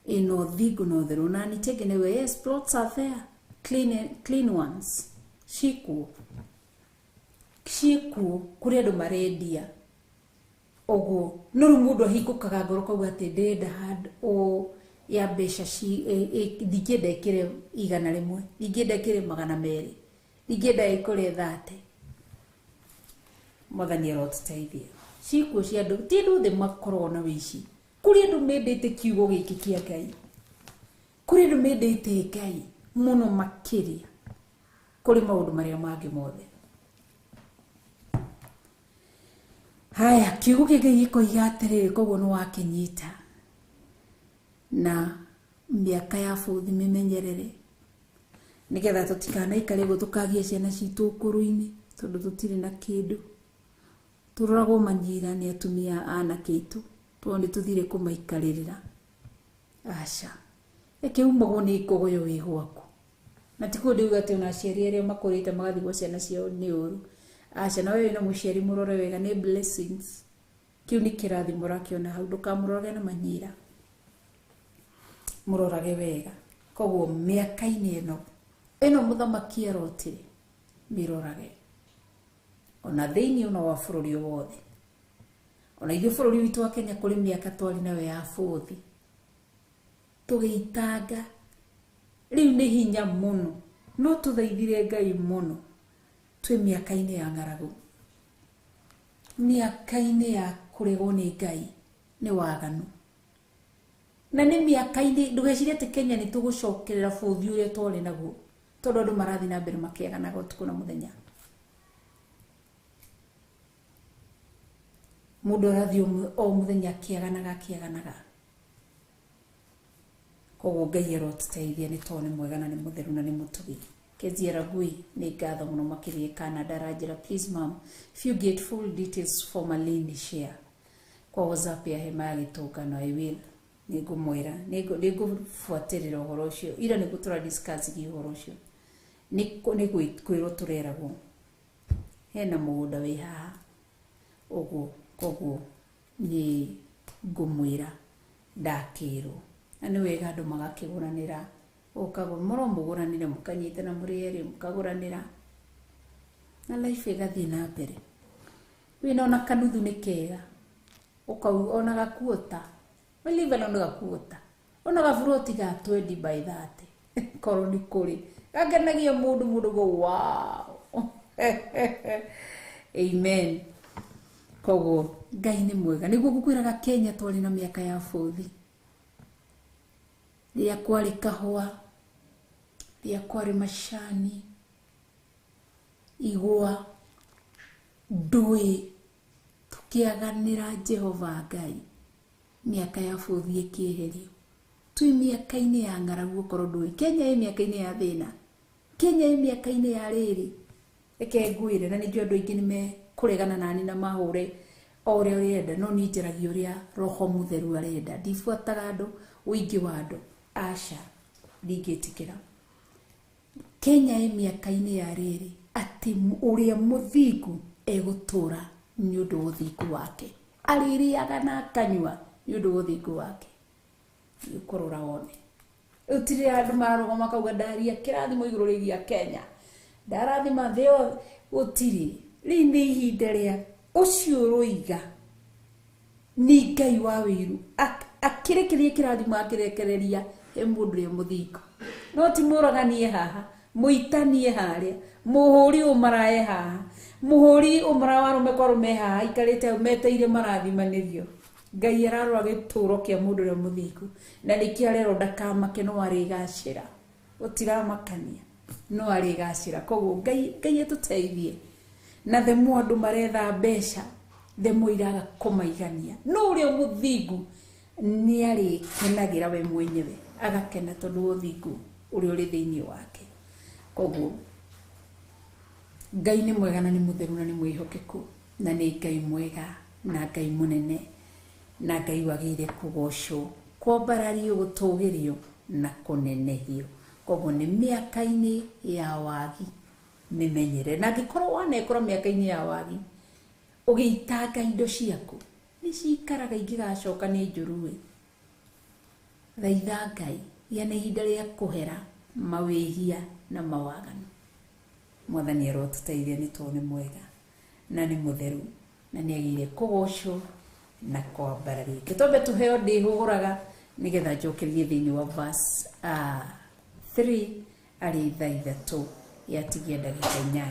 ĩna ũthingu na ũtheru. Na nitegenewe, yes, plots are there, clean ones, ciĩkuo, ciĩkuo kũrĩ andũ marendia ũguo. No rĩu mũndũ ahingũkaga ngoro kauga atĩ ndĩrenda handũ o ya mbeca ndingĩenda ĩkĩre 100, ndingĩenda ĩkĩre 200, ndingĩenda ĩkũre 30. Mwathani arotũteithia. Ciĩkuo cia andũ, ti andũ othe makoragwo na wĩici. Kũrĩ andũ mendete kiugo gĩkĩ kĩa Ngai, kũrĩ andũ mendete Ngai mũno makĩria kũrĩ maũndũ marĩa mangĩ mothe. Haya, kiugo kĩa Ngai gĩkoiga atĩrĩrĩ, koguo nĩ wakĩnyita. Na mĩaka ya bũthi mĩmenyerere, nĩgetha tũtikanaikare ũguo tũkagia ciana citũ ũkũrũ-inĩ, tondũ tũtirĩ na kĩndũ. Tũroragwo manyira nĩ atumia a anake aitũ, tondũ nĩ tũthire kũmaikarĩrĩra. Aca, reke umagwo nĩ ngogoyo wĩ gwaku. Na ti kuo ndiuga atĩ ona aciari arĩa makũrĩte magathiĩ gwa ciana ciao nĩ ũru. Aca, na we wĩna mũciari mũrore wega, nĩ blessings. Kĩu nĩ kĩrathimo ũrakĩona hau, ndũkamũrorage na manyira, mũrorage wega. Koguo mĩaka-inĩ ĩno mũthamaki arotire, mĩrorage ona thĩinĩ ona wa bũrũri wothe. Ona ithuĩ bũrũri witũ wa Kenya kũrĩ mĩaka twarĩ nayo ya bũthi, tũgĩitanga. Rĩu nĩ hinya mũno, no tũthaithire Ngai mũno. Twĩ mĩaka-inĩ ya ng'aragu, mĩaka-inĩ ya kũregwo nĩ Ngai nĩ waganu, na nĩ mĩaka-inĩ ndũgecirie atĩ Kenya nĩ tũgũcokerera bũthi ũrĩa twarĩ naguo, tondũ andũ marathiĩ na mbere makĩaganaga ũtukũ na mũthenya. Mũndũ arathiĩ o mũthenya akĩaganaga akĩaganaga. Koguo Ngai arotũteithia, nĩ tondũ nĩ mwega na nĩ mũtheru na nĩ mũtugi. Kezia Ragui, nĩ ngatho mũno makĩria. Canada aranjĩra, please ma'am, if you get full details for Malindi, share kwa WhatsApp ya Hema ya Gĩtũngano. I will, nĩngũmwĩra, nĩngũbuatĩrĩra ũhoro ũcio. Ira nĩguo tũra discuss ũhoro ũcio, nĩ kwĩrwo tũreragwo hena mũgũnda wĩ haha ũguo. Koguo nĩ ngũmwĩra ndakĩrwo, na nĩ wega andũ magakĩgũranĩra, ũkagũra mũro mũgũranĩre, mũkanyitana mũrĩ erĩ, mũkagũranĩra na life ĩgathiĩ na mbere. Wĩna ona kanuthu nĩ kega, ũkau ona gakuota, we leave alone gakuota, ona gaburoti ga 20 by 30 korwo nĩ kũrĩ gakenagia mũndũ, mũndũ go wow. Amen. Koguo Ngai nĩ mwega. Nĩguo ngũkwĩraga Kenya twarĩ na mĩaka ya bũthi, rĩrĩa kwarĩ kahũa, rĩrĩa kwarĩ macani, igwa, ndũĩ, tũkĩaganĩra Jehova Ngai. Mĩaka ya bũthi ĩkĩeherio. Twĩ mĩaka-inĩ ya ng'aragu, okorwo ndũĩ Kenya ĩ mĩaka-inĩ ya thĩna, Kenya ĩ mĩaka-inĩ ya rĩrĩ. Reke ngwĩre, na nĩnjũĩ andũ aingĩ nĩmekũregana nani na mahũre o ũrĩa ũrenda, no niĩ njaragia ũrĩa Roho Mũtheru arenda. Ndibuataga andũ, ũingĩ wa andũ, aca, ndingĩtĩkĩra. Kenya ĩ mĩaka-inĩ ya rĩrĩ, atĩ ũrĩa mũthingu egũtũra nĩ ũndũ wa ũthingu wake, arĩrĩaga na akanyua nĩ ũndũ wa ũthingu wake. Nĩ ũkũrora wone ũtirĩ andũ mararũgama makauga ndaria kĩrathimo igũrũ rĩgiĩ Kenya, ndarathima thĩ yothe, gũtirĩ. Rĩu nĩ ihinda rĩa ũcio ũroiga nĩ Ngai wa wĩiru. Akĩrekereria kĩrathimo akĩrekereria he mũndũ ũrĩa mũthingu. No ti mũraganie haha, mũitanie harĩa, mũhũri ũmaraye haha, mũhũri ũmaraya wa arũme kwa arũme haha, aikarĩte hau meteire marathimanĩrio. Ngai ararora gĩtũro kĩa mũndũ ũrĩa mũthingu, na nĩkĩo arerwo ndakamake no arĩgacĩra. Gũtiramakania no arĩgacĩra. Koguo Ngai atũteithie. Na the more andũ maretha mbeca, the more iraga kũmaigania. No ũrĩa mũthingu nĩ arĩkenagĩra we mwenyewe, agakena tondũ wa ũthingu ũrĩa ũrĩ thĩinĩ wake. Koguo Ngai nĩ mwega na nĩ mũtheru na nĩ mwĩhokeku, na nĩ Ngai mwega na Ngai mũnene na Ngai wagĩrĩire kũgocwo, kwambarario, gũtũgĩrio na kũnenehio. Koguo nĩ mĩaka-inĩ ya wagi mĩmenyere, na angĩkorwo wanekora mĩaka-inĩ ya wagi ũgĩitanga indo ciaku nĩ cikaraga ingĩgacoka nĩ njũru ĩ. Thaitha Ngai, gĩa na ihinda rĩa kũhera mawĩhia na mawaganu. Mwathani arotũteithia nĩ tondũ nĩ mwega na nĩ mũtheru na nĩ agĩrĩire kũgocwo na kwambarario. Twambe tũheo ndĩhũgũraga nĩgetha njokerie thĩinĩ wa verse 3 arĩ thaa 3 yatigia ndagĩka 8.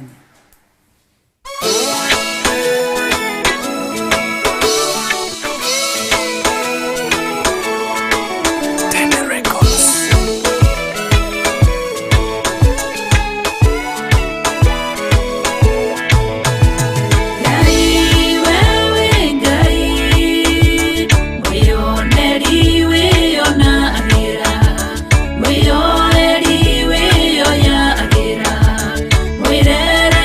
Records. Ngai wewe Ngai, mwĩoneri wĩonagĩra, mwĩyoeri wĩyoyagĩra, mwĩrere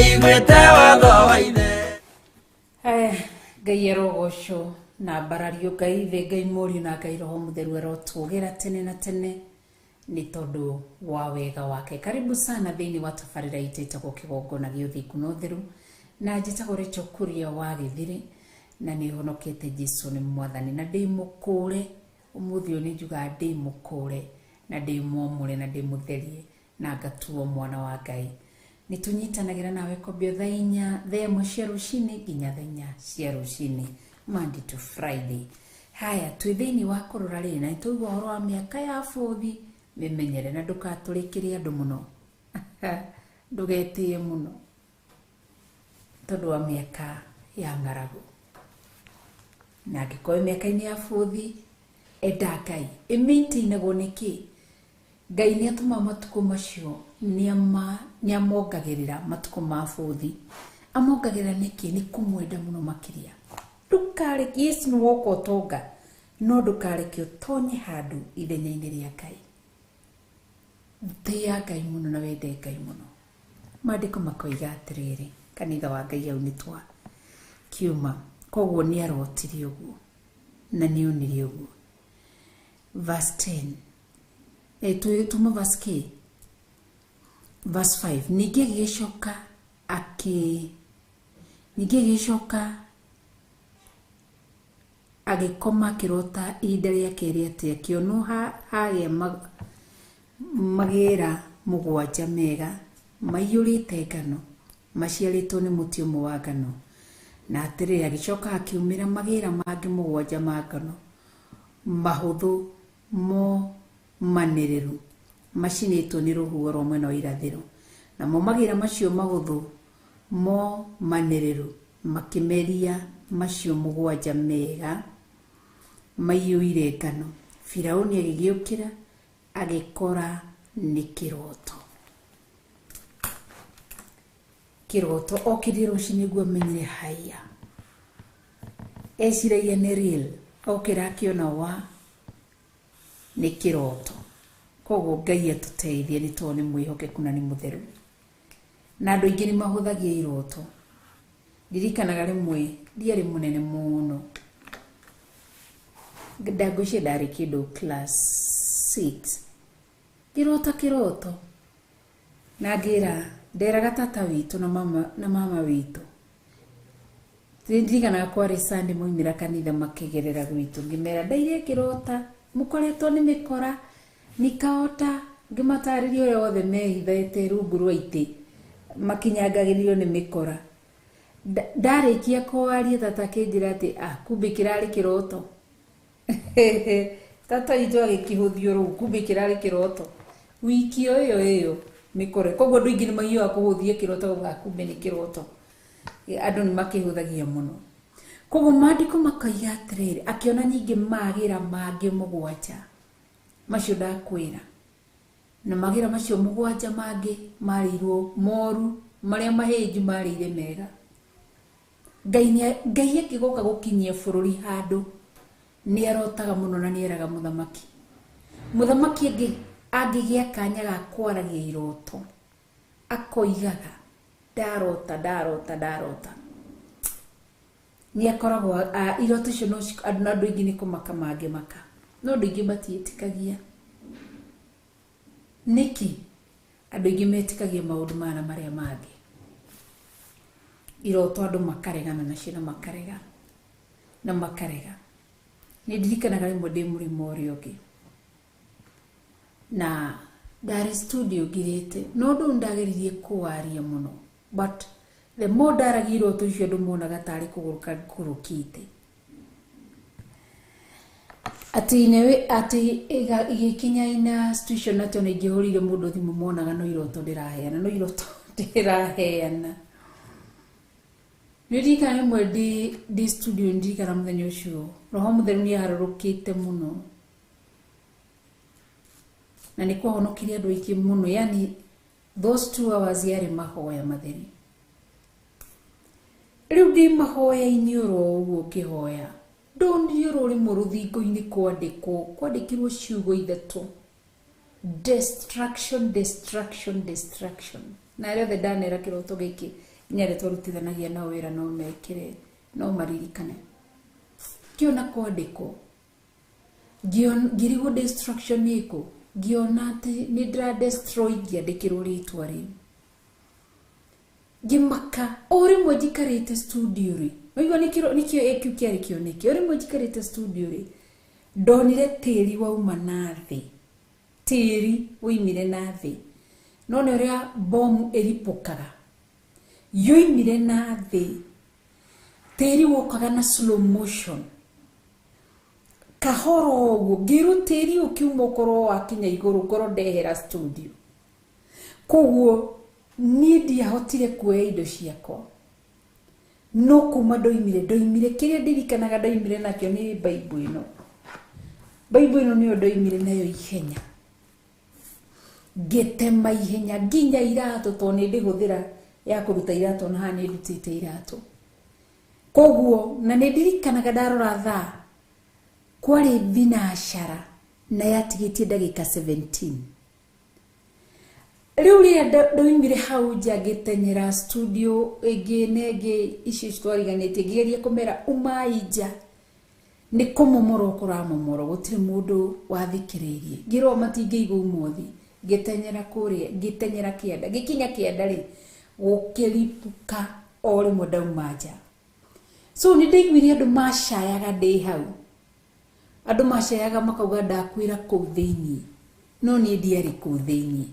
Aiguĩte watho wa ithe. Ngai arogocwo na mbarario, Ngai ithe, Ngai Mũriũ na Ngai Roho Mũtheru arotũgĩra tene na tene nĩ tondũ wa wega wake. Karibu sana thĩinĩ wa tabarĩra itũ ĩtagwo Kĩgongona gĩa Ũthingu na Ũtheru, na njĩtagwo Rachel Kuria wa Gĩthĩrĩ, na nĩ honokete Jesu nĩ Mwathani na ndĩ mũkũre. Ũmũthĩ ũyũ nĩ njugaga ndĩ mũkũre na ndĩ mwamũre na ndĩ mũtherie na ngatuo mwana wa Ngai. Nĩ tũnyitanagĩra nawe kwambia thaa inya, thaa ĩmwe cia rũcinĩ nginya thaa inya cia rũcinĩ, Monday to Friday. Haya, twĩ thĩinĩ wa kũrora rĩ, na nĩ twaigua ũhoro wa mĩaka ya bũthi, mĩmenyere na ndũgatũrĩkĩre andũ mũno, ndũgetĩe mũno tondũ wa mĩaka ya ng'aragu. Na angĩkorwo mĩaka-inĩ ya bũthi, enda Ngai. Ĩmaintainagwo nĩkĩ? Ngai nĩ atũmaga matukũ macio, nĩ amongagĩrĩra matukũ ma bũthi. Amongagĩrĩra nĩkĩ? Nĩ kũmwenda mũno makĩria. Ndũkareke, Yesu nĩ woka ũtonga, no ndũkareke ũtonye handũ ithenya-inĩ rĩa Ngai. Tĩĩa Ngai mũno na wende Ngai mũno. Maandĩko makoiga atĩrĩrĩ, kanitha wa Ngai hau nĩ twa kiuma. Koguo nĩ arotire ũguo na nĩ onire ũguo. Verse 10. Tuma verse K. Verse 5. Ningĩ agĩgĩcoka ningĩ agĩgĩcoka agĩkoma akĩrota ihinda rĩa kerĩ atĩ akĩonwo hagĩa magĩra mũgwanja mega maiyũrĩte ngano maciarĩtwo nĩ mũtĩ ũmwe wa ngano. Na atĩrĩrĩ, agĩcoka akiumĩra magĩra mangĩ mũgwanja ma ngano mahũthũ momanĩrĩru macinĩtwo nĩ rũhuho rwa mwena wa irathĩro. Namo magĩra macio mahũthũ momanĩrĩru makĩmeria macio mũgwanja mega maiyũire ngano. Firaũni agĩgĩũkĩra agĩkora nĩ kĩroto. Kĩroto okĩrire rũcinĩ nĩguo amenyire haya. Eciragia nĩ real, okĩra akĩona wa nĩ kĩroto. Koguo Ngai atũteithie nĩ tondũ nĩ mwĩhokeku na nĩ mũtheru. Na andũ aingĩ nĩ mahũthagia iroto. Ndirikanaga rĩmwe ndiarĩ mũnene mũno, ndangwĩciria ndarĩ kĩndũ class 6, ngĩrota kĩroto na ngĩra nderaga tata witũ na mama witũ. Ndirikanaga kwarĩ Sunday maumĩra kanitha makĩgerera gwitũ, ngĩmera ndaire ngĩrota mũkoretwo nĩ mĩkora nikaota, ngĩmatarĩria ũrĩa wothe mehithĩte rungu rwa itĩ makinyangagĩrĩrio nĩ mĩkora. Ndarĩkia kwaria tata akĩnjĩra atĩ kumbe kĩrarĩ kĩroto. Tata witũ agĩkĩhũthio rũu, kumbe kĩrarĩ kĩroto. Wiki o ĩyo ĩyo mĩkora. Koguo andũ aingĩ nĩ maiyoga kũhũthia kĩroto, gauga kumbe nĩ kĩroto. Andũ nĩ makĩhũthagia mũno. Koguo maandĩko makoiga atĩrĩrĩ, akĩona ningĩ magĩra mangĩ mũgwanja macio ndakwĩra, na magĩra macio mũgwanja mangĩ marĩirwo moru, marĩa mahĩnju marĩire mega. Ngai akĩgoka gũkinyia bũrũri handũ nĩ arotaga mũno na nĩ eraga mũthamaki. Mũthamaki angĩgĩa kanya ga kwaragia iroto akoigaga ndarota ndarota ndarota. Nĩ akoragwo iroto icio no andũ aingĩ nĩ kũmaka mangĩmaka, no andũ aingĩ matiĩtĩkagia. Nĩkĩ? Andũ aingĩ metĩkagia maũndũ maya na marĩa mangĩ. Iroto andũ makaregana nacio na makarega na makarega. Nĩ ndirikanaga rĩmwe ndĩ mũrĩmo ũrĩa ũngĩ na ndarĩ studio ngirĩte, no ũndũ ũyũ ndageririe kũwaria mũno, but the more ndaragia iroto icio andũ monaga tarĩ kũgũrũka ngũrũkĩte. Atĩ igĩkinya ina situation atĩ ona ingĩhũrĩire mũndũ thimũ monaga no iroto ndĩraheana, no iroto ndĩraheana. Nĩ ndirikanaga rĩmwe ndĩ studio, ndirikana mũthenya ũcio Roho Mũtheru nĩ aharũrũkĩte mũno na nĩ kwahonokirie andũ aingĩ mũno, yani those 2 hours yarĩ mahoya matheri. Rĩu ndĩ mahoya-inĩ oro ũguo ngĩhoya, ndonire oro rĩmwe rũthingo-inĩ kwandĩkirwo ciugo ithatũ, destruction, destruction, destruction. Na arĩa othe ndanera kĩroto gĩkĩ Nginya arĩa twarutithanagia nao wĩra no mekĩre, no maririkane. Ngĩona kwandĩkwo, ngĩrigwo destruction ĩkũ, ngĩona atĩ nĩ ndĩra destroy ngĩandĩkĩrwo rĩtwa rĩu. Ngĩmaka o rĩmwe njikarĩte studio rĩ, waigua nĩkĩo kĩu kĩarĩ kĩoneki. O rĩmwe njikarĩte studio rĩ, ndonire tĩri wauma na thĩ, tĩri woimire na thĩ. No nĩ ũrĩa bomu ĩripũkaga, yoimire na thĩ, tĩri wokaga na slow motion kahora ũguo, ngĩrwo tĩri ũkiuma ũkorwo wakinya igũrũ ngorwo ndehera studio. Koguo niĩ ndiahotire kuoya indo ciakwa, no kuma ndoimire kĩrĩa ndirikanaga ndoimire nakĩo nĩ Bible ĩno. Bible ĩno nĩyo ndoimire nayo ihenya, ngĩtema ihenya nginya iratũ, tondũ nĩ ndĩhũthĩra ya kũruta iratũ, na haha nĩ ndutĩte iratũ. Koguo na nĩ ndirikanaga ndarora thaa kwarĩ thinacara na yatigĩtie ndagĩka 17. Rĩu rĩrĩa ndoimire hau nja ngĩtenyera studio ĩngĩ na ĩngĩ icio twariganĩtie, ngĩgeria kũmera umai nja, nĩ kũmomorwo kũramomorwo, gũtirĩ mũndũ wathikĩrĩirie. Ngĩrwo matingĩigua ũmũthĩ, ngĩtenyera kũrĩa, ngĩtenyera kĩanda, ngĩkinya kĩanda rĩ, gũkĩripũka o rĩmwe ndauma nja. So nĩ ndaiguire andũ macayaga ndĩ hau, andũ macayaga makauga ndakwĩra kũu thĩiniĩ, no niĩ ndiarĩ kũu thĩiniĩ,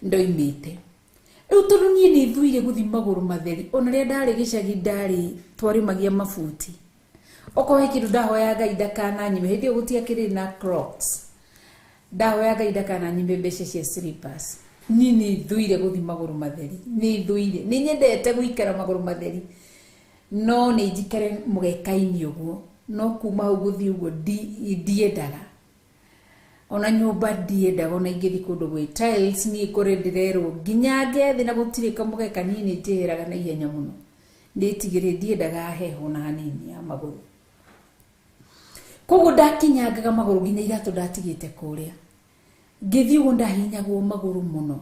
ndoimĩte. Rĩu tondũ niĩ nĩ thuire gũthiĩ magũrũ matheri, ona rĩrĩa ndarĩ gĩcagi ndarĩ twarĩmagia mabuti, okorwo he kĩndũ ndahoya Ngai ndakananyime, hĩndĩ ĩyo gũtiakĩrĩ na Crocs, ndahoya Ngai ndakananyime mbeca cia slippers. Niĩ nĩ thuire gũthiĩ magũrũ matheri, nĩ thuire, nĩ nyendete gũikara magũrũ matheri, no nĩ njikare mũgeka-inĩ ũguo, no kuma hau gũthiĩ ũguo ndiendaga. Ona nyũmba ndiendaga, ona ingĩthiĩ kũndũ gwĩ tiles niĩ kũrĩ ndĩrerwo nginya ngethe na gũtirĩ kamũgeka, niĩ nĩ njeheraga na ihenya mũno, nĩtigĩrĩ ndiendaga heho na hanini ya magũrũ. Koguo ndakinyangaga magũrũ nginya iratũ ndatigĩte kũrĩa, ngĩthiĩ ũguo ndahinyagwo magũrũ mũno.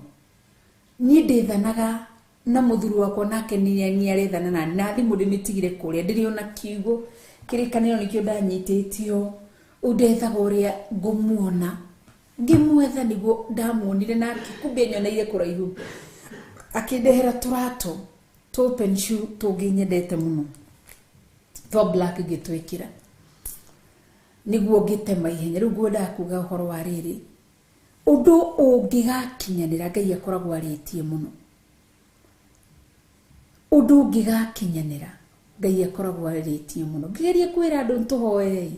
Niĩ ndĩthanaga na mũthuri wakwa, nake nĩ arethana nani, na thimũ ndĩmĩtigire kũrĩa, ndĩrĩ ona kiugo kĩrĩkanĩro nĩkĩo ndanyitĩtio, ũndethaga ũrĩa ngũmuona, ngĩmwetha nĩguo ndamuonire, nake kumbe nyoneire kũraihu, akĩndehera tũratũ tũ open shoe tũngĩ nyendete mũno twa black ngĩtwĩkĩra nĩguo ngĩtema ihenya. Rĩu ngwendaga kuga ũhoro wa rĩrĩ, ũndũ ũngĩgakinyanĩra Ngai akoragwo arĩtie mũno, ũndũ ũngĩgakinyanĩra Ngai akoragwo arĩtie mũno. Ngĩgeria kwĩra andũ tũhoei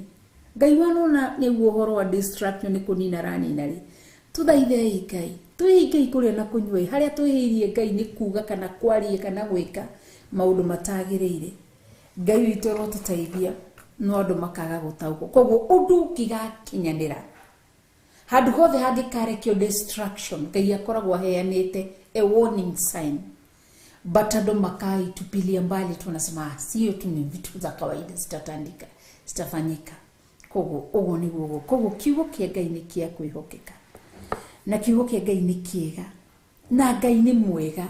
Ngai wanona nĩguo ũhoro wa distraction nĩ kũnina aranina rĩ, tũthaithei Ngai, twĩhĩi Ngai kũrĩa na kũnyua, harĩa twĩhĩirie Ngai nĩ kuga kana kwaria kana gwĩka maũndũ matagĩrĩire. Ngai witũ arotũteithia, no andũ makaga gũtaũkwo. Koguo ũndũ ũngĩgakinyanĩra handũ hothe hangĩkarekio destruction, Ngai akoragwo aheanĩte a warning sign, but andũ makaitupilia mbali tu, wanasema sio tu, ni vitu za kawaida, zitatandika, zitafanyika. Koguo ũguo nĩguo ũguo. Koguo kiugo kĩa Ngai nĩ kĩa kwĩhokeka, na kiugo kĩa Ngai nĩ kĩega, na Ngai nĩ mwega,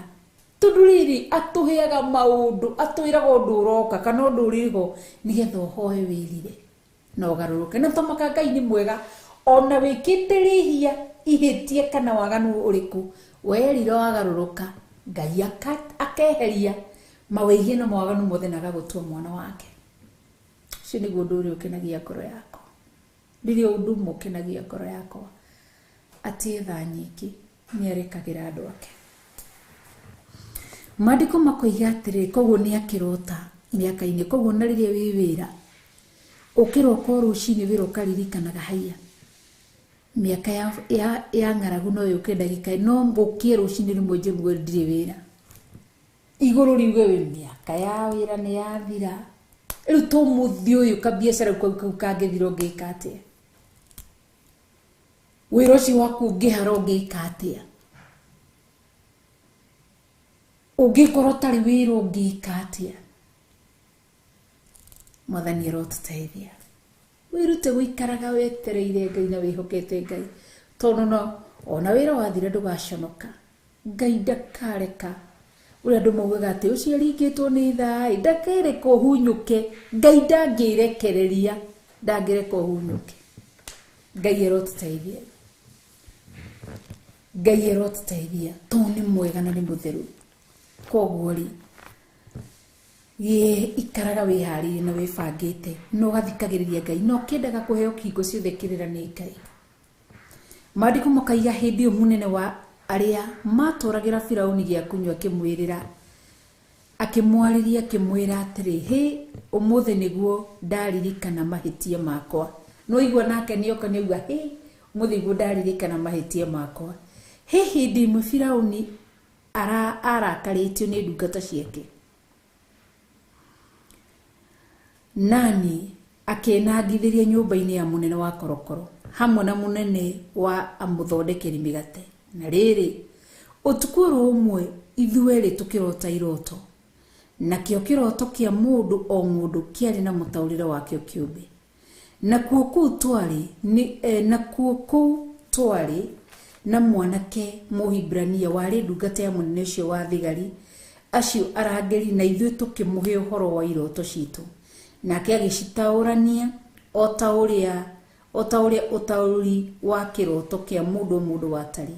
tondũ rĩrĩ atũheaga maũndũ, atwĩraga ũndũ ũroka kana ũndũ ũrĩho nĩgetha ũhoe wĩrire na ũgarũrũke. Na tũmaka Ngai nĩ mwega, ona wĩkĩte rĩhia ihĩtie kana waganu ũrĩkũ, werira wagarũrũka, Ngai akeheria mawĩhia na mawaganu mothe na agagũtua mwana wake. Ũcio nĩguo ũndũ ũrĩa ũkenagia ngoro yakwa, rĩrĩa ũndũ ũmwe ũkenagia ngoro yakwa, atĩ tha nyingĩ nĩ arekagĩra andũ ake. Maandĩko makoiga atĩrĩrĩ, koguo nĩ akĩrota mĩaka-inĩ, koguo na rĩrĩa wĩ wĩra ũkĩroka o rũcinĩ wĩra ũkaririkanaga haiya mĩaka ya ng'aragu no yũke ndagĩka, no ngũkie rũcinĩ rĩmwe njigue ndirĩ wĩra, igũrũ riuge wĩ mĩaka ya wĩra nĩ yathira. Rĩu to mũthĩ ũyũ kabiacara kau kangĩthira ũngĩka atĩa? Wĩra ũcio waku ũngĩhara ũngĩka atĩa? Ũngĩkorwo ũtarĩ wĩra ũngĩka atĩa? Mwathani arotũteithia. Wĩrute gũikaraga wetereire Ngai na wĩhokete Ngai, tondũ no ona wĩra wathira ndũgaconoka. Ngai ndakareka Ũrĩa andũ maugaga atĩ ũcio aringĩtwo nĩ thaĩ ndakĩreka ũhunyũke. Ngai ndangĩrekereria, ndangĩreka ũhunyũke. Ngai arotũteithia, Ngai arotũteithia, tondũ nĩ mwega na nĩ mũtheru. Koguo rĩ, ikaraga wĩharĩirie na wĩbangĩte na ũgathikagĩrĩria Ngai na ũkĩendaga kũheo hingo ciothe kĩrĩra nĩ Ngai. Maandĩko makaiga hĩndĩ ĩyo mũnene wa arĩa matwaragĩra Firauni gĩa kũnyua akĩmwĩrĩra, akĩmwarĩria akĩmwĩra atĩrĩ, hĩ, ũmũthĩ nĩguo ndaririkana mahĩtia makwa. No igua nake nĩoka nĩauga, hĩ, ũmũthĩ nĩguo ndaririkana mahĩtia makwa. Hĩ, hĩndĩ ĩmwe Firauni arakarĩtio nĩ ndungata ciake. Nani akĩnangithĩria nyũmba-inĩ ya mũnene wa korokoro hamwe na mũnene wa amũthondekeri mĩgate. Na rĩrĩ, ũtukũ oro ũmwe ithuerĩ tũkĩrota iroto, nakĩo kĩroto kĩa mũndũ o mũndũ kĩarĩ na mũtaũrĩre wakĩo kĩũmbe. Nakuo kũu twarĩ nakuo kũu twarĩ na mwanake Mũhibirania warĩ ndungata ya mũnene ũcio wa thigari acio arangĩri, na ithuĩ tũkĩmũhe ũhoro wa iroto citũ. Nake agĩcitaũrania o ta ũrĩa ũtaũri wa kĩroto kĩa mũndũ mũndũ watariĩ.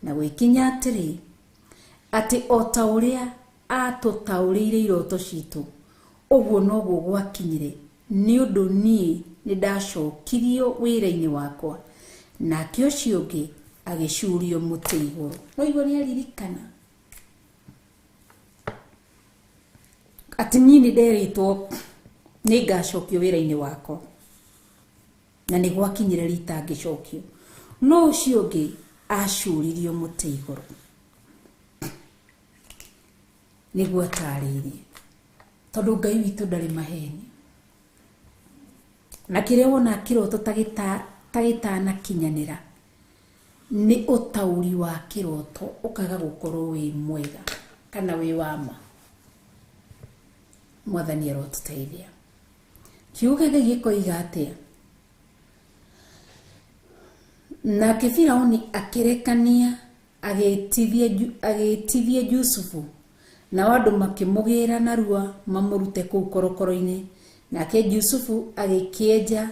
Na gwĩkinya atĩrĩ, atĩ o ta ũrĩa atũtaũrĩire iroto citũ, ũguo noguo gwakinyire, nĩ ũndũ niĩ nĩndacokirio wĩra-inĩ wakwa, nake ũcio ũngĩ agĩcurio mũtĩ igũrũ. No igua nĩaririkana atĩ niĩ nĩnderĩtwo nĩngacokio wĩra-inĩ wakwa, na nĩgwakinyire rita ngĩcokio, no ũcio ũngĩ acuririo mũtĩ igũrũ. Nĩguo atarĩirie, tondũ Ngai witũ ndarĩ maheni. Na kĩrĩa wona kĩroto ta gĩtanakinyanĩra nĩ ũtaũri wa kĩroto ũkaga gũkorwo wĩ mwega kana wĩ wa ma. Mwathani arotũteithia. Kiugo kĩa Ngai gĩkoiga atĩa? Nake Firauni akĩrekania agĩtithia Jusufu, nao andũ makĩmũgĩra narua mamũrute kũu korokoro-inĩ. Nake Jusufu agĩkĩenja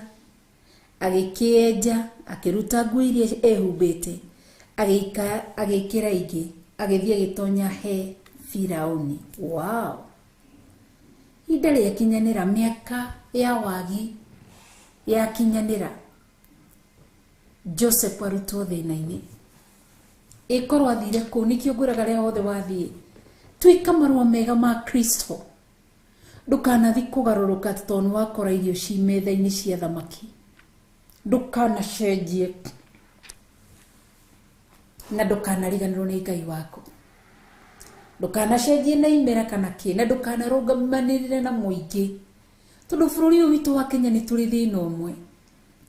akĩruta nguo iria ehumbĩte, agĩkĩra ingĩ, agĩthiĩ agĩtonya he Firauni. Wow! Ihinda rĩakinyanĩra, mĩaka ya wagi yakinyanĩra, Joseph arutwo thĩna-inĩ. Ĩkorwo athire kũu, nĩkĩo ngwĩraga rĩa wothe wathiĩ, tuĩka marũa mega ma Kristo. Ndũkanathiĩ kũgarũrũka atĩ tondũ nĩwakora irio ci metha-inĩ cia thamaki. Ndũkanacenjie na ndũkanariganĩrwo nĩ Ngai waku. Ndũkanacenjie na imera kana kĩ, na ndũkanarũgamanĩrĩre na mũingĩ, tondũ bũrũri ũyũ witũ wa Kenya nĩ tũrĩ thĩna ũmwe.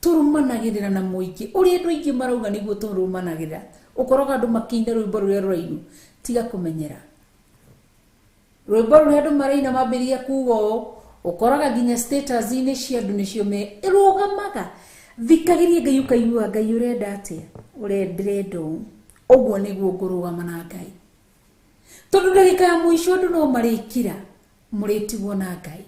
Tũrũmanagĩrĩra na mũingĩ ũrĩa andũ aingĩ marauga nĩguo tũrũmanagĩrĩra. Ũkoraga andũ makĩina rwĩmbo rũrĩa rũrainwo, tiga kũmenyera rwĩmbo rũrĩa andũ maraina mambĩrĩria kuga ũũ, ũkoraga nginya status-inĩ cia andũ nĩcio rũgamaga. Thikagĩria Ngai ũkaigua Ngai ũrenda atĩa, ndĩrenda ũũ, ũguo nĩguo ngũrũgama na Ngai. Tondũ ndagĩka ya mũico andũ no marĩkira, mũrĩtigwo na Ngai.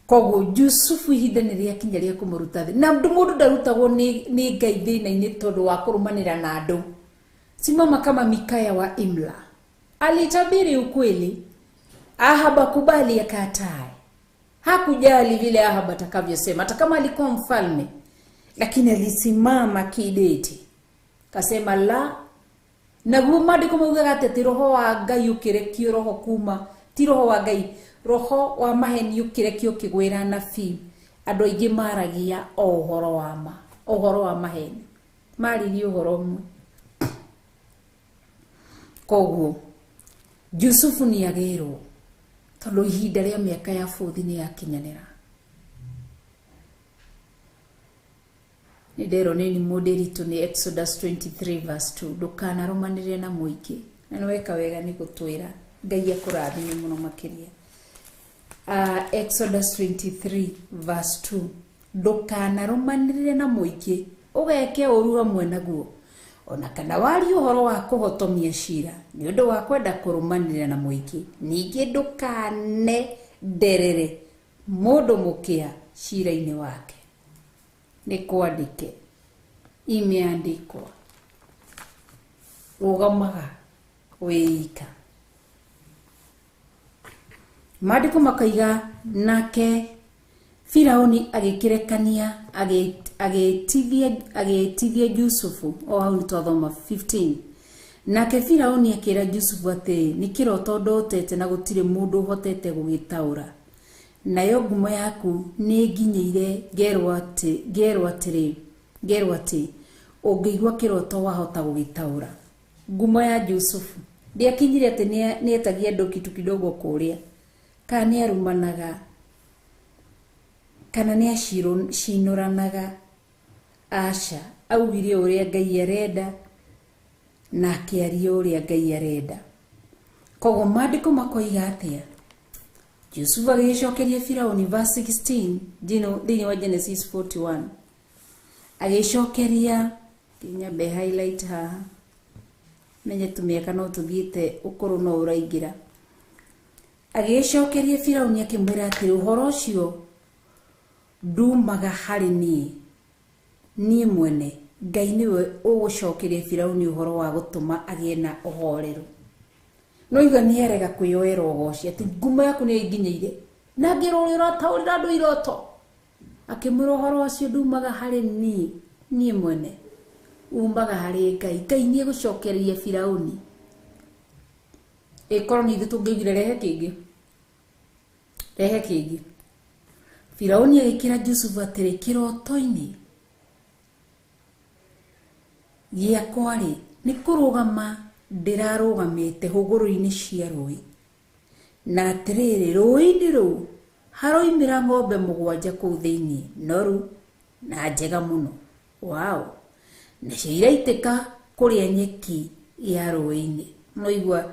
Koguo Jusufu ihinda nĩ rĩakinya rĩa kũmũruta thĩ. Na mũndũ ndarutagwo nĩ Ngai thĩna-inĩ tondũ wa kũrũmanĩra na andũ. Simama kama Mikaya wa Imla. Alitabiri ukweli, Ahab akubali akatae. Hakujali vile Ahab atakavyosema, hata kama alikuwa mfalme, lakini alisimama kidete. Kasema la. Naguo maandĩko maugaga atĩ ti roho wa Ngai ũkĩrekio roho kuma, ti roho wa Ngai, roho wa maheni ũkĩrekio ũkĩgwĩra anabii. Andũ aingĩ maragia o ũhoro wa ma, ũhoro wa maheni. Maririe ũhoro ũmwe. Koguo Jusufu nĩagĩrwo, tondũ ihinda rĩa mĩaka ya bũthi nĩyakinyanĩra. Nĩ nderwo nĩ mũndĩritũ nĩ Exodus 23 verse 2, ndũkanarũmanĩrĩre na mũingĩ. Na nĩweka wega nĩ gũtwĩra. Ngai akũrathime mũno makĩria. Exodus 23 verse 2, ndũkanarũmanĩrĩre na mũingĩ, ũgeke ũru hamwe naguo. Ona kana warie ũhoro wa kũhotomia cira nĩ ũndũ wa kwenda kũrũmanĩrĩra na mũingĩ. Ningĩ ndũkanenderere mũndũ mũkĩa cira-inĩ wake. Nĩ kwandĩke, imeandikwa. Rũgamaga wĩika. Maandĩko makaiga nake Firauni agĩkĩrekania agĩtithia Jusufu o hau nĩtwathoma 15. Nake Firauni akĩra Jusufu atĩrĩ, nĩ kĩroto ndotete na gũtirĩ mũndũ ũhotete gũgĩtaũra. Nayo ngumo yaku nĩ nginyĩire ngerwo atĩ ũngĩigua kĩroto wahota gũgĩtaũra. Ngumo ya Jusufu ndĩakinyire atĩ nĩetagia andũ kitu kidogo kũrĩa, kana nĩarumanaga, kana nĩacinũranaga. Aca, augire ũrĩa Ngai arenda na akĩaria ũrĩa Ngai arenda. Koguo maandĩko makoiga atĩa? Jusufu agĩcokeria Firauni, verse 16 thĩinĩ wa Genesis 41. Agĩcokeria, nyambe highlight haha, menye tũmĩaka no tũthiĩte ũkũrũ no ũraingĩra. Agĩcokeria Firauni akĩmwĩra atĩrĩ, ũhoro ũcio ndumaga harĩ niĩ mwene. Ngai nĩwe ũgũcokeria Firauni ũhoro wa gũtũma agĩe na ũhoreru. No iga nĩarega kwĩyoera ũgoci atĩ ngumo yaku nĩ ĩnginyĩire na ngĩrwo ũrĩa ũrataũrĩra andũ iroto. Akĩmwĩra ũhoro ũcio ndumaga harĩ niĩ mwene, umaga harĩ Ngai. Ngai nĩegũcokeria Firauni. Ĩkorwo nĩ ithuĩ tũngĩaugire rehe kĩngĩ, rehe kĩngĩ. Firauni agĩkĩra Jusufu atĩrĩ, kĩroto-inĩ gĩakwa-rĩ, nĩ kũrũgama ndĩrarũgamĩte hũgũrũrũ-inĩ cia rũĩ, na atĩrĩrĩ, rũĩ-inĩ rũu haroimĩra ng'ombe 7 kũu thĩinĩ, noru na njega mũno. Wow! Nacio iraitĩka kũrĩa nyeki ya rũĩ-inĩ. No igua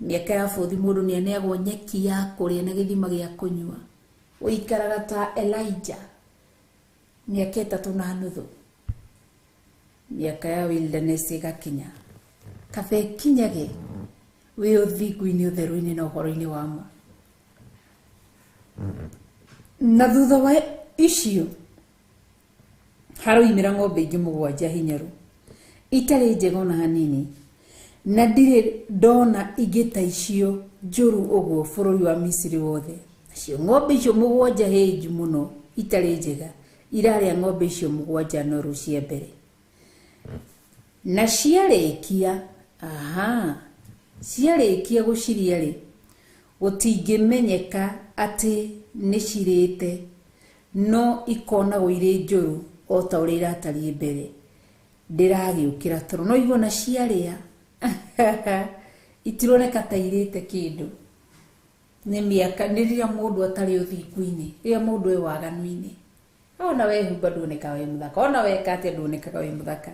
mĩaka ya bũthi mũndũ nĩaneagwo nyeki ya kũrĩa na gĩthima gĩa kũnyua. Ũikaraga ta Elijah mĩaka 3.5. Mĩaka ya wilderness ĩgakinya. Kaba ĩkinyage wĩ ũthingu-inĩ, ũtheru-inĩ na ũhoro-inĩ wa ma. Na thutha wa icio haroimĩra ng'ombe ingĩ 7 hinyaru, itarĩ njega ona hanini, na ndirĩ ndona ingĩ ta icio njũru ũguo bũrũri wa Misiri wothe. Nacio ng'ombe icio 7 hĩnju mũno itarĩ njega irarĩa ng'ombe icio 7 noru cia mbere. Na ciarĩkia, ciarĩkia gũciria-rĩ, gũtingĩmenyeka atĩ nĩcirĩte, no ikonagwo irĩ njũru o ta ũrĩa iratariĩ mbere. Ndĩragĩũkĩra toro, no igua na ciarĩa itironeka ta irĩte kĩndũ. Nĩ mĩaka, nĩ rĩrĩa mũndũ atarĩ ũthingu-inĩ, rĩrĩa mũndũ e waganu-inĩ. Ona wehumba nduonekaga wĩ mũthaka, ona weka atĩa nduonekaga wĩ mũthaka.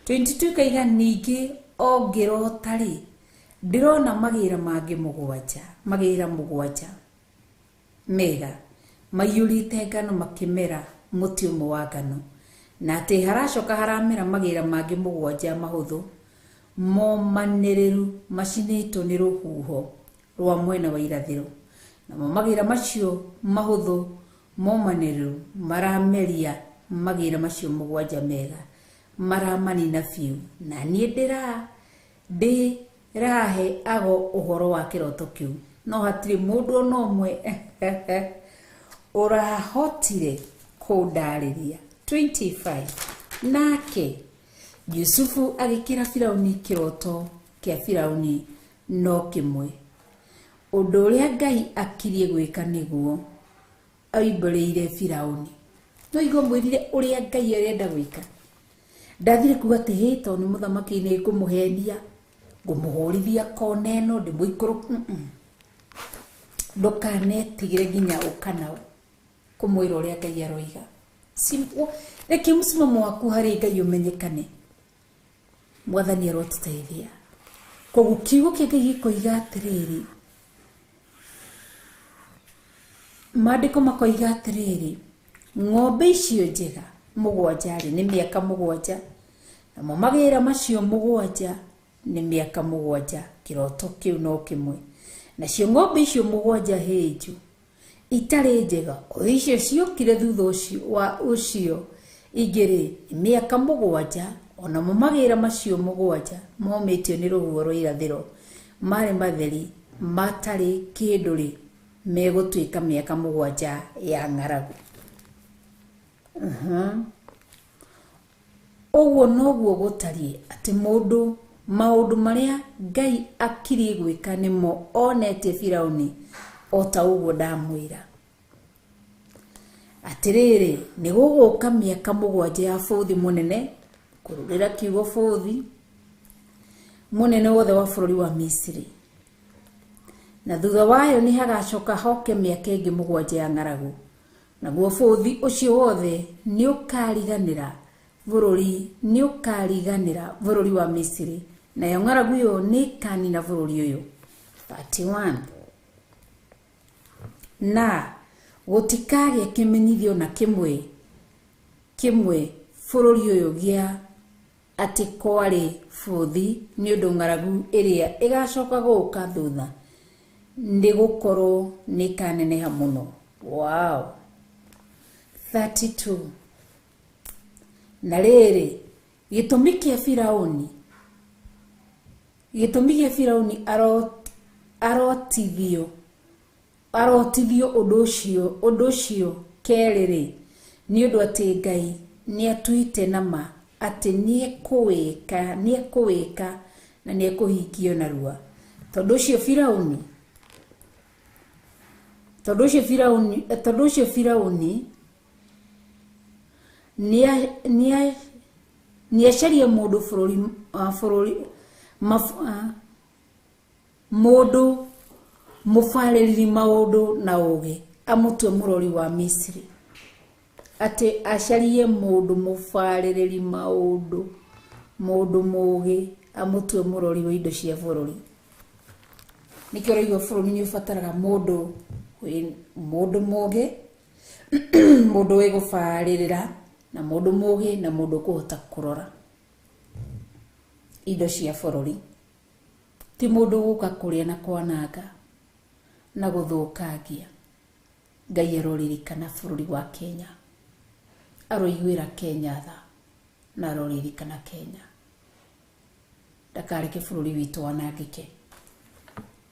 22 kaiga ningĩ o ngĩrota-rĩ, ndĩrona magĩra mangĩ 7, magĩra 7 mega maiyũrĩte ngano makĩmera mũtĩ ũmwe wa ngano, na atĩ haracoka haramera magĩra mangĩ 7 mahũthũ momanĩrĩru macinĩtwo nĩ rũhuho rwa mwena wa irathĩro. Namo magĩra macio mahũthũ momanĩrĩru marameria magĩra macio 7 mega, maramanina biũ. Na niĩ ndĩrahe ago ũhoro wa kĩroto kĩu, no hatirĩ mũndũ ona ũmwe ũrahotire kũndarĩria. 25 Nake Jusufu agĩkĩra Firauni kĩroto kĩa Firauni no kĩmwe, ũndũ ũrĩa Ngai akirie gwĩka nĩguo oimbũrĩire Firauni. No igua mwĩrire ũrĩa Ngai arenda gwĩka. Ndathire kuga atĩ hĩ, tondũ nĩ mũthamaki nĩ ngũmũhenia, ngũmũhũrithia kona ĩno, ndĩmũikũrũ. Ndũkanetigĩre nginya ũkana kũmwĩra ũrĩa Ngai aroiga. Reke mũsimamo waku harĩ Ngai ũmenyekane. Mwathani arotũteithia. Koguo kiugo kĩa Ngai gĩkoiga atĩrĩrĩ, maandĩko makoiga atĩrĩrĩ, ng'ombe icio njega 7 rĩ, nĩ mĩaka 7, Namo magĩra macio 7 nĩ mĩaka 7, kĩroto kĩu no kĩmwe. Nacio ng'ombe icio 7 hĩnju itarĩ njega, o icio ciokire thutha ũcio wa ũcio ingĩ-rĩ, nĩ mĩaka 7, onamo magĩra macio 7 momĩtio nĩ rũhuho rwa irathĩro marĩ matheri matarĩ kĩndũ-rĩ, megũtuĩka mĩaka 7 ya ng'aragu. Ũguo noguo gũtariĩ atĩ mũndũ maũndũ marĩa Ngai akiriĩ gwĩka nĩmo onetie Firaũni, o ta ũguo ndamwĩra. Atĩrĩrĩ, nĩ gũgũka mĩaka 7 ya bũthi mũnene, kũrũrĩra kiugo bũthi mũnene wothe wa bũrũri wa Misiri, na thutha wayo nĩ hagacoka hoke mĩaka ĩngĩ 7 ya ng'aragu. Naguo bũthi ũcio wothe nĩ ũkariganĩra bũrũri, nĩ ũkariganĩra bũrũri wa Misiri, nayo ng'aragu ĩyo nĩ ĩkanina bũrũri ũyũ. 31. Na gũtikagĩa kĩmenyithio na kĩmwe kĩmwe bũrũri ũyũ gĩa atĩ kwarĩ bũthi, nĩ ũndũ ng'aragu ĩrĩa ĩgacoka gũka thutha nĩ gũkorwo nĩ ĩkaneneha mũno. Wow. 32. Na rĩrĩ, gĩtũmi kĩa Firaũni arotithio ũndũ ũcio kerĩ-rĩ, nĩ ũndũ atĩ Ngai nĩatuĩte na ma atĩ nĩekũwĩka na nĩekũhingio narua. Tondũ ũcio Firaũni nĩacarie mũndũ bũrũri mũndũ mũbarĩrĩri maũndũ na ũũgĩ amũtue mũrori wa Misiri. Atĩ acarie mũndũ mũbarĩrĩri maũndũ, mũndũ mũũgĩ amũtue mũrori wa indo cia bũrũri. Nĩkĩo ũraigua bũrũri nĩ ũbataraga mũndũ mũũgĩ, mũndũ wĩ gũbarĩrĩra, na mũndũ mũũgĩ, na mũndũ ũkũhota kũrora indo cia bũrũri. Ti mũndũ ũgũka kũrĩa na kwananga na gũthũkangia. Ngai aroririkana bũrũri wa Kenya, aroiguĩra Kenya tha, na aroririkana Kenya. Ndakareke bũrũri witũ wanangĩke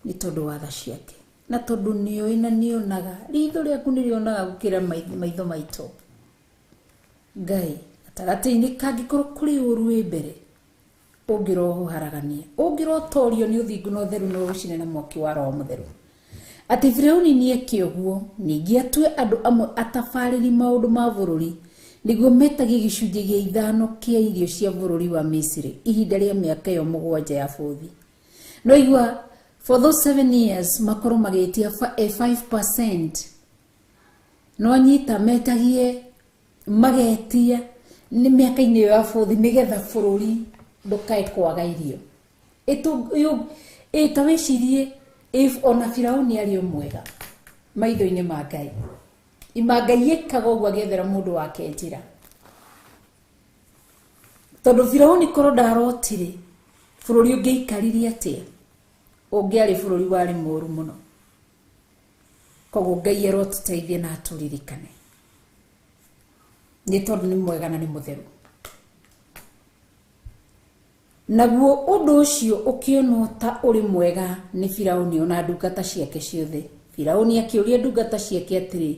nĩ tondũ wa tha ciake, na tondũ nĩoĩ na nĩonaga, ritho rĩaku nĩrĩonaga gũkĩra maitho maitũ. Ngai gatagatĩ-inĩ kangĩkorwo kũrĩ ũru wĩ mbere, ũngĩroharagania, ũngĩrotorio nĩ ũthingu na ũtheru na ũcine na mwaki wa Roho Mũtheru. Atĩ Firaũni nĩeke ũguo, ningĩ atue andũ amwe atabarĩri maũndũ ma bũrũri, nĩguo metagie gĩcunjĩ gĩa 5 kĩa irio cia bũrũri wa Misiri ihinda rĩa mĩaka ĩyo 7 ya bũthi. No igua, for those 7 years makorwo magĩtia 5%, no nyita metagie magetia nĩ mĩaka-inĩ ĩyo ya bũthi nĩgetha bũrũri ndũkae kwaga irio. Ta wĩcirie if ona Firaũni arĩ o mwega maitho-inĩ ma Ngai, ima Ngai ĩkaga ũguo agĩethera mũndũ wake njĩra. Tondũ Firaũni korwo ndarotire, bũrũri ũngĩaikarire atĩa? Ũngĩarĩ bũrũri warĩ mũũru mũno. Koguo Ngai arotũteithie na atũririkane, nĩ tondũ nĩ mwega na nĩ mũtheru. Naguo ũndũ ũcio ũkĩonwo ta ũrĩ mwega nĩ Firaũni ona ndungata ciake ciothe. Firaũni akĩũria ndungata ciake atĩrĩ,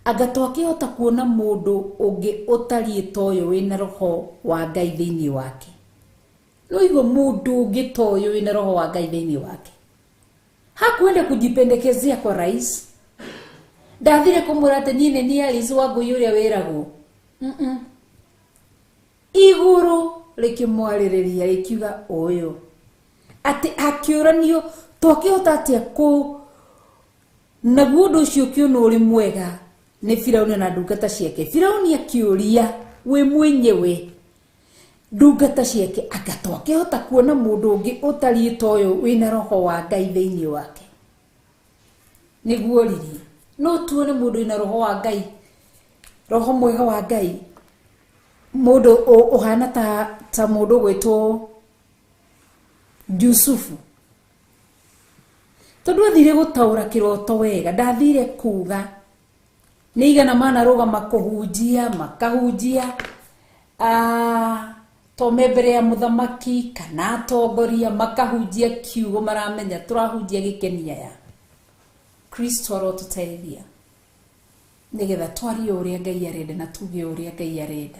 anga twakĩhota kuona mũndũ ũngĩ ũtariĩ ta ũyũ wĩna roho wa Ngai thĩinĩ wake? No igua mũndũ ũngĩ ta ũyũ wĩna roho wa Ngai thĩinĩ wake. Hakuenda kujipendekezea kwa rais. Ndathire kũmwĩra atĩ niĩ nĩ niĩ Alice Wangũi ũrĩa wĩragwo. Igũrũ rĩkĩmwarĩrĩria rĩkiuga ũyũ, atĩ akĩũranio twakĩhota atĩa kũ, naguo ũndũ ũcio ũkĩonwo ũrĩ mwega nĩ Firaũni na ndungata ciake. Firaũni akĩũria we mwenyewe ndungata ciake, anga twakĩhota kuona mũndũ ũngĩ ũtariĩ ta ũyũ wĩna roho wa Ngai thĩinĩ wake? Nĩguo riri, no tuone mũndũ wĩna roho wa Ngai, roho mwega wa Ngai. Mũndũ ũhana ta mũndũ ũgwĩtwo Jusufu, tondũ athire gũtaũra kĩroto wega, ndathire kuga nĩ igana manarũgama kũhunjia makahunjia to me mbere ya mũthamaki kana atongoria makahunjia kiugo maramenya tũrahunjia gĩkenia ya Kristo arotũteithia nĩgetha twarie ũrĩa Ngai arenda na tuge ũrĩa Ngai arenda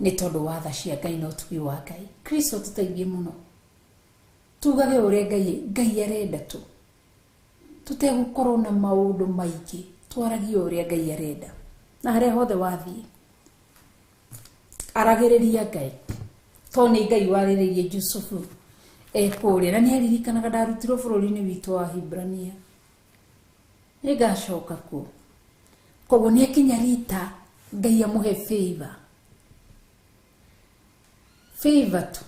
nĩ tondũ wa tha cia Ngai na ũtugi wa Ngai. Kristo tũteithie mũno tugage ũrĩa Ngai arenda tu tũtegũkorwo na maũndũ maingĩ, twaragie ũrĩa Ngai arenda na harĩa hothe wathiĩ aragĩrĩria Ngai to nĩ Ngai warĩrĩirie Jusufu ekũrĩa na nĩ aririkanaga ndarutirwo bũrũri-inĩ witũ wa Hibrania nĩngacoka kuo. Koguo nĩ akinya rita Ngai amũhe favor, favor tu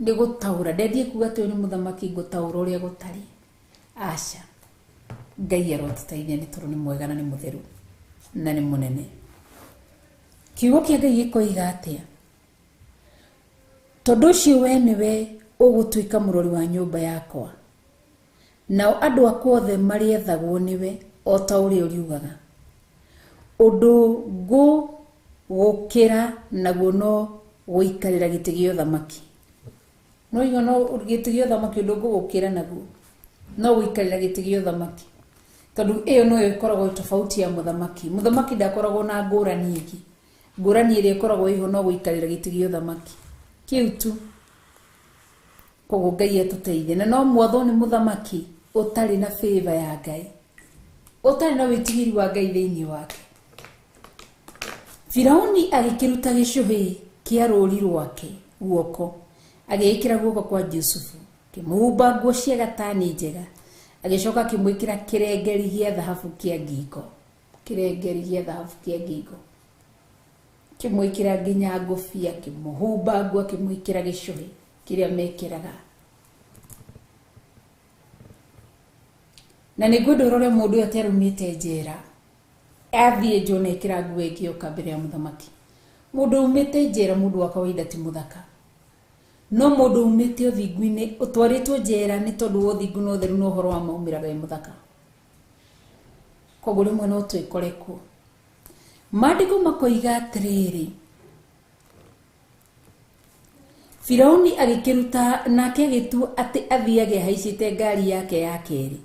nĩ gũtaũra. Ndendie kuga atĩ ũyũ nĩ mũthamaki ngũtaũra ũrĩa gũtariĩ, aca. Ngai arotũteithia nĩ tondũ nĩ mwega na nĩ mũtheru na nĩ mũnene. Kiugo kĩa Ngai gĩkoiga atĩa? Tondũ ũcio we nĩwe ũgũtuĩka mũrori wa nyũmba yakwa, nao andũ akwa othe marĩethagwo nĩwe o ta ũrĩa ũriugaga. Ũndũ ngũgũkĩra naguo no gũikarĩra gĩtĩ gĩa ũthamaki. No igo no gĩtĩ gĩa ũthamaki ũndũ ngũgũkĩra naguo no gũikarĩra gĩtĩ gĩa ũthamaki, tondũ ĩyo noyo ĩkoragwo tofauti ya mũthamaki. Mũthamaki ndakoragwo na ngũrani ĩngĩ, ngũrani ĩrĩa ĩkoragwo ĩho no gũikarĩra gĩtĩ gĩa ũthamaki kĩu tu. Koguo Ngai atũteithie na no mwathwo nĩ mũthamaki ũtarĩ na favor ya Ngai, ũtarĩ na wĩtigĩri wa Ngai thĩinĩ wake. Firauni agĩkĩruta gĩcũhĩ kĩa rũri rwake guoko, agĩĩkĩra guoko kwa Jusufu, kĩmũhumba nguo cia gatani njega, agĩcoka akĩmwĩkĩra kĩrengeri gĩa thahabu kĩa ngingo, kĩrengeri gĩa thahabu kĩa ngingo, kĩmwĩkĩra nginya ngũbia, kĩmũhumba nguo, akĩmwĩkĩra gĩcũhĩ kĩrĩa mekĩraga. Na nĩngwenda ũrore mũndũ ũyũ aterumĩte njera athiĩ nja ona ĩkĩra nguo ĩngĩ yoka mbere ya mũthamaki. Mũndũ umĩte njera, mũndũ wa kawaida ti mũthaka, no mũndũ umĩte ũthingu-inĩ ũtwarĩtwo njera nĩ tondũ wa ũthingu na ũtheru na ũhoro wa maumĩraga e mũthaka. Koguo rĩmwe no twĩkore kuo. Maandĩko makoiga atĩrĩrĩ, Firauni agĩkĩruta nake agĩtua atĩ athiage ahaicĩte ngari yake ya kerĩ,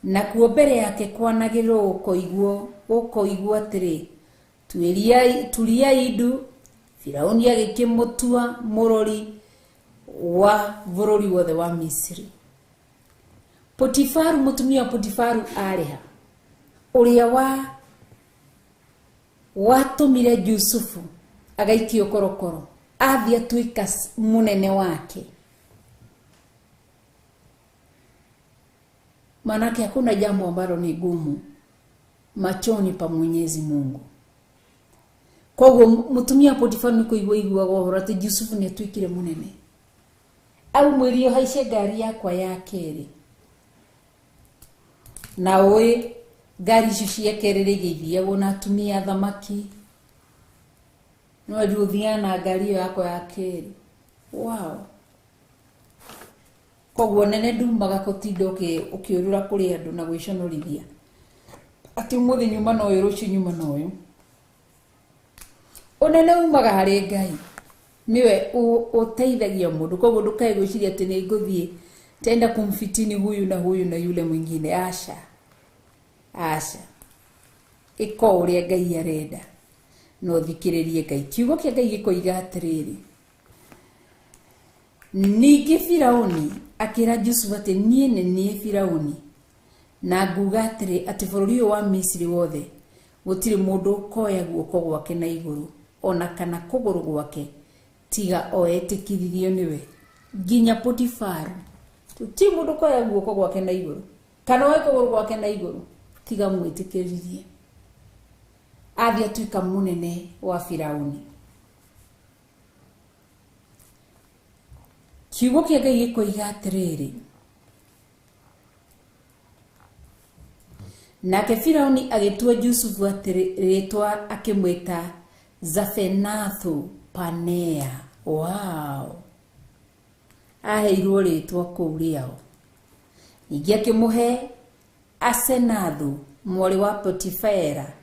nakuo mbere yake kwanagĩrĩrwo gũkoigwo atĩrĩ, turiai ndu. Firauni agĩkĩmũtua mũrori wa bũrũri wothe wa Misiri. Potifaru, mũtumia wa Potifaru arĩ ha? Ũrĩa watũmire Jusufu agaikio korokoro athiĩ atuĩka mũnene wake. Maanake hakuna jambo ambalo ni gumu machoni pa Mwenyezi Mungu. Koguo mũtumia wa Potifaru nĩ kũigua iguaga ũhoro atĩ Jusufu nĩ atuĩkire mũnene, aumwĩrire haice ngari yakwa ya kerĩ. Na ũĩ ngari icio cia kerĩ rĩngĩ ithiagwo na atumia athamaki, no rĩu ũthiaga na ngari ĩyo yakwa ya kerĩ. Wow. Koguo nene ndumaga gũtinda ũkĩũrũra kũrĩ andũ na gwĩconorithia atĩ ũmũthĩ nyuma na ũyũ rũciũ nyuma na ũyũ. Ũnene umaga harĩ Ngai, nĩwe ũteithagia mũndũ. Koguo ndũkae gwĩciria atĩ nĩ ngũthiĩ tenda kumfitini huyu na huyu na yule mwingine. Aca, aca, ĩka ũrĩa Ngai arenda na ũthikĩrĩrie Ngai. Kiugo kĩa Ngai gĩkoiga atĩrĩrĩ, ningĩ Firauni akĩra Jusufu atĩ niĩ nĩ niĩ Firauni, na nguga atĩrĩ atĩ bũrũri ũyũ wa Misiri wothe gũtirĩ mũndũ ũkoya guoko gwake na igũrũ ona kana kũgũrũ gwake tiga o etĩkĩririo nĩwe. Nginya Potifaru gũtirĩ mũndũ ũkoya guoko gwake na igũrũ kana oe kũgũrũ gwake na igũrũ tiga mwĩtĩkĩririe. Athiĩ atuĩka mũnene wa Firauni. Kiugo kĩa Ngai gĩkoiga atĩrĩrĩ, nake Firauni agĩtua Jusufu atĩrĩ rĩtwa akĩmwĩta Zafenathu Panea. Wow, aheirwo rĩtwa kũu rĩao. Ningĩ akĩmũhe Asenathu mwarĩ wa Potifera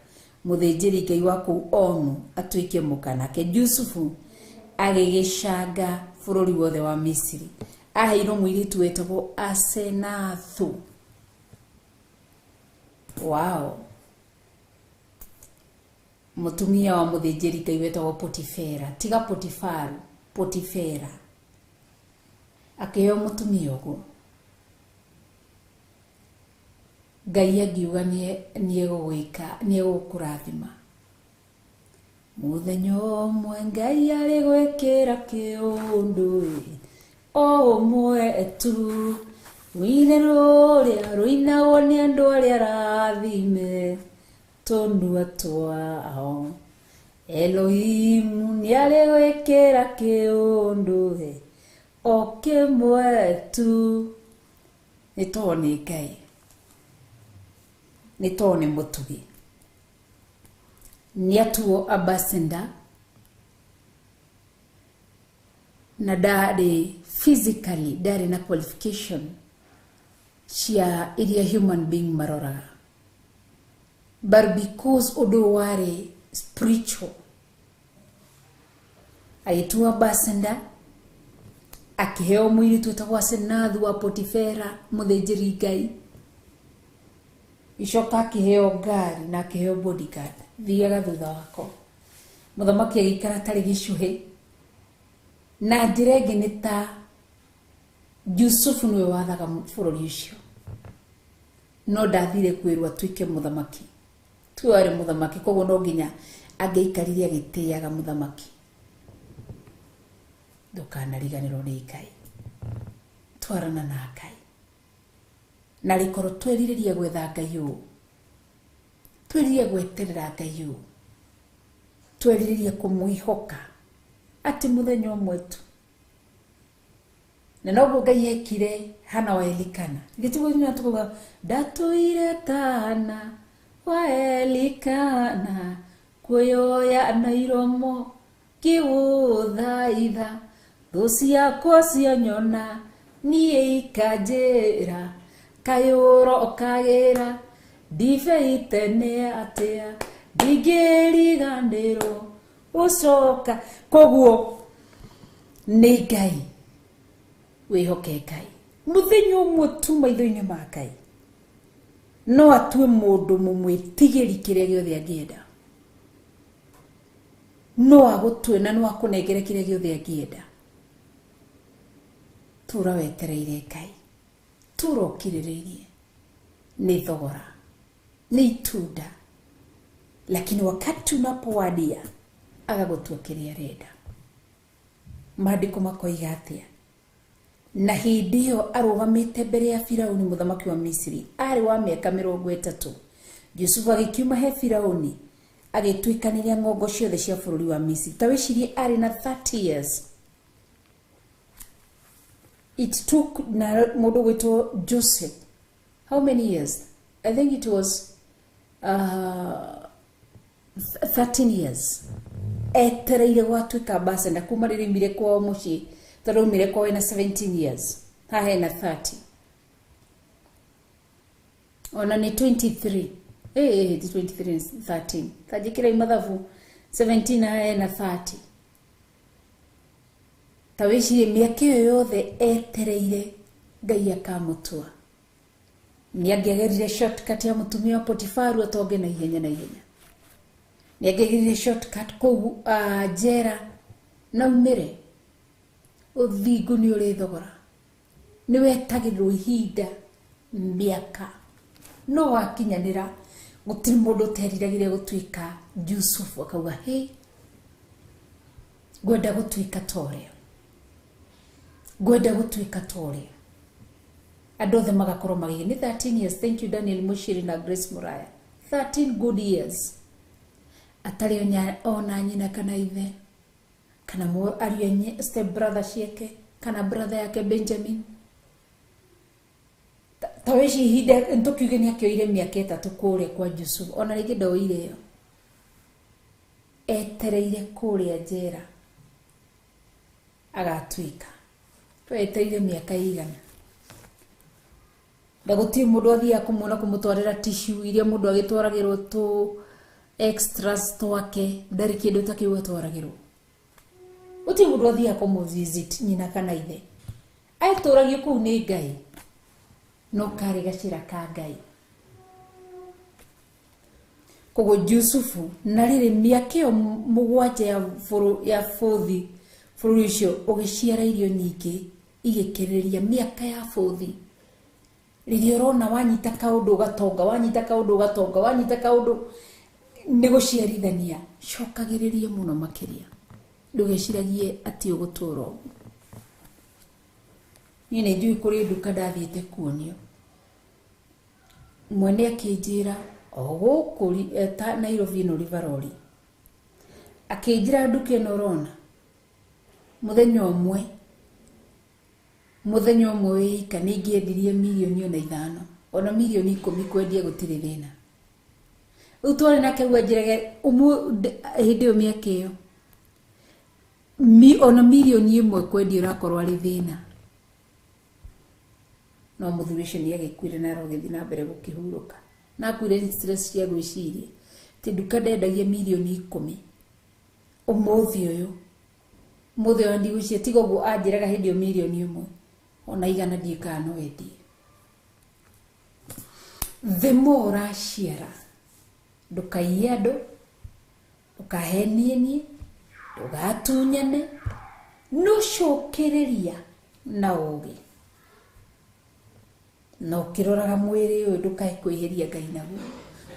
mũthĩnjĩri Ngai wa kũu Onu atuĩke mũka. Nake Jusufu agĩgĩcanga bũrũri wothe wa Misiri. Aheirwo mũirĩtu wetagwo Asenathu. Wow, mũtumia wa mũthĩnjĩri Ngai wetagwo Potifera, tiga Potifaru, Potifera. Akĩheo mũtumia ũguo. Ngai angiuga nĩegũgwĩka, nĩegũkũrathima. Mũthenya ũmwe Ngai arĩ gwĩkĩra kĩũndũ o ũmwe tu, rũine rũrĩa rũinagwo nĩ andũ arĩa arathime tũnua twao. Elohimu nĩarĩ gwĩkĩra kĩũndũ o kĩmwe tu. Nĩ tondũ nĩ Ngai, nĩ tondũ nĩ mũtugi. Nĩatuo ambassador na ndarĩ physically, ndarĩ na qualification cia iria human being maroraga, but because ũndũ warĩ spiritual agĩtuo ambassador, akĩheo mũirĩtu wetagwo Asenathu wa Potifera mũthĩnjĩri Ngai. Icoka akĩheo ngari na akĩheo bodyguard, thiaga thutha wako. Mũthamaki agĩikara atarĩ gĩcũhĩ. Na njĩra ĩngĩ nĩ ta Jusufu nĩwe wathaga bũrũri ũcio, no ndathire kwĩrwo atuĩke mũthamaki. Tiwe warĩ mũthamaki, koguo no nginya angĩaikarire agĩtĩaga mũthamaki. Ndũkanariganĩrwo nĩ Ngai, twarana na Ngai. Na rĩkorwo twerirĩria gwetha Ngai ũũ, twerirĩria gweterera Ngai ũũ, twerirĩria kũmwĩhoka atĩ mũthenya ũmwe tu. Na noguo Ngai ekire Hana wa Elikana. Gĩtiguo nginya tukuga ndatũire ta Hana wa Elikana, kwĩyoya na iromo ngĩgũthaitha, thũ ciakwa cianyona niĩ ikanjĩra, kaĩ ũrokagĩra ndibei tene atĩa, ndingĩriganĩrwo ũcoka. Koguo nĩ Ngai, wĩhoke Ngai. Mũthenya ũmwe tu maitho-inĩ ma Ngai no atue mũndũ mũmwĩtigĩri kĩrĩa gĩothe angĩenda, no agũtue na no akũnengere kĩrĩa gĩothe angĩenda. Tũra wetereire Ngai, tũra ũkirĩrĩirie. Nĩ thogora, nĩ itunda, lakini wakati unapowadia agagũtua kĩrĩa arenda. Maandĩko makoiga atĩa? Na hĩndĩ ĩyo arũgamĩte mbere ya Firauni mũthamaki wa Misiri, arĩ wa mĩaka 30. Jusufu agĩkiuma he Firauni agĩtuĩkanĩria ng'ongo ciothe cia bũrũri wa Misiri. Ta wĩcirie arĩ na 30 years. It took na mũndũ gwĩtwo Joseph how many years? I think it was 13 years. Etereire gwatuĩka ambassador kuma rĩrĩa aumire kwao mũciĩ, tondũ aumire kwao ena 17 years, haha ena 30. Ona nĩ 23. Ti 23, 13. Ta njĩkĩrai mathabu, 17 haha ena 30. Ta wĩcirie mĩaka ĩyo yothe etereire Ngai akamũtua. Nĩ angĩagerire shortcut ya mũtumia wa Potifaru atonge na ihenya na ihenya. Nĩ angĩagerire shortcut kũu njera na umĩre. Ũthingu nĩ ũrĩ thogora, nĩ wetagĩrĩrwo ihinda mĩaka, no wakinyanĩra gũtirĩ mũndũ ũteriragĩria gũtuĩka Jusufu akauga hĩ, ngwenda gũtuĩka ta ũrĩa, ngwenda gũtuĩka ta ũrĩa. Andũ othe magakorwo magĩgĩ nĩ 13 years. Thank you Daniel Mushiri na Grace Muraya. 13 good years atarĩ ona nyina kana ithe kana ariũ a step brother ciake kana brother yake Benjamin. Ta wĩci ihinda nĩtũkiuge nĩ akĩoire mĩaka 3 kũrĩa kwa Jusufu, ona rĩngĩ ndoire ĩyo. etereire kũrĩa njera agatuĩka. Twetereire mĩaka igana na gũtirĩ mũndũ athiaga kũmuona kũmũtwarĩra tissue iria mũndũ agĩtwaragĩrwo tũ extras twake, ndarĩ kĩndũ ta kĩu atwaragĩrwo. Gũtirĩ mũndũ athiaga kũmũ visit nyina kana ithe, aitũragio kũu nĩ Ngai, no karĩ gacĩra ka Ngai. Koguo Jusufu na rĩrĩ mĩaka ĩyo 7 ya bũthi bũrũri ũcio ũgĩciara irio nyingĩ igĩkĩrĩrĩria mĩaka ya bũthi. Rĩrĩa ũrona wanyita kaũndũ ũgatonga, wanyita kaũndũ ũgatonga, wanyita kaũndũ nĩ gũciarithania, cokagĩrĩria mũno makĩria, ndũgeciragie atĩ ũgũtũra ũguo. Niĩ nĩ njũĩ kũrĩ nduka ndathiĩte kuonio, mwene akĩnjĩra o gũkũ Nairobi ĩno River Road, akĩnjĩra nduka ĩno ũrona mũthenya ũmwe wĩika nĩ ingĩendirie mirioni ona 5 ona mirioni 10 kwendia gũtirĩ thĩna. Rĩu twarĩ nake ũguo anjĩrage hĩndĩ ĩyo mĩaka ĩyo ona mirioni 1 kwendia ũrakorwo arĩ thĩna. No mũthuri ũcio nĩ agĩkuire na arogĩthiĩ na mbere gũkĩhurũka, na akuire nĩ stress cia gwĩciria atĩ nduka ndendagia mirioni 10 ũmũthĩ ũyũ, mũthĩ ũyũ ndigwĩciria tiga ũguo anjĩraga hĩndĩ ĩyo mirioni 1 ona 100 ndiũĩ kana no endie. The more ũraciara ndũkaiye andũ, ndũkahenie niĩ, ndũgatunyane, no cokereria na ũũgĩ, na ũkĩroraga mwĩrĩ ũyũ ndũkae kwĩhĩria Ngai naguo,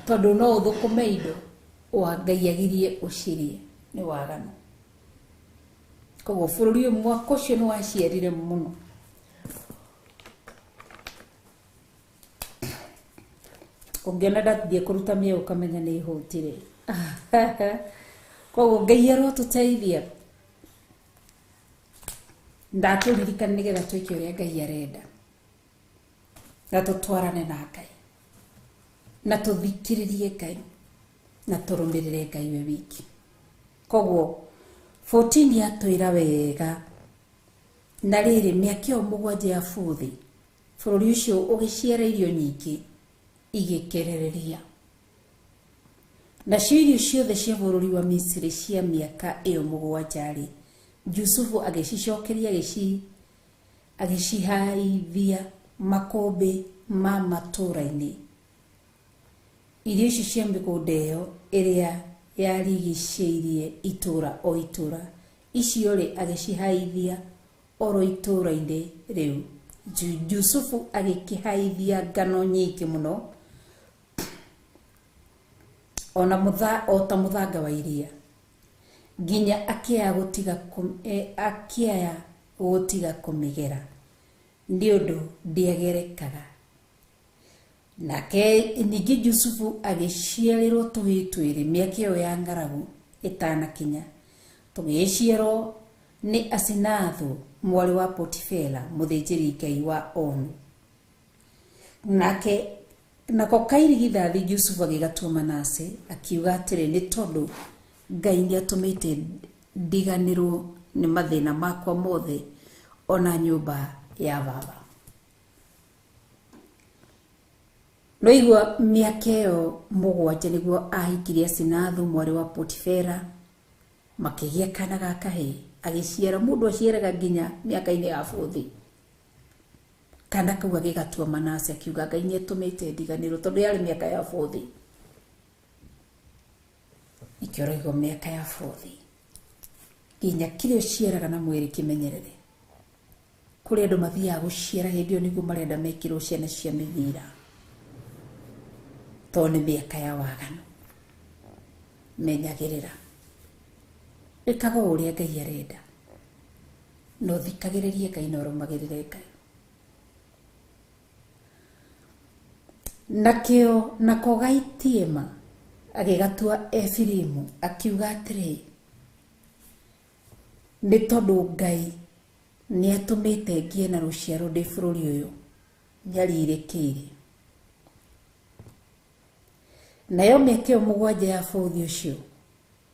tondũ no ũthũkũme indo wa Ngai agirie ũcirie nĩ waganu. Koguo bũrũri ũyũ mwaka ũcio nĩ waciarire mũno. Ũngĩona ndathiĩ kũruta mĩeo ũkamenya nĩ hũtire. Koguo Ngai arotũteithia, ndatũririkana nĩgetha twĩke ũrĩa Ngai arenda, na tũtwarane na Ngai, na tũthikĩrĩrie Ngai, na tũrũmĩrĩre Ngai we wiki. Koguo 14 yatwĩra wega, na rĩrĩ mĩaka ĩyo 7 ya bũthi bũrũri ũcio ũgĩciara irio nyingĩ igĩkerereria. Nacio irio ciothe cia bũrũri wa Misiri cia mĩaka ĩyo 7 rĩ, Jusufu agĩcicokeria agĩcihaithia makũmbĩ ma matũũra-inĩ. Irio icio cia mĩgũnda ĩyo ĩrĩa yarigicĩirie itũũra o itũũra, icio rĩ agĩcihaithia oro itũũra-inĩ rĩu. Jusufu agĩkĩhaithia ngano nyingĩ mũno ona o ta mũthanga wa iria, nginya akĩaya gũtiga kũmĩgera nĩ ũndũ ndĩagerekaga. Nake ningĩ Jusufu agĩciarĩrwo tũhĩĩ twĩrĩ mĩaka ĩyo ya ng'aragu ĩtanakinya, tũgĩciarwo nĩ Asinathu mwarĩ wa Potifera mũthĩnjĩri Ngai wa Onu. Nake nako kairigithathi Jusufu agĩgatua Manase, akiuga atĩrĩ, nĩ tondũ Ngai nĩatũmĩte ndiganĩrwo nĩ mathĩna makwa mothe ona nyũmba ya baba. No igua mĩaka ĩyo 7 nĩguo ahikirie Asinathu mwarĩ wa Potifera, makĩgĩa kana ga kahĩĩ, agĩciara mũndũ aciaraga nginya mĩaka-inĩ ya bũthi. Kana kau agĩgatua Manase, akiuga Ngai nĩatũmĩte ndiganĩrwo, tondũ yarĩ mĩaka ya bũthi. Nĩkĩo ũraigua mĩaka ya bũthi nginya kĩrĩa ũciaraga na mwĩrĩ kĩmenyerere. Kũrĩ andũ mathiaga gũciara hĩndĩ ĩyo nĩguo marenda mekĩrwo ciana cia mĩthira, tondũ nĩ mĩaka ya waganu. Menyagĩrĩra, ĩkaga o ũrĩa Ngai arenda, na ũthikagĩrĩrie Ngai na ũrũmagĩrĩre Ngai. Nakĩo nako gaitiema agĩgatua Efiraimu, akiuga atĩrĩ, nĩ tondũ Ngai nĩatũmĩte ngĩe na rũciaro ndĩ bũrũri ũyũ nyarirĩkĩire. Nayo mĩaka ĩyo 7 ya bũthi ũcio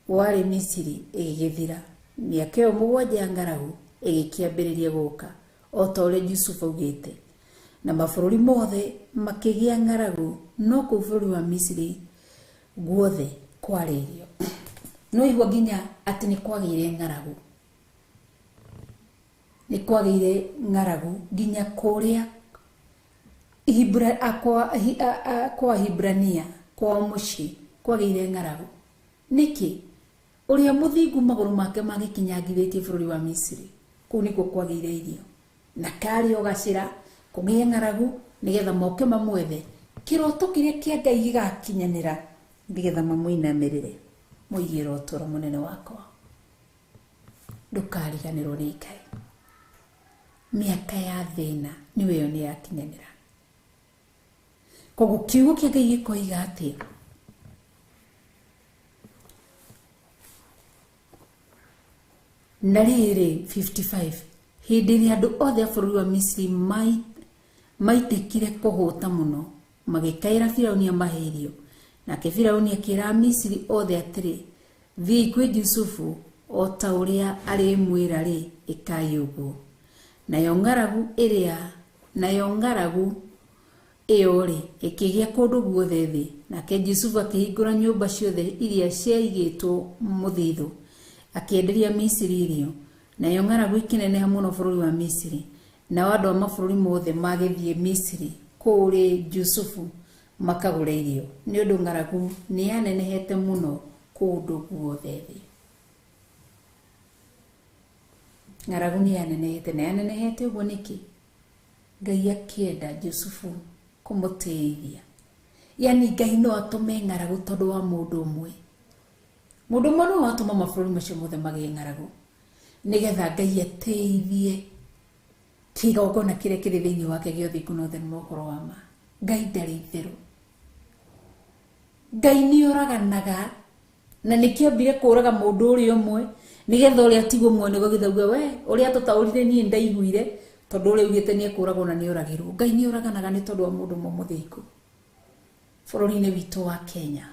Warĩ Misiri ĩgĩgĩthira. Mĩaka ĩyo 7 ya ng'aragu ĩgĩkĩambĩrĩria gũka, o ta ũrĩa Jusufu augĩte. Na mabũrũri mothe makĩgĩa ng'aragu, no kũu bũrũri wa Misiri guothe kwarĩ irio. No igua nginya atĩ nĩ kwagĩire ng'aragu. Nĩ kwagĩire ng'aragu nginya kũrĩa kwa Hibrania kwa mũciĩ kwagĩire ng'aragu. Nĩkĩ? Ũrĩa mũthingu magũrũ make magĩkinyangithĩtie bũrũri wa Misiri, kũu nĩkuo kwagĩire irio. Na karĩ o gacĩra kũgĩe ng'aragu nĩgetha moke mamwethe. Kĩroto kĩrĩa kĩa Ngai gĩgakinyanĩra nĩgetha mamũinamĩrĩre. Mũigĩre ũtũũro mũnene wakwa. Ndũkariganĩrwo nĩ Ngai. Mĩaka ya thĩna nĩwe ĩyo nĩ yakinyanĩra. Koguo kiugo kĩa Ngai gĩkoiga atĩa? Na rĩrĩ 55 hĩndĩ ĩrĩa andũ othe a bũrũri wa Misiri maitĩkire kũhũta mũno, magĩkaĩra Firauni amahe irio. Nake Firauni akĩra Amisiri othe atĩrĩ, thiĩi kwĩ Jusufu, o ta ũrĩa arĩmwĩra-rĩ, ĩkai ũguo. Nayo ng'aragu ĩyo-rĩ, ĩkĩgĩa kũndũ guothe thĩ. Nake Jusufu akĩhingũra nyũmba ciothe iria ciaigĩtwo mũthithũ, akĩenderia Misiri irio. Nayo ng'aragu ĩkĩneneha mũno bũrũri wa Misiri. Nao andũ a mabũrũri mothe magĩthiĩ Misiri kũrĩ Jusufu makagũre irio, nĩ ũndũ ng'aragu nĩ yanenehete mũno kũndũ guothe thĩ. Ng'aragu nĩ yanenehete, na yanenehete ũguo nĩkĩ? Ngai akĩenda Jusufu kũmũteithia. Yani Ngai no atũme ng'aragu tondũ wa mũndũ ũmwe. Mũndũ ũmwe no atũma mabũrũri macio mothe magĩe ng'aragu, nĩgetha Ngai ateithie kĩgongona kĩrĩa kĩrĩ thĩinĩ wake gĩothe na ũtheru na ũhoro wa ma. Ngai ndarĩ itherũ. Ngai nĩ oraganaga, na nĩkĩo ambire kũraga mũndũ ũrĩa ũmwe nĩgetha ũrĩa atigwo muoyo nĩguo gĩthauge we ũrĩa tũtaũrire niĩ ndaiguire, tondũ ũrĩa ugĩte nĩ ekũragwo na nĩ oragirwo. Ngai nĩ oraganaga nĩ tondũ wa mũndũ ũmwe mũthingu. Bũrũri-inĩ witũ wa Kenya,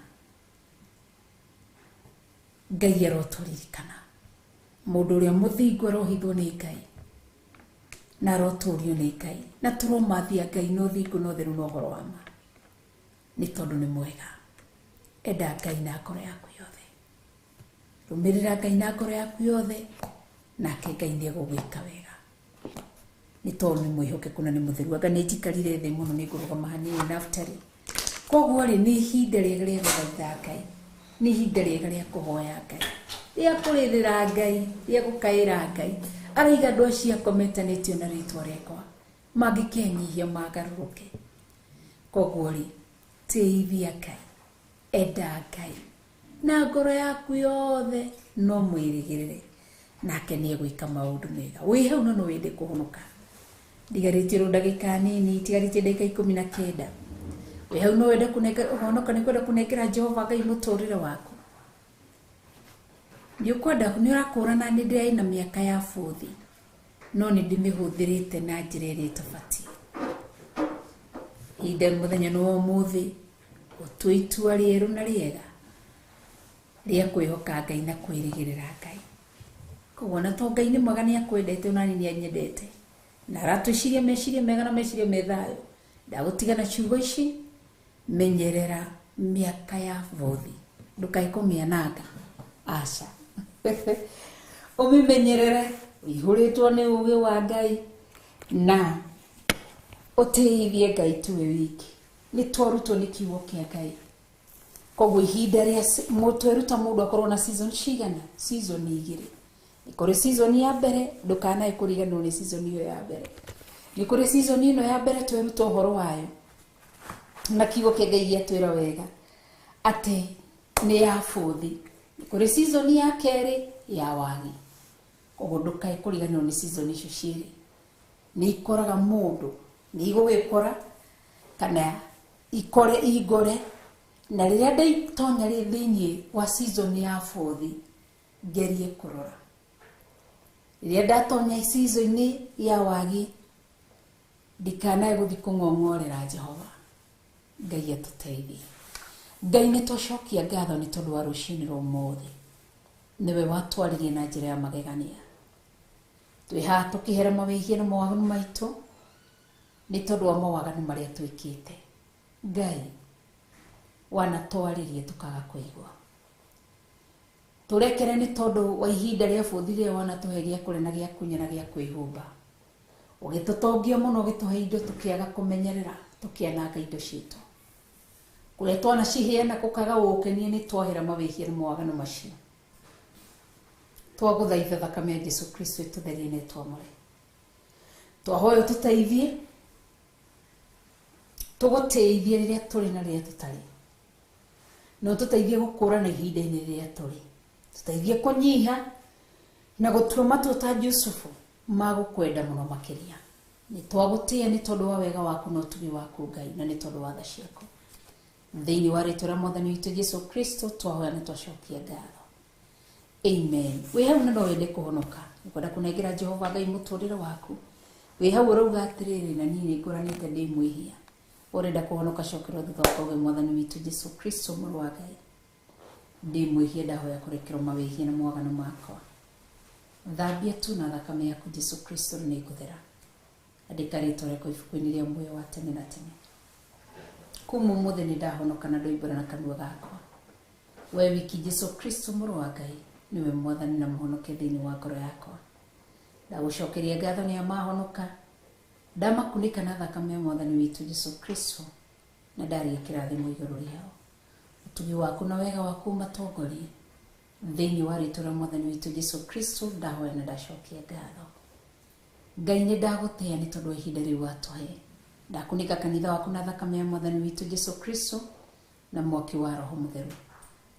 Ngai arotũririkana. Mũndũ ũrĩa mũthingu arohithwo nĩ Ngai, na arotũrio nĩ Ngai, na tũromathia Ngai na ũthingu na ũtheru na ũhoro wa ma, nĩ tondũ nĩ mwega. Enda Ngai na ngoro yaku yothe, rũmĩrĩra Ngai na ngoro yaku yothe, nake Ngai nĩ egũgwĩka wega, nĩ tondũ nĩ mwĩhokeku na nĩ mũtheru. Anga nĩ njikarire thĩ mũno, nĩ ngũrũgama hanini naftari. Koguo rĩ, nĩ ihinda rĩega rĩa gũthaitha Ngai, nĩ ihinda rĩega rĩa kũhoya Ngai, rĩa kũrĩrĩra Ngai, rĩa gũkaĩra Ngai. Araiga andũ acio akwa metanĩtio na rĩtwa rĩakwa mangĩkenyihia magarũrũke. Koguo rĩ, tĩithia Ngai, enda Ngai na ngoro yaku yothe, no mwĩrĩgĩrĩre, nake nĩ egwĩka maũndũ mega. Wĩ hau no wende kũhonoka. Ndigarĩtie ro ndagĩka nini, tigarĩtie ndagĩka 19. Wĩ hau no wende kũhonoka, nĩ kwenda kũnengera Jehova Ngai mũtũrĩre waku. Nĩ ũkwenda, nĩ ũrakũrana nĩ ndĩrĩ na mĩaka ya bũthi, no nĩ ndĩmĩhũthĩrĩte na njĩra ĩrĩa ĩtabatiĩ. Ihinda mũthenya nĩ wa ũmũthĩ, ũtue itua rĩerũ na rĩega rĩa kwĩhoka Ngai na kwĩrĩgĩrĩra Ngai. Koguo na to Ngai nĩ mwega, nĩ akwendete, ona niĩ nĩ anyendete, na aratwĩciria meciria mega na meciria me thayũ. Ndagũtiga na ciugo ici, menyerera mĩaka ya bũthi, ndũkae kũmĩananga, aca. Ũmĩmenyerere, ũihũrĩtwo nĩ ũũgĩ wa Ngai, na ũtĩithie Ngai tuwe wiki. Nĩ twarutwo nĩ kiugo kĩa Ngai. Koguo ihinda rĩa tweruta mũndũ akorwo na season cigana? Season 2. Nĩ kũrĩ season ya mbere, ndũkanae kũriganĩrwo nĩ season ĩyo ya mbere. Nĩ kũrĩ season ĩno ya mbere tweruta ũhoro wayo, na kiugo kĩa Ngai gĩatwĩra wega atĩ nĩ ya bũthi. Nĩ kũrĩ season ya kerĩ ya wagi. Koguo ndũkae kũriganĩrwo nĩ season icio cierĩ. Nĩ ikoraga mũndũ, nĩ igũgĩkora kana ikore ingore. Na rĩrĩa ndaitonya rĩ thĩinĩ wa season ya bũthi, ngerie kũrora. Rĩrĩa ndatonya season ya wagi, ndikanae gũthiĩ kũng'ong'orera Jehova. Ngai atũteithie. Ngai nĩ twacokia ngatho nĩ tondũ wa rũcinĩ rwa ũmũthĩ. Nĩwe watwaririe na njĩra ya magegania. Twĩ haha tũkĩhera mawĩhia na mawaganu maitũ nĩ tondũ wa mawaganu marĩa twĩkĩte. Ngai, wanatwarĩria tũkaga kũigua. Tũrekere nĩ tondũ wa ihinda rĩa bũthi rĩrĩa wanatũhe gĩa kũrĩa na gĩa kũnyua na gĩa kwĩhumba. Ũgĩtũtongia mũno, ũgĩtũhe indo tũkĩaga kũmenyerera, tũkĩananga indo citũ. Kũrĩa twanaciheana gũkaga gũgũkenia nĩ twahera mawĩhia na mawaganu macio. Twagũthaitha thakame ya Jesu Kristo ĩtũtherie na ĩtwamũre. Twahoya ũtũteithie, tũgũtĩithie rĩrĩa tũrĩ na rĩrĩa tũtarĩ. Na ũtũteithie gũkũrana ihinda-inĩ rĩrĩa tũrĩ. Tũteithie kũnyiha na gũtua matua ta Jusufu ma gũkwenda mũno makĩria. Nĩ twagũtĩĩa nĩ tondũ wa wega waku na ũtugi waku Ngai, na nĩ tondũ wa tha ciaku. Thĩinĩ wa rĩtwa rĩa Mwathani witũ Jesu Kristo twahoya na twacokia ngatho. Amen. Wĩ hau na no wende kũhonoka, ũkwenda kũnengera Jehova Ngai mũtũrĩre waku. Wĩ hau ũrauga atĩrĩrĩ, na niĩ nĩ ngũranĩte ndĩ mwĩhia. Ũrenda kũhonoka, cokerwo thutha ũkauge, Mwathani witũ Jesu Kristo mũrũ wa Ngai, ndĩ mwĩhia, ndahoya kũrekerwo mawĩhia na mawaganu makwa. Thambia tu na thakame yaku Jesu Kristo na nĩngũthera. Andĩka rĩtwa rĩakwa ibuku-inĩ rĩa muoyo wa tene na tene. Kuma ũmũthĩ nĩ ndahonoka na ndoimbũra na kanua gakwa. We wiki Jesu Kristo mũrũ wa Ngai nĩwe Mwathani na mũhonokia thĩinĩ wa ngoro yakwa. Ndagũcokeria ngatho nĩ amahonoka, ndamakunĩka na thakame ya Mwathani witũ Jesu Kristo na ndaria kĩrathimo igũrũ rĩao. Ũtugi waku na wega waku ũmatongorie thĩinĩ wa rĩtwa rĩa Mwathani witũ Jesu Kristo ndahoya na ndacokia ngatho. Ngai nĩ ndagũtĩĩa nĩ tondũ wa ihinda rĩu watũhe. Ndakunĩka kanitha waku na thakame ya Mwathani witũ Jesu Kristo na mwaki wa Roho Mũtheru.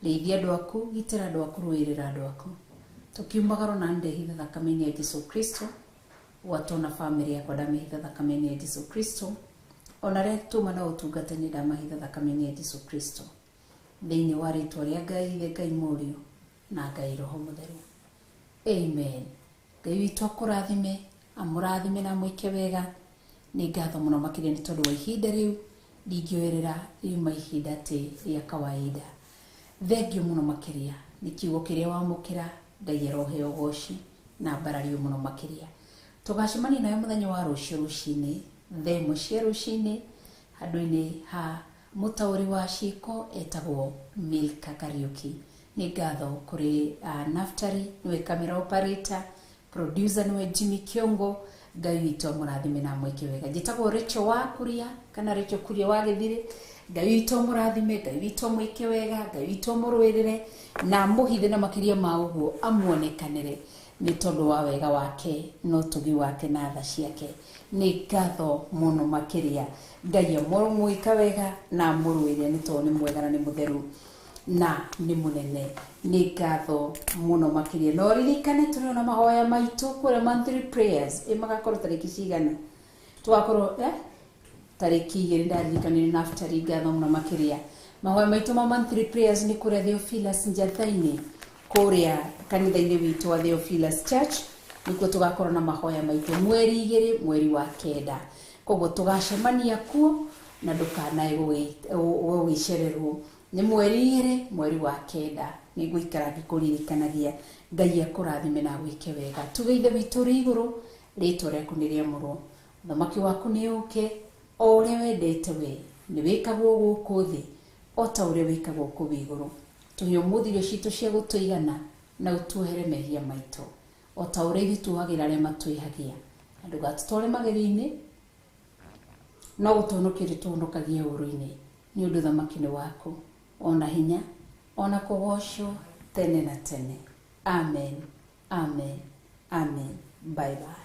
Rĩithia andũ aku, gitĩra andũ aku, rũĩrĩra andũ aku. Tũkiumagara na ndehitha thakame-inĩ ya Jesu Kristo, gwatwo na bamĩrĩ yakwa ndamĩhitha thakame-inĩ ya Jesu Kristo, ona arĩa tuma na ũtungata-inĩ ndamahitha thakame-inĩ ya Jesu Kristo. Thĩinĩ wa rĩtwa rĩa Ngai Ithe, Ngai Mũriũ na Ngai Roho Mũtheru. Amen. Ngai witũ akũrathime, amũrathime na amwĩke wega. Nĩ ngatho mũno makĩria nĩ tondũ wa ihinda rĩu, ndingĩoerera riuma ihinda atĩ rĩa kawaida. Thengio mũno makĩria nĩ kiugo kĩrĩa wamũkĩra, Ngai aroheo ũgoci na mbarario mũno makĩria. Tũgacemania nawe mũthenya wa rũciũ rũcinĩ, thaa ĩmwe cia rũcinĩ, handũ-inĩ ha mũtaũri wa ciĩko etagwo Milka Kariuki. Nĩ ngatho kũrĩ Naftali, nĩwe camera operator, producer nĩwe Jimmy Kiongo. Ngai witũ amũrathime na amwĩke wega. Njĩtagwo Rachel wa Kuria kana Rachel Kuria wa Gĩthirĩ. Ngai witũ amũrathime, Ngai witũ amwĩke wega, Ngai witũ amũrũĩrĩre na amũhithe, na makĩria ma ũguo amuonekanĩre nĩ tondũ wa wega wake na ũtugi wake na tha ciake. Nĩ ngatho mũno makĩria. Ngai amũrũmwĩka wega na amũrũĩrĩre nĩ tondũ nĩ mwega na nĩ mũtheru na nĩ mũnene. Nĩ ngatho mũno makĩria. No ririkane tũrĩ ona mahoya maitũ kũrĩa monthly prayers ĩ magakorwo tarĩki cigana? Tũgakorwo tarĩki 2, ndaririkanire Naftali, ngatho mũno makĩria. Mahoya maitũ ma monthly prayers nĩ kũrĩa Theophilus Njatha-inĩ, kũrĩa kanitha-inĩ witũ wa Theophilus Church, nĩkuo tũgakorwo na mahoya maitũ mweri 2 mweri wa 9. Koguo tũgacemania kuo na ndũkanae gũgĩcererwo. Nĩ mweri 2 mweri wa 9. Nĩ ngũikara ngĩkũririkanagia. Ngai akũrathime na agwĩke wega. Tuge Ithe witũ ũrĩ igũrũ, rĩtwa rĩaku nĩ rĩamũrwo, ũthamaki waku nĩ ũke, o ũrĩa wendete we nĩ wĩkagwo gũkũ thĩ o ta ũrĩa wĩkagwo kũu igũrũ. Tũhe ũmũthĩ irio citũ cia gũtũigana na ũtuohere mehia maitũ o ta ũrĩa ithuĩ tuohagĩra arĩa matwĩhagia, na ndũgatũtware magerio-inĩ, no gũtũhonokia ũrĩtũhonokagia ũũru-inĩ, nĩ ũndũ ũthamaki nĩ waku, ona hinya, ona kũgocwo tene na tene. Amen, amen, amen. Bye bye.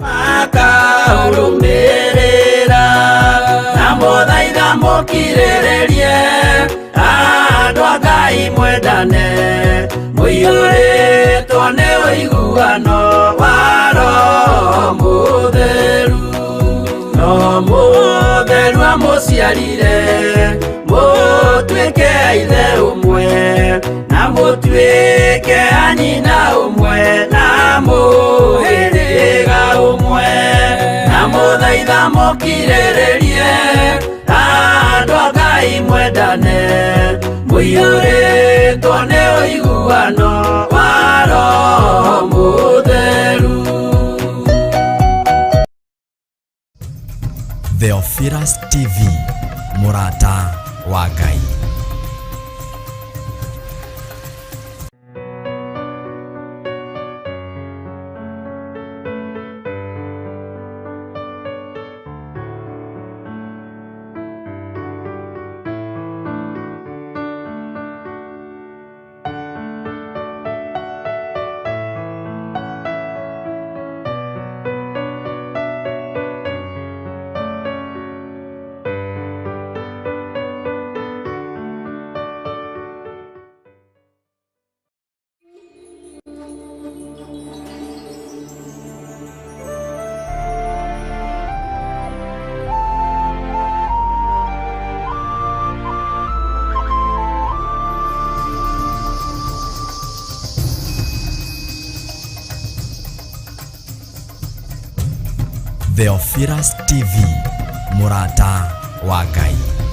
Makarũmĩrĩra na mũthaitha mũkirĩrĩrie, andũ a Ngai mwendane, mũiyũrĩtwo nĩ ũiguano wa Roho Mũtheru. No Mũtheru amũciarire mũtuĩke a ithe ũmwe, na mũtuĩke a nyina ũmwe, na mũhĩrĩga ũmwe. Na mũthaitha mũkirĩrĩrie, andũ a Ngai. Mũiyũrĩtwo nĩ ũiguano wa Roho Mũtheru. Theophilus TV, mũrata wa Ngai. Theophilus TV, mũrata wa Ngai.